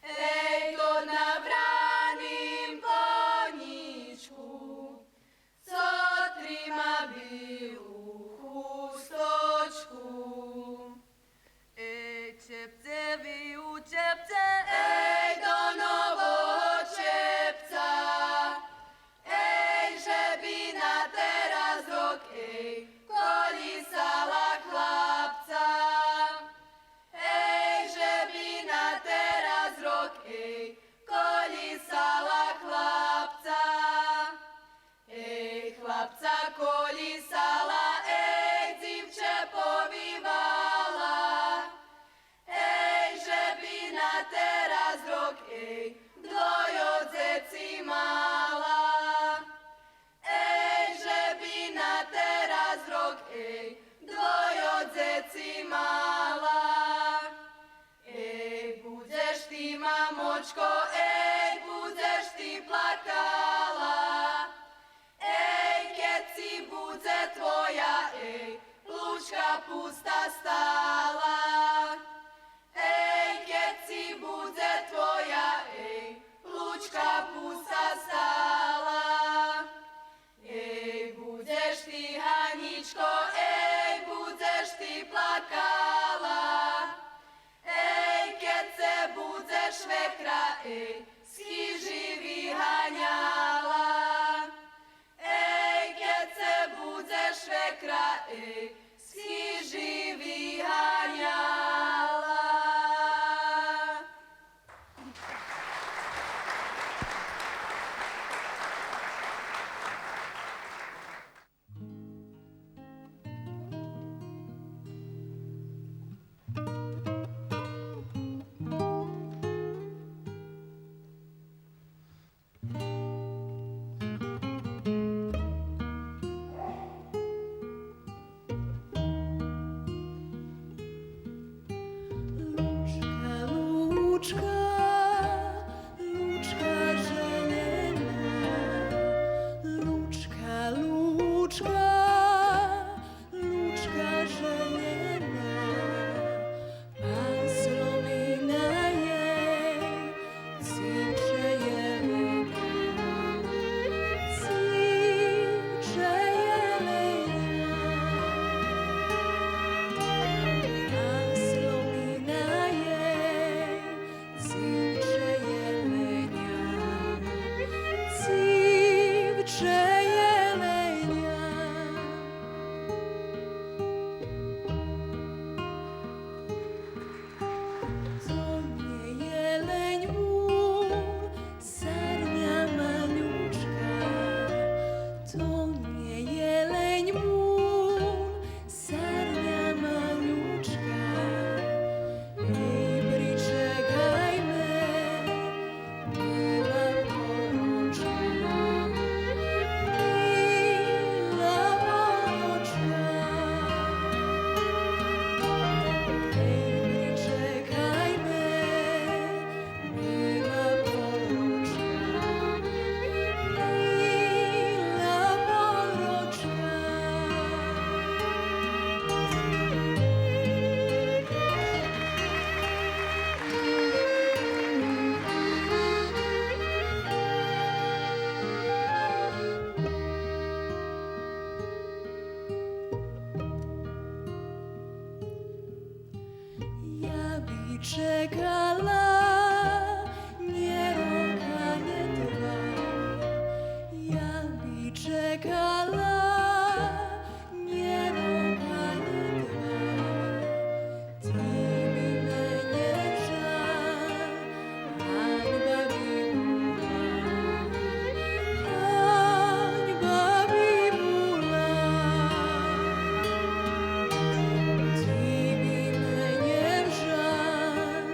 ей, тот на вранім понічку, цо трима білу хусточку. Ей, чепцеві у чепце, ей, до нового чепца, ей, же би на тераз рок, ей, колісала хлапца. Ей, же би на тераз рок, ей, колісала хлапца. Ей, хлапца колісала, ей, дзивче повівала. Ей, же би на тераз рок, ей, двойо дзеци мала. Ей, же би на тераз рок, ей, двойо дзеци мала. Ей, будзеш ти, мамочко, ей, будзеш ти плакала. Ей, кед ци будзе твоя, ей, лучка пуста стала. Ей, кед ци будзе твоя, ей, лучка пуста стала. Ей, будзеш ти, Ганічко, ей, будзеш ти плакала. Ей, кед це будзе швекра, ей, з хижи виганяла. Ей, кед це будзе швекра, ей, з хижи виганяла. Лучка, лучка, лучка желєна, лучка, лучка, лучка желєна, а сломина єй, дзивче єленя, дзивче єленя, а сломина єй, дзивче єленя, дзивче єленя. То нє єлень бул, сарня малючка, то нє єлень бул, сарня малючка. Ей, причекай ме, мила порочка, мила порочка. Ей, причекай ме, мила порочка, мила порочка. Я би чекала нє рока, нє два, я би чекала нє рока, нє два, ти би ме нє вжал, ганьба би була, ганьба би була, ти би ме нє вжал,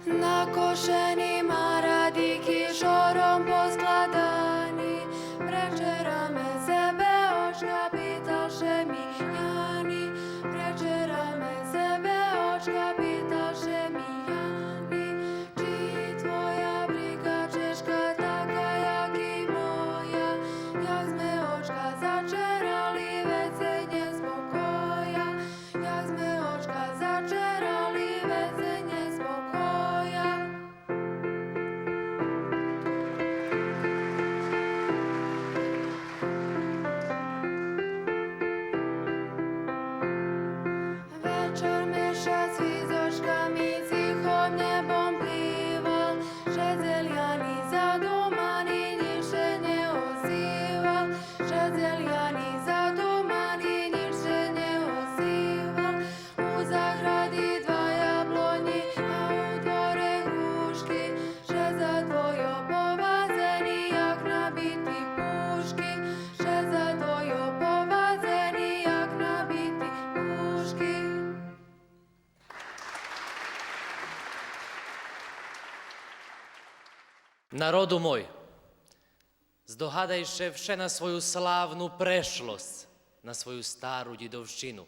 Накошени марадики шором поскладани, пречераме себе очка, питал ше ми Яни, пречераме себе очка, питал ше ми Яни. Чи твоя брика чежка така, як и моя? Як зме очка зачерали, вецей нєспокоя. Як зме очка зачерали, вецей нєспокоя. Вечар мешац з гвиздочками тихо нєбом пливал, шедзел Яни задумани, нїч ше нє озивал. Шедзел Яни задумани, нїч ше нє озивал. У загради два яблонї, а у дворе грушки. Шедза двойо повадзени, як набити пушки. Шедза двойо повадзени, як набити пушки. Народу мой, здогадай ше вше на свою славну прешлосц, на свою стару дїдовщину,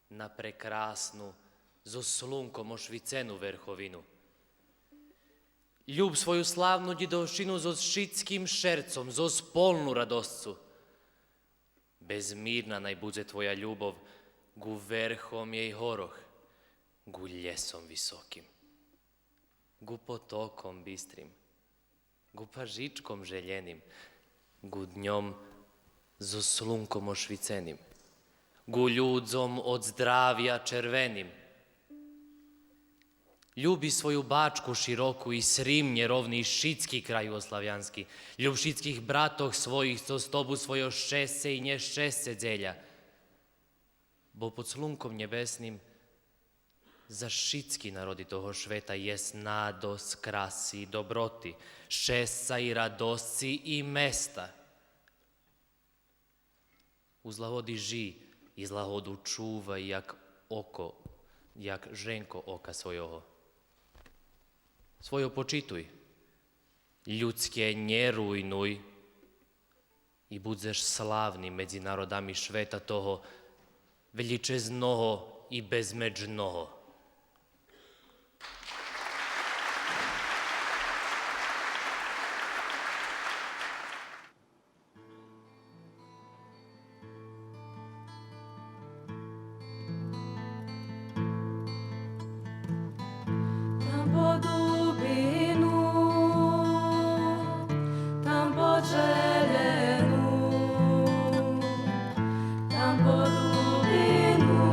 на прекрасну, зоз слунком ошвицену верховину. Люб свою славну дїдовщину зоз шицким шерцом, зоз полну радосцу. Безмирна най будзе твоя любов ґу верхом єй горох, ґу лєсом високим, ґу потоком бистрим, ґу пажичком желєним, ґу дньом зоз слунком ошвиценим, ґу людзом од здравя червеним. Люб и свою Бачку широку, и Срим нєровни, и шицки край югославянски. Люб шицких братох своїх, цо з тобу свойо щесце и нєщесце дзеля. Бо под слунком нєбесним за шицки народи того швета єст надосц краси и доброти, щесца и радосци и места. У злагоди жи и злагоду чувай, як око, як женко ока свойого. Свойо почитуй, людске нє руйнуй, и будзеш славни медзи народами швета того велїчезного и безмеджного. Там по дубину, там по челену, там по дубину,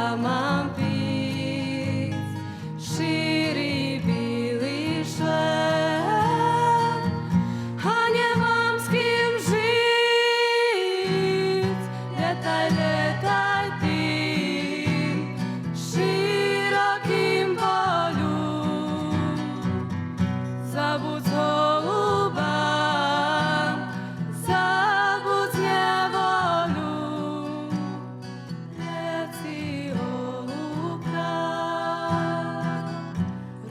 А мам піц, ширый білый швет, а нємам з ким жыц. Лєтай, лєтай ты широкым полю, забудз голубам, забудз нєволю. Лєці голубка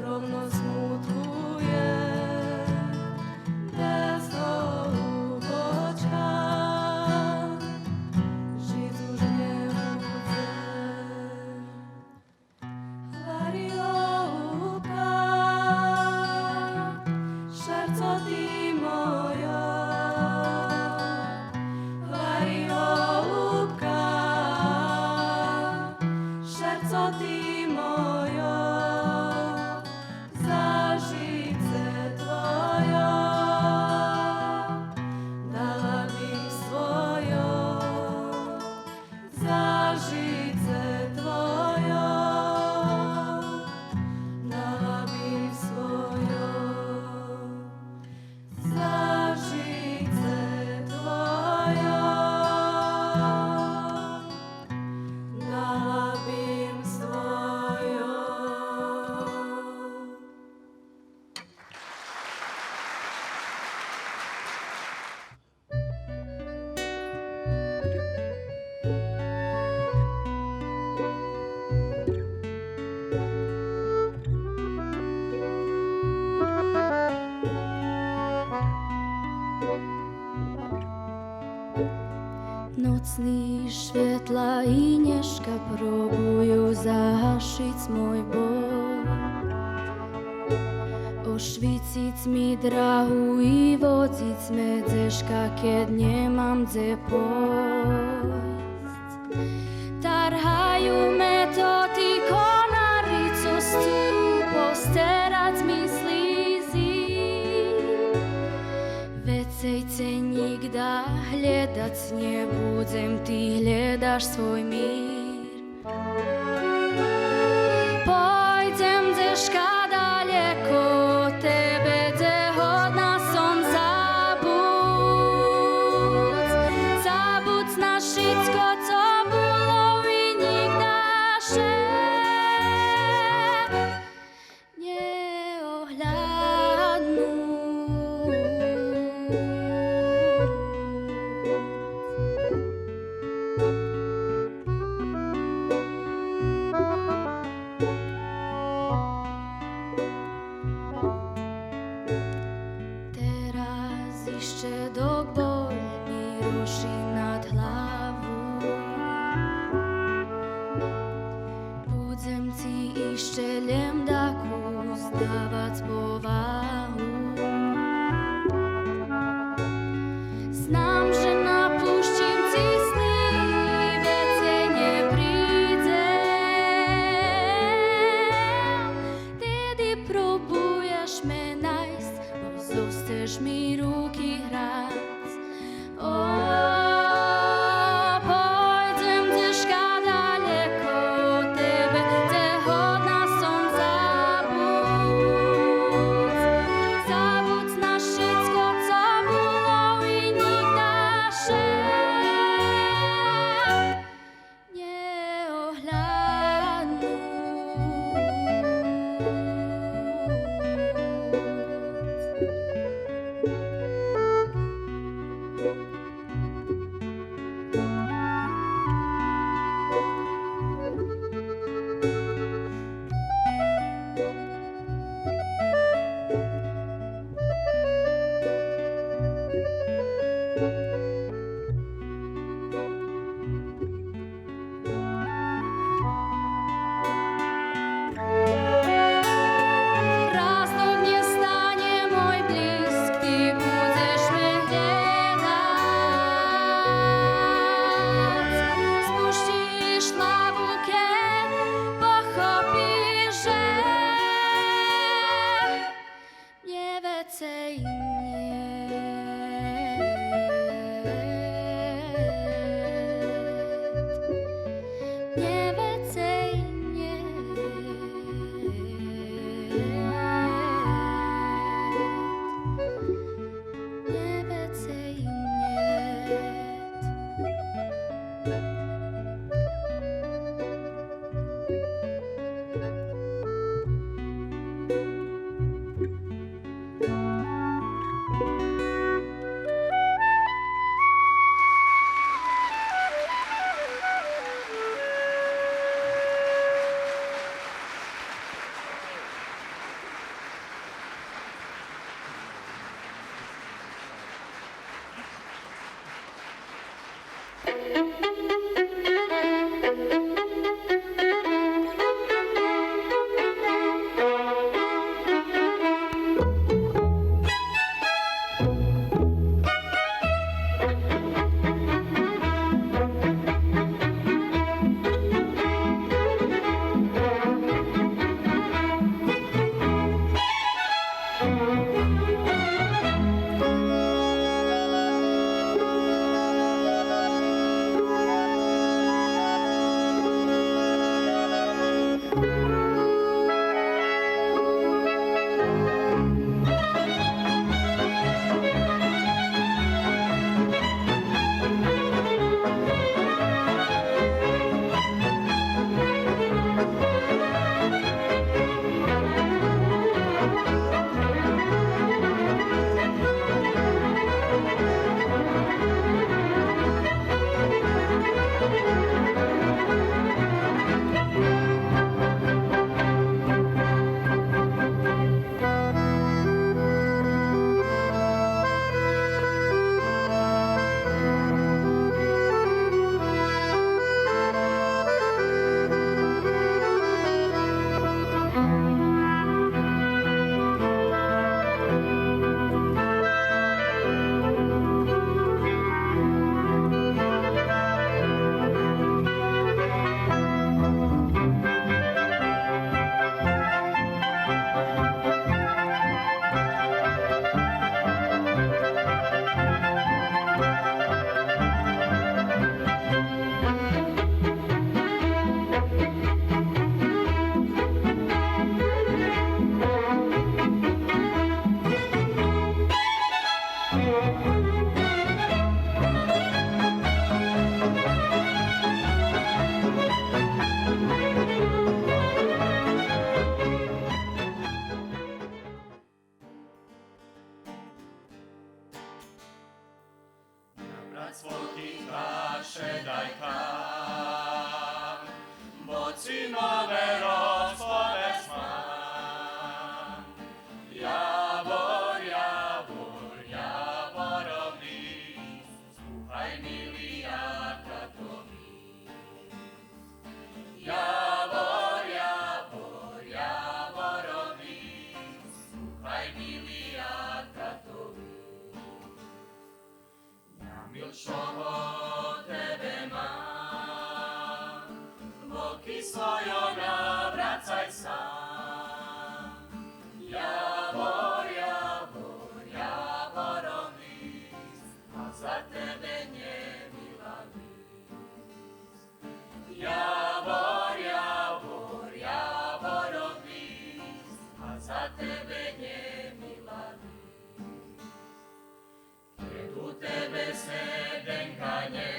ровно смуткує, без голубочка жыц уж нє будзе. Гварі голубка, серцо ты моє, гварі голубка, серцо ты моє, за жыце твоє дала бым своє. За жыце твоє дала бым своє, за жыце твоє дала бым своє. Ноцны шветла і нєшка пробую загашыц мой бол. Ошвіциц мі драгу і водзиц ме дзешка, кед нємам дзе пойсц. Таргаю ме тоти конары, цо сцу постерац ми слїзи. Вецей це нїґда глєдац нє будзем, ты глєдаш свой мир. Пойдзем дзешка далєко од тебе, дзе годна сом забуц, забуц на шицко, цо було, і нїґда ше нє огляднуц. Тераз ище док боль ми руши над главу, будзем ци ище лєм дакус давац повагу. Знам же напущим ци сни, вецей нє придзем. Теди пробуєш ме найсц, бо зостаєш ми руки грац. О, пойдзем дзешка далєко од тебе, дзе годна сом забуц, Синове розповесма. Явор, явор, яворов лист, слухай, мили, яка то вист. Явор, явор, яворов лист, слухай, мили, яка то вист. Ня милшого тебе мам, боки свойо наврацай сам. Явор, явор, яворов лист, а за тебе нє мила вист. Явор, явор, яворов лист, а за тебе нє мила вист. Кед у тебе серденька нє,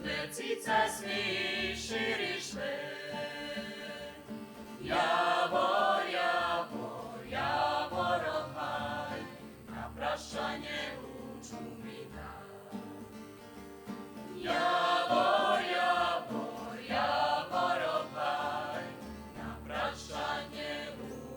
веци цо смиш, шириш лєм. Явор, явор, яворов гай, на пращанє ручку ми дай. Явор, явор, яворов гай, на пращанє ручку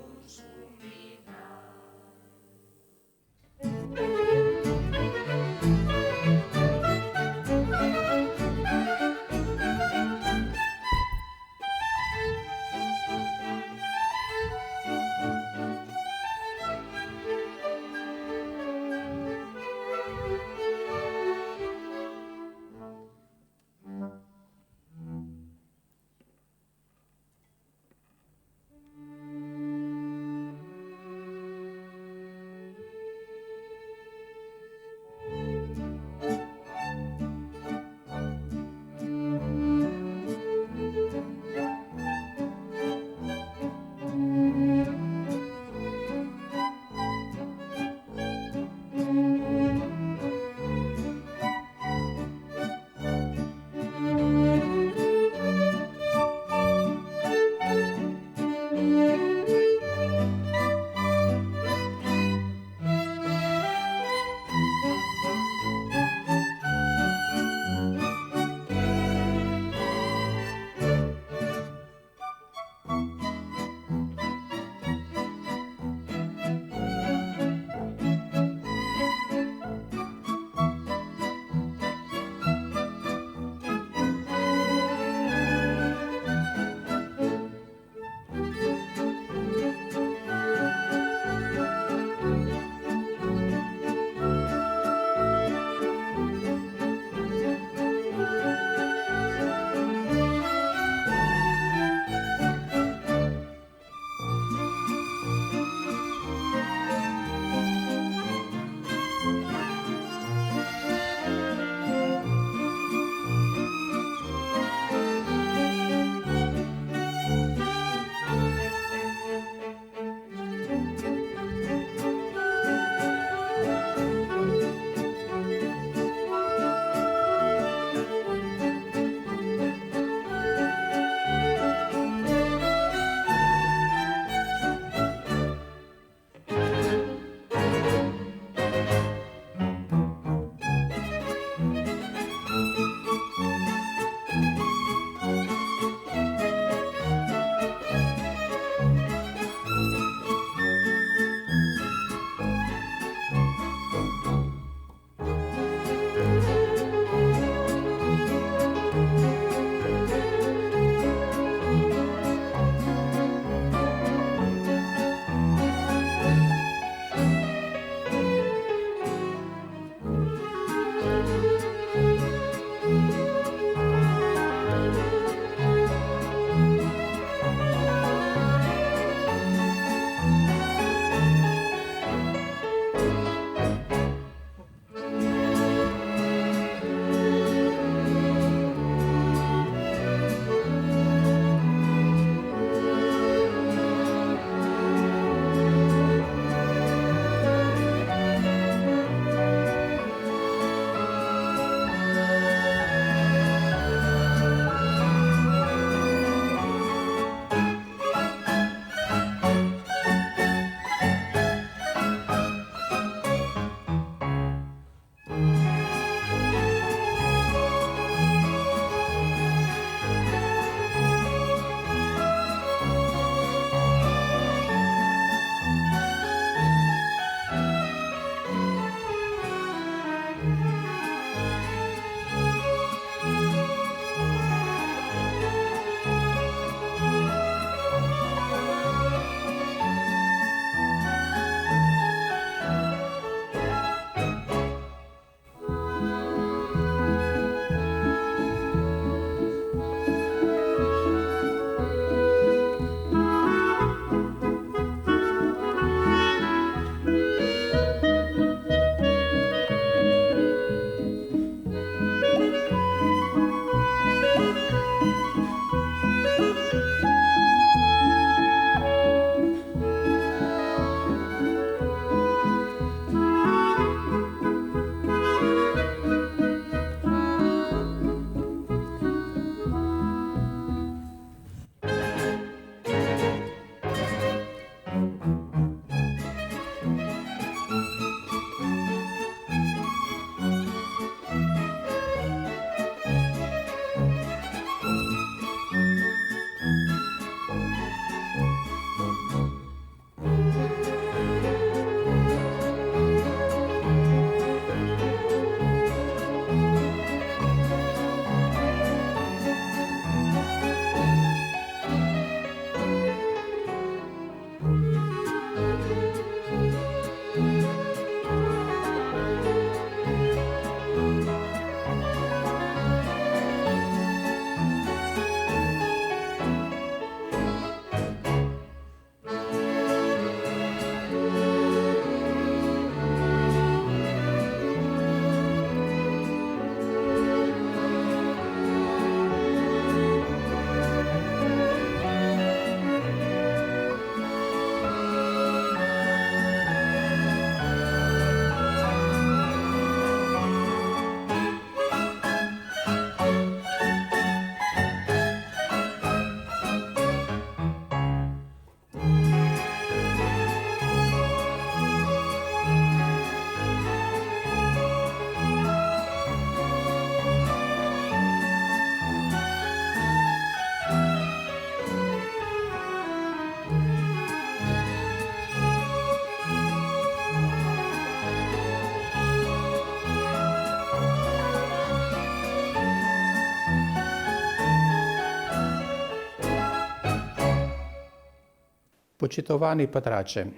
Почитовани патраче,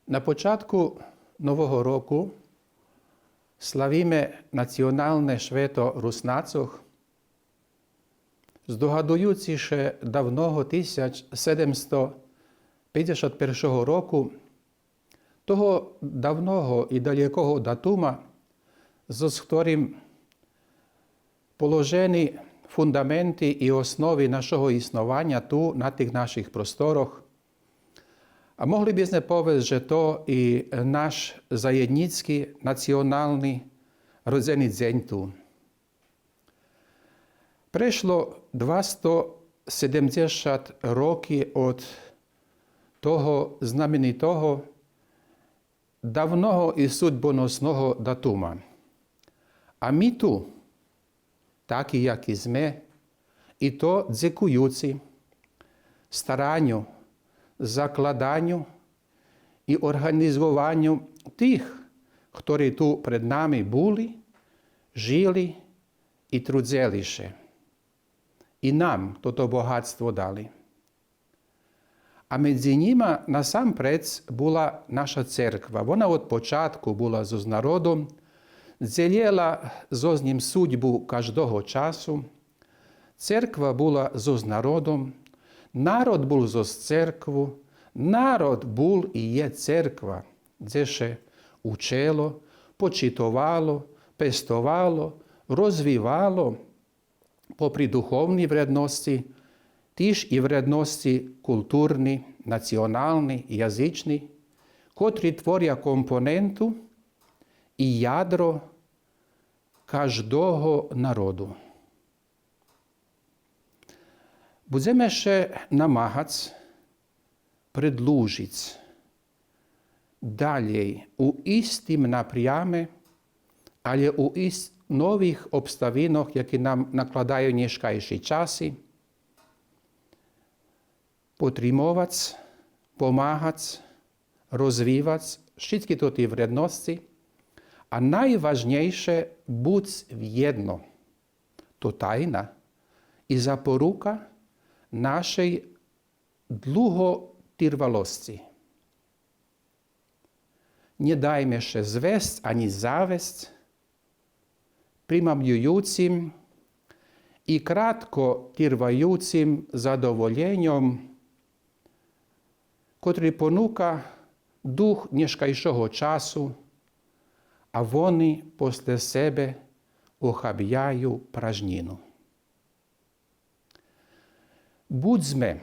на початку Нового року славиме националне швето Руснацох, здогадуюци ше давного тисяч седемсто пейдзешат першого року, того давного и далєкого датума, зоз хторим положени фундаменти и основи нашого иснованя ту, на тих наших просторох. А могли би зме повесц же то и наш заєднїцки национални родзени дзень ту. Прешло двасто седемдзешат роки од того знаменитого, давного и судьбоносного датума. А ми ту, таки яки зме, и то дзекуюци стараню, закладаню и орґанизованю тих, хтори ту пред нами були, жили и трудзели ше, и нам тото богатство дали. А медзи нїма насампредз була наша церква. Вона од початку була зоз народом, дзелєла зоз нїм судьбу каждого часу. Церква була зоз народом, народ бул зоз церкву, народ бул и є церква, дзе ше учело, почитовало, пестовало, розвивало, попри духовни вредносци, тиж и вредносци културни, национални, язични, котри творя компоненту и ядро каждого народу. Будземе ше намагац предлужиц далєй у истим напряме, алє у ис-, нових обставинох, яки нам накладаю нєшкайши часи, потримовац, помагац, розвивац шицки тоти вредносци, а найважнєйше буц вєдно. То тайна и запорука нашей длуготирвалосци. Нє дайме ше звесц анї завесц примамлююцим и кратко тирваюцим задоволєньом, котри понука дух нєшкайшого часу, а вони после себе охабяю пражнїну. Будзме,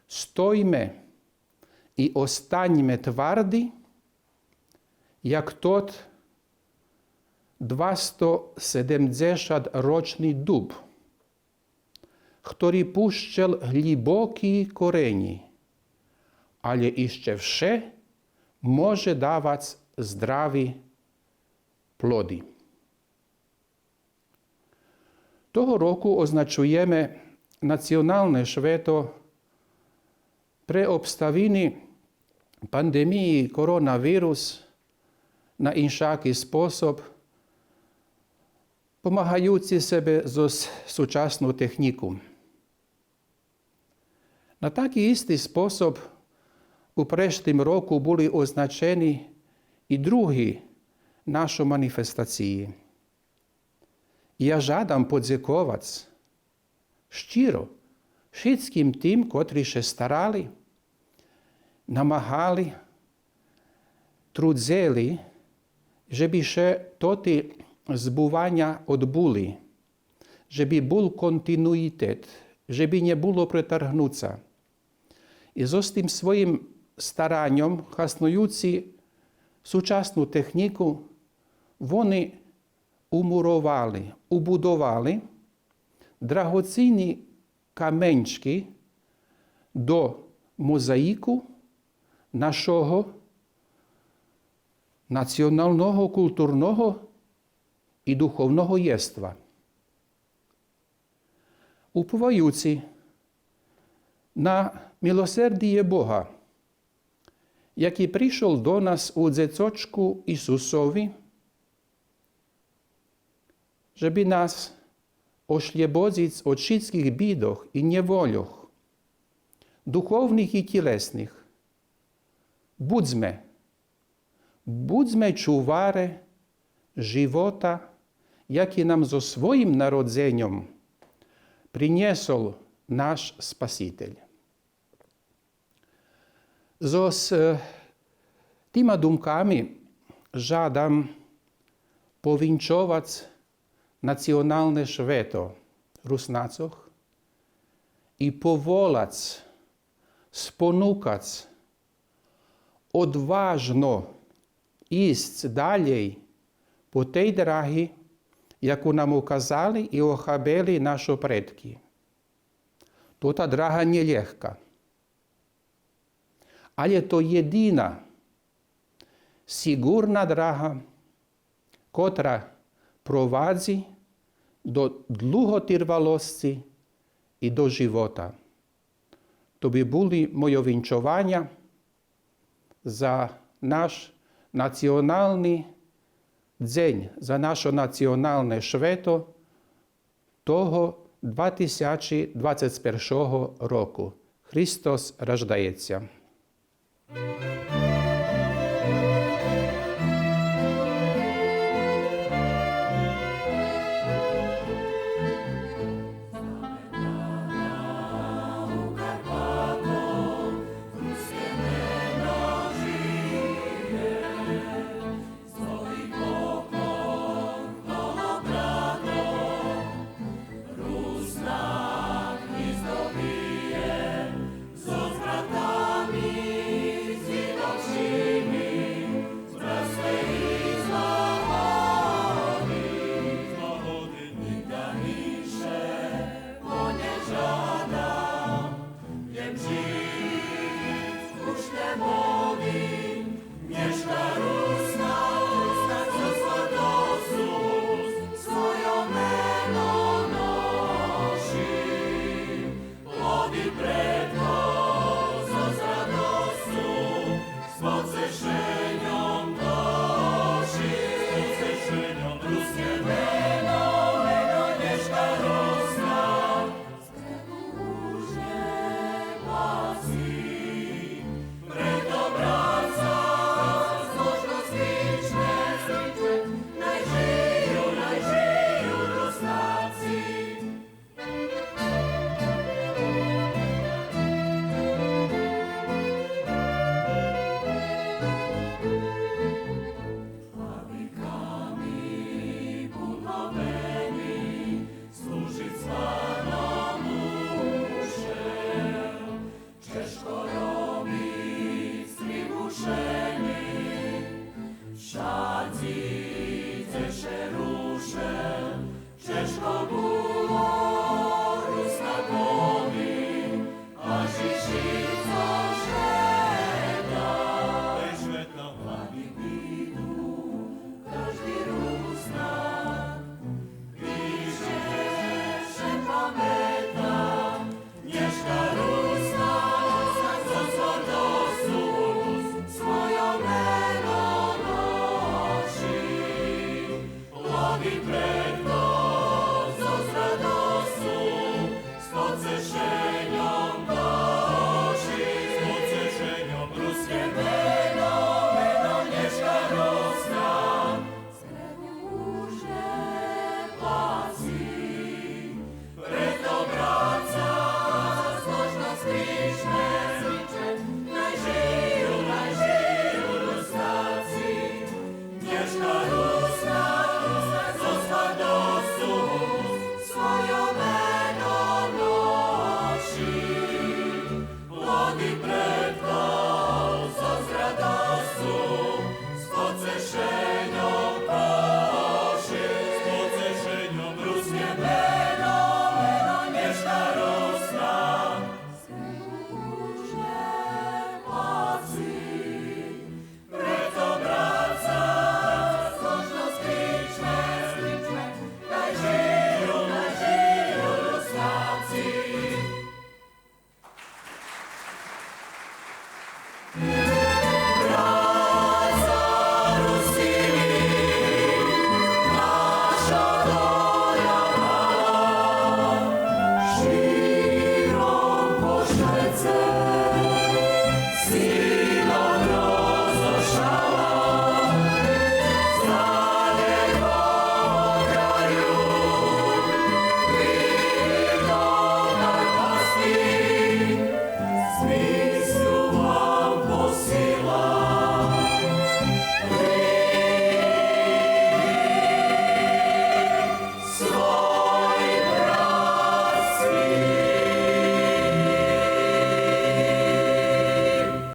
стойме и останьме тварди, як тот двасто седемдзешат рочни дуб, хтори пущел глїбоки коренї, алє ище вше може давац здрави плоди. Того року означуєме националне швето пре обставини пандемиї коронавирус на иншаки способ, помагаюци себе зоз сучасну технїку. На таки исти способ у прешлим року були означени и други нашо манифестациї. Я жадам подзековац щиро шицким тим котри ше старали, намагали, трудзели же би ше тоти збуваня одбули, же би бул континуитет, же би нє було претаргнуца. И зоз тим своїм стараньом, хаснуюци сучасну технїку, вони умуровали, убудовали драгоцинни каменчки до мозаїку нашого националного, културного и духовного єства. Уповаюци на милосердиє Бога, яки пришол до нас у дзецочку Исусови, же би нас ошлєбодзиц од шицких бидох и нєвольох, духовних и тїлесних. Будзме, будзме чуваре живота, яки нам зоз своїм народзеньом принєсол наш Спаситель. Зоз, е, тима думками жадам повинчовац националне швето Руснацох и поволац, спонукац одважно исц далєй по тей драги, яку нам указали и охабели нашо предки. Тота драга нє лєгка. Алє то єдина сиґурна драга, котра провадзи до длуготирвалосци и до живота. То би були мойо винчованя за наш национални дзень, за нашо националне швето того два тисячи двацец першого року. Христос раждаєтся.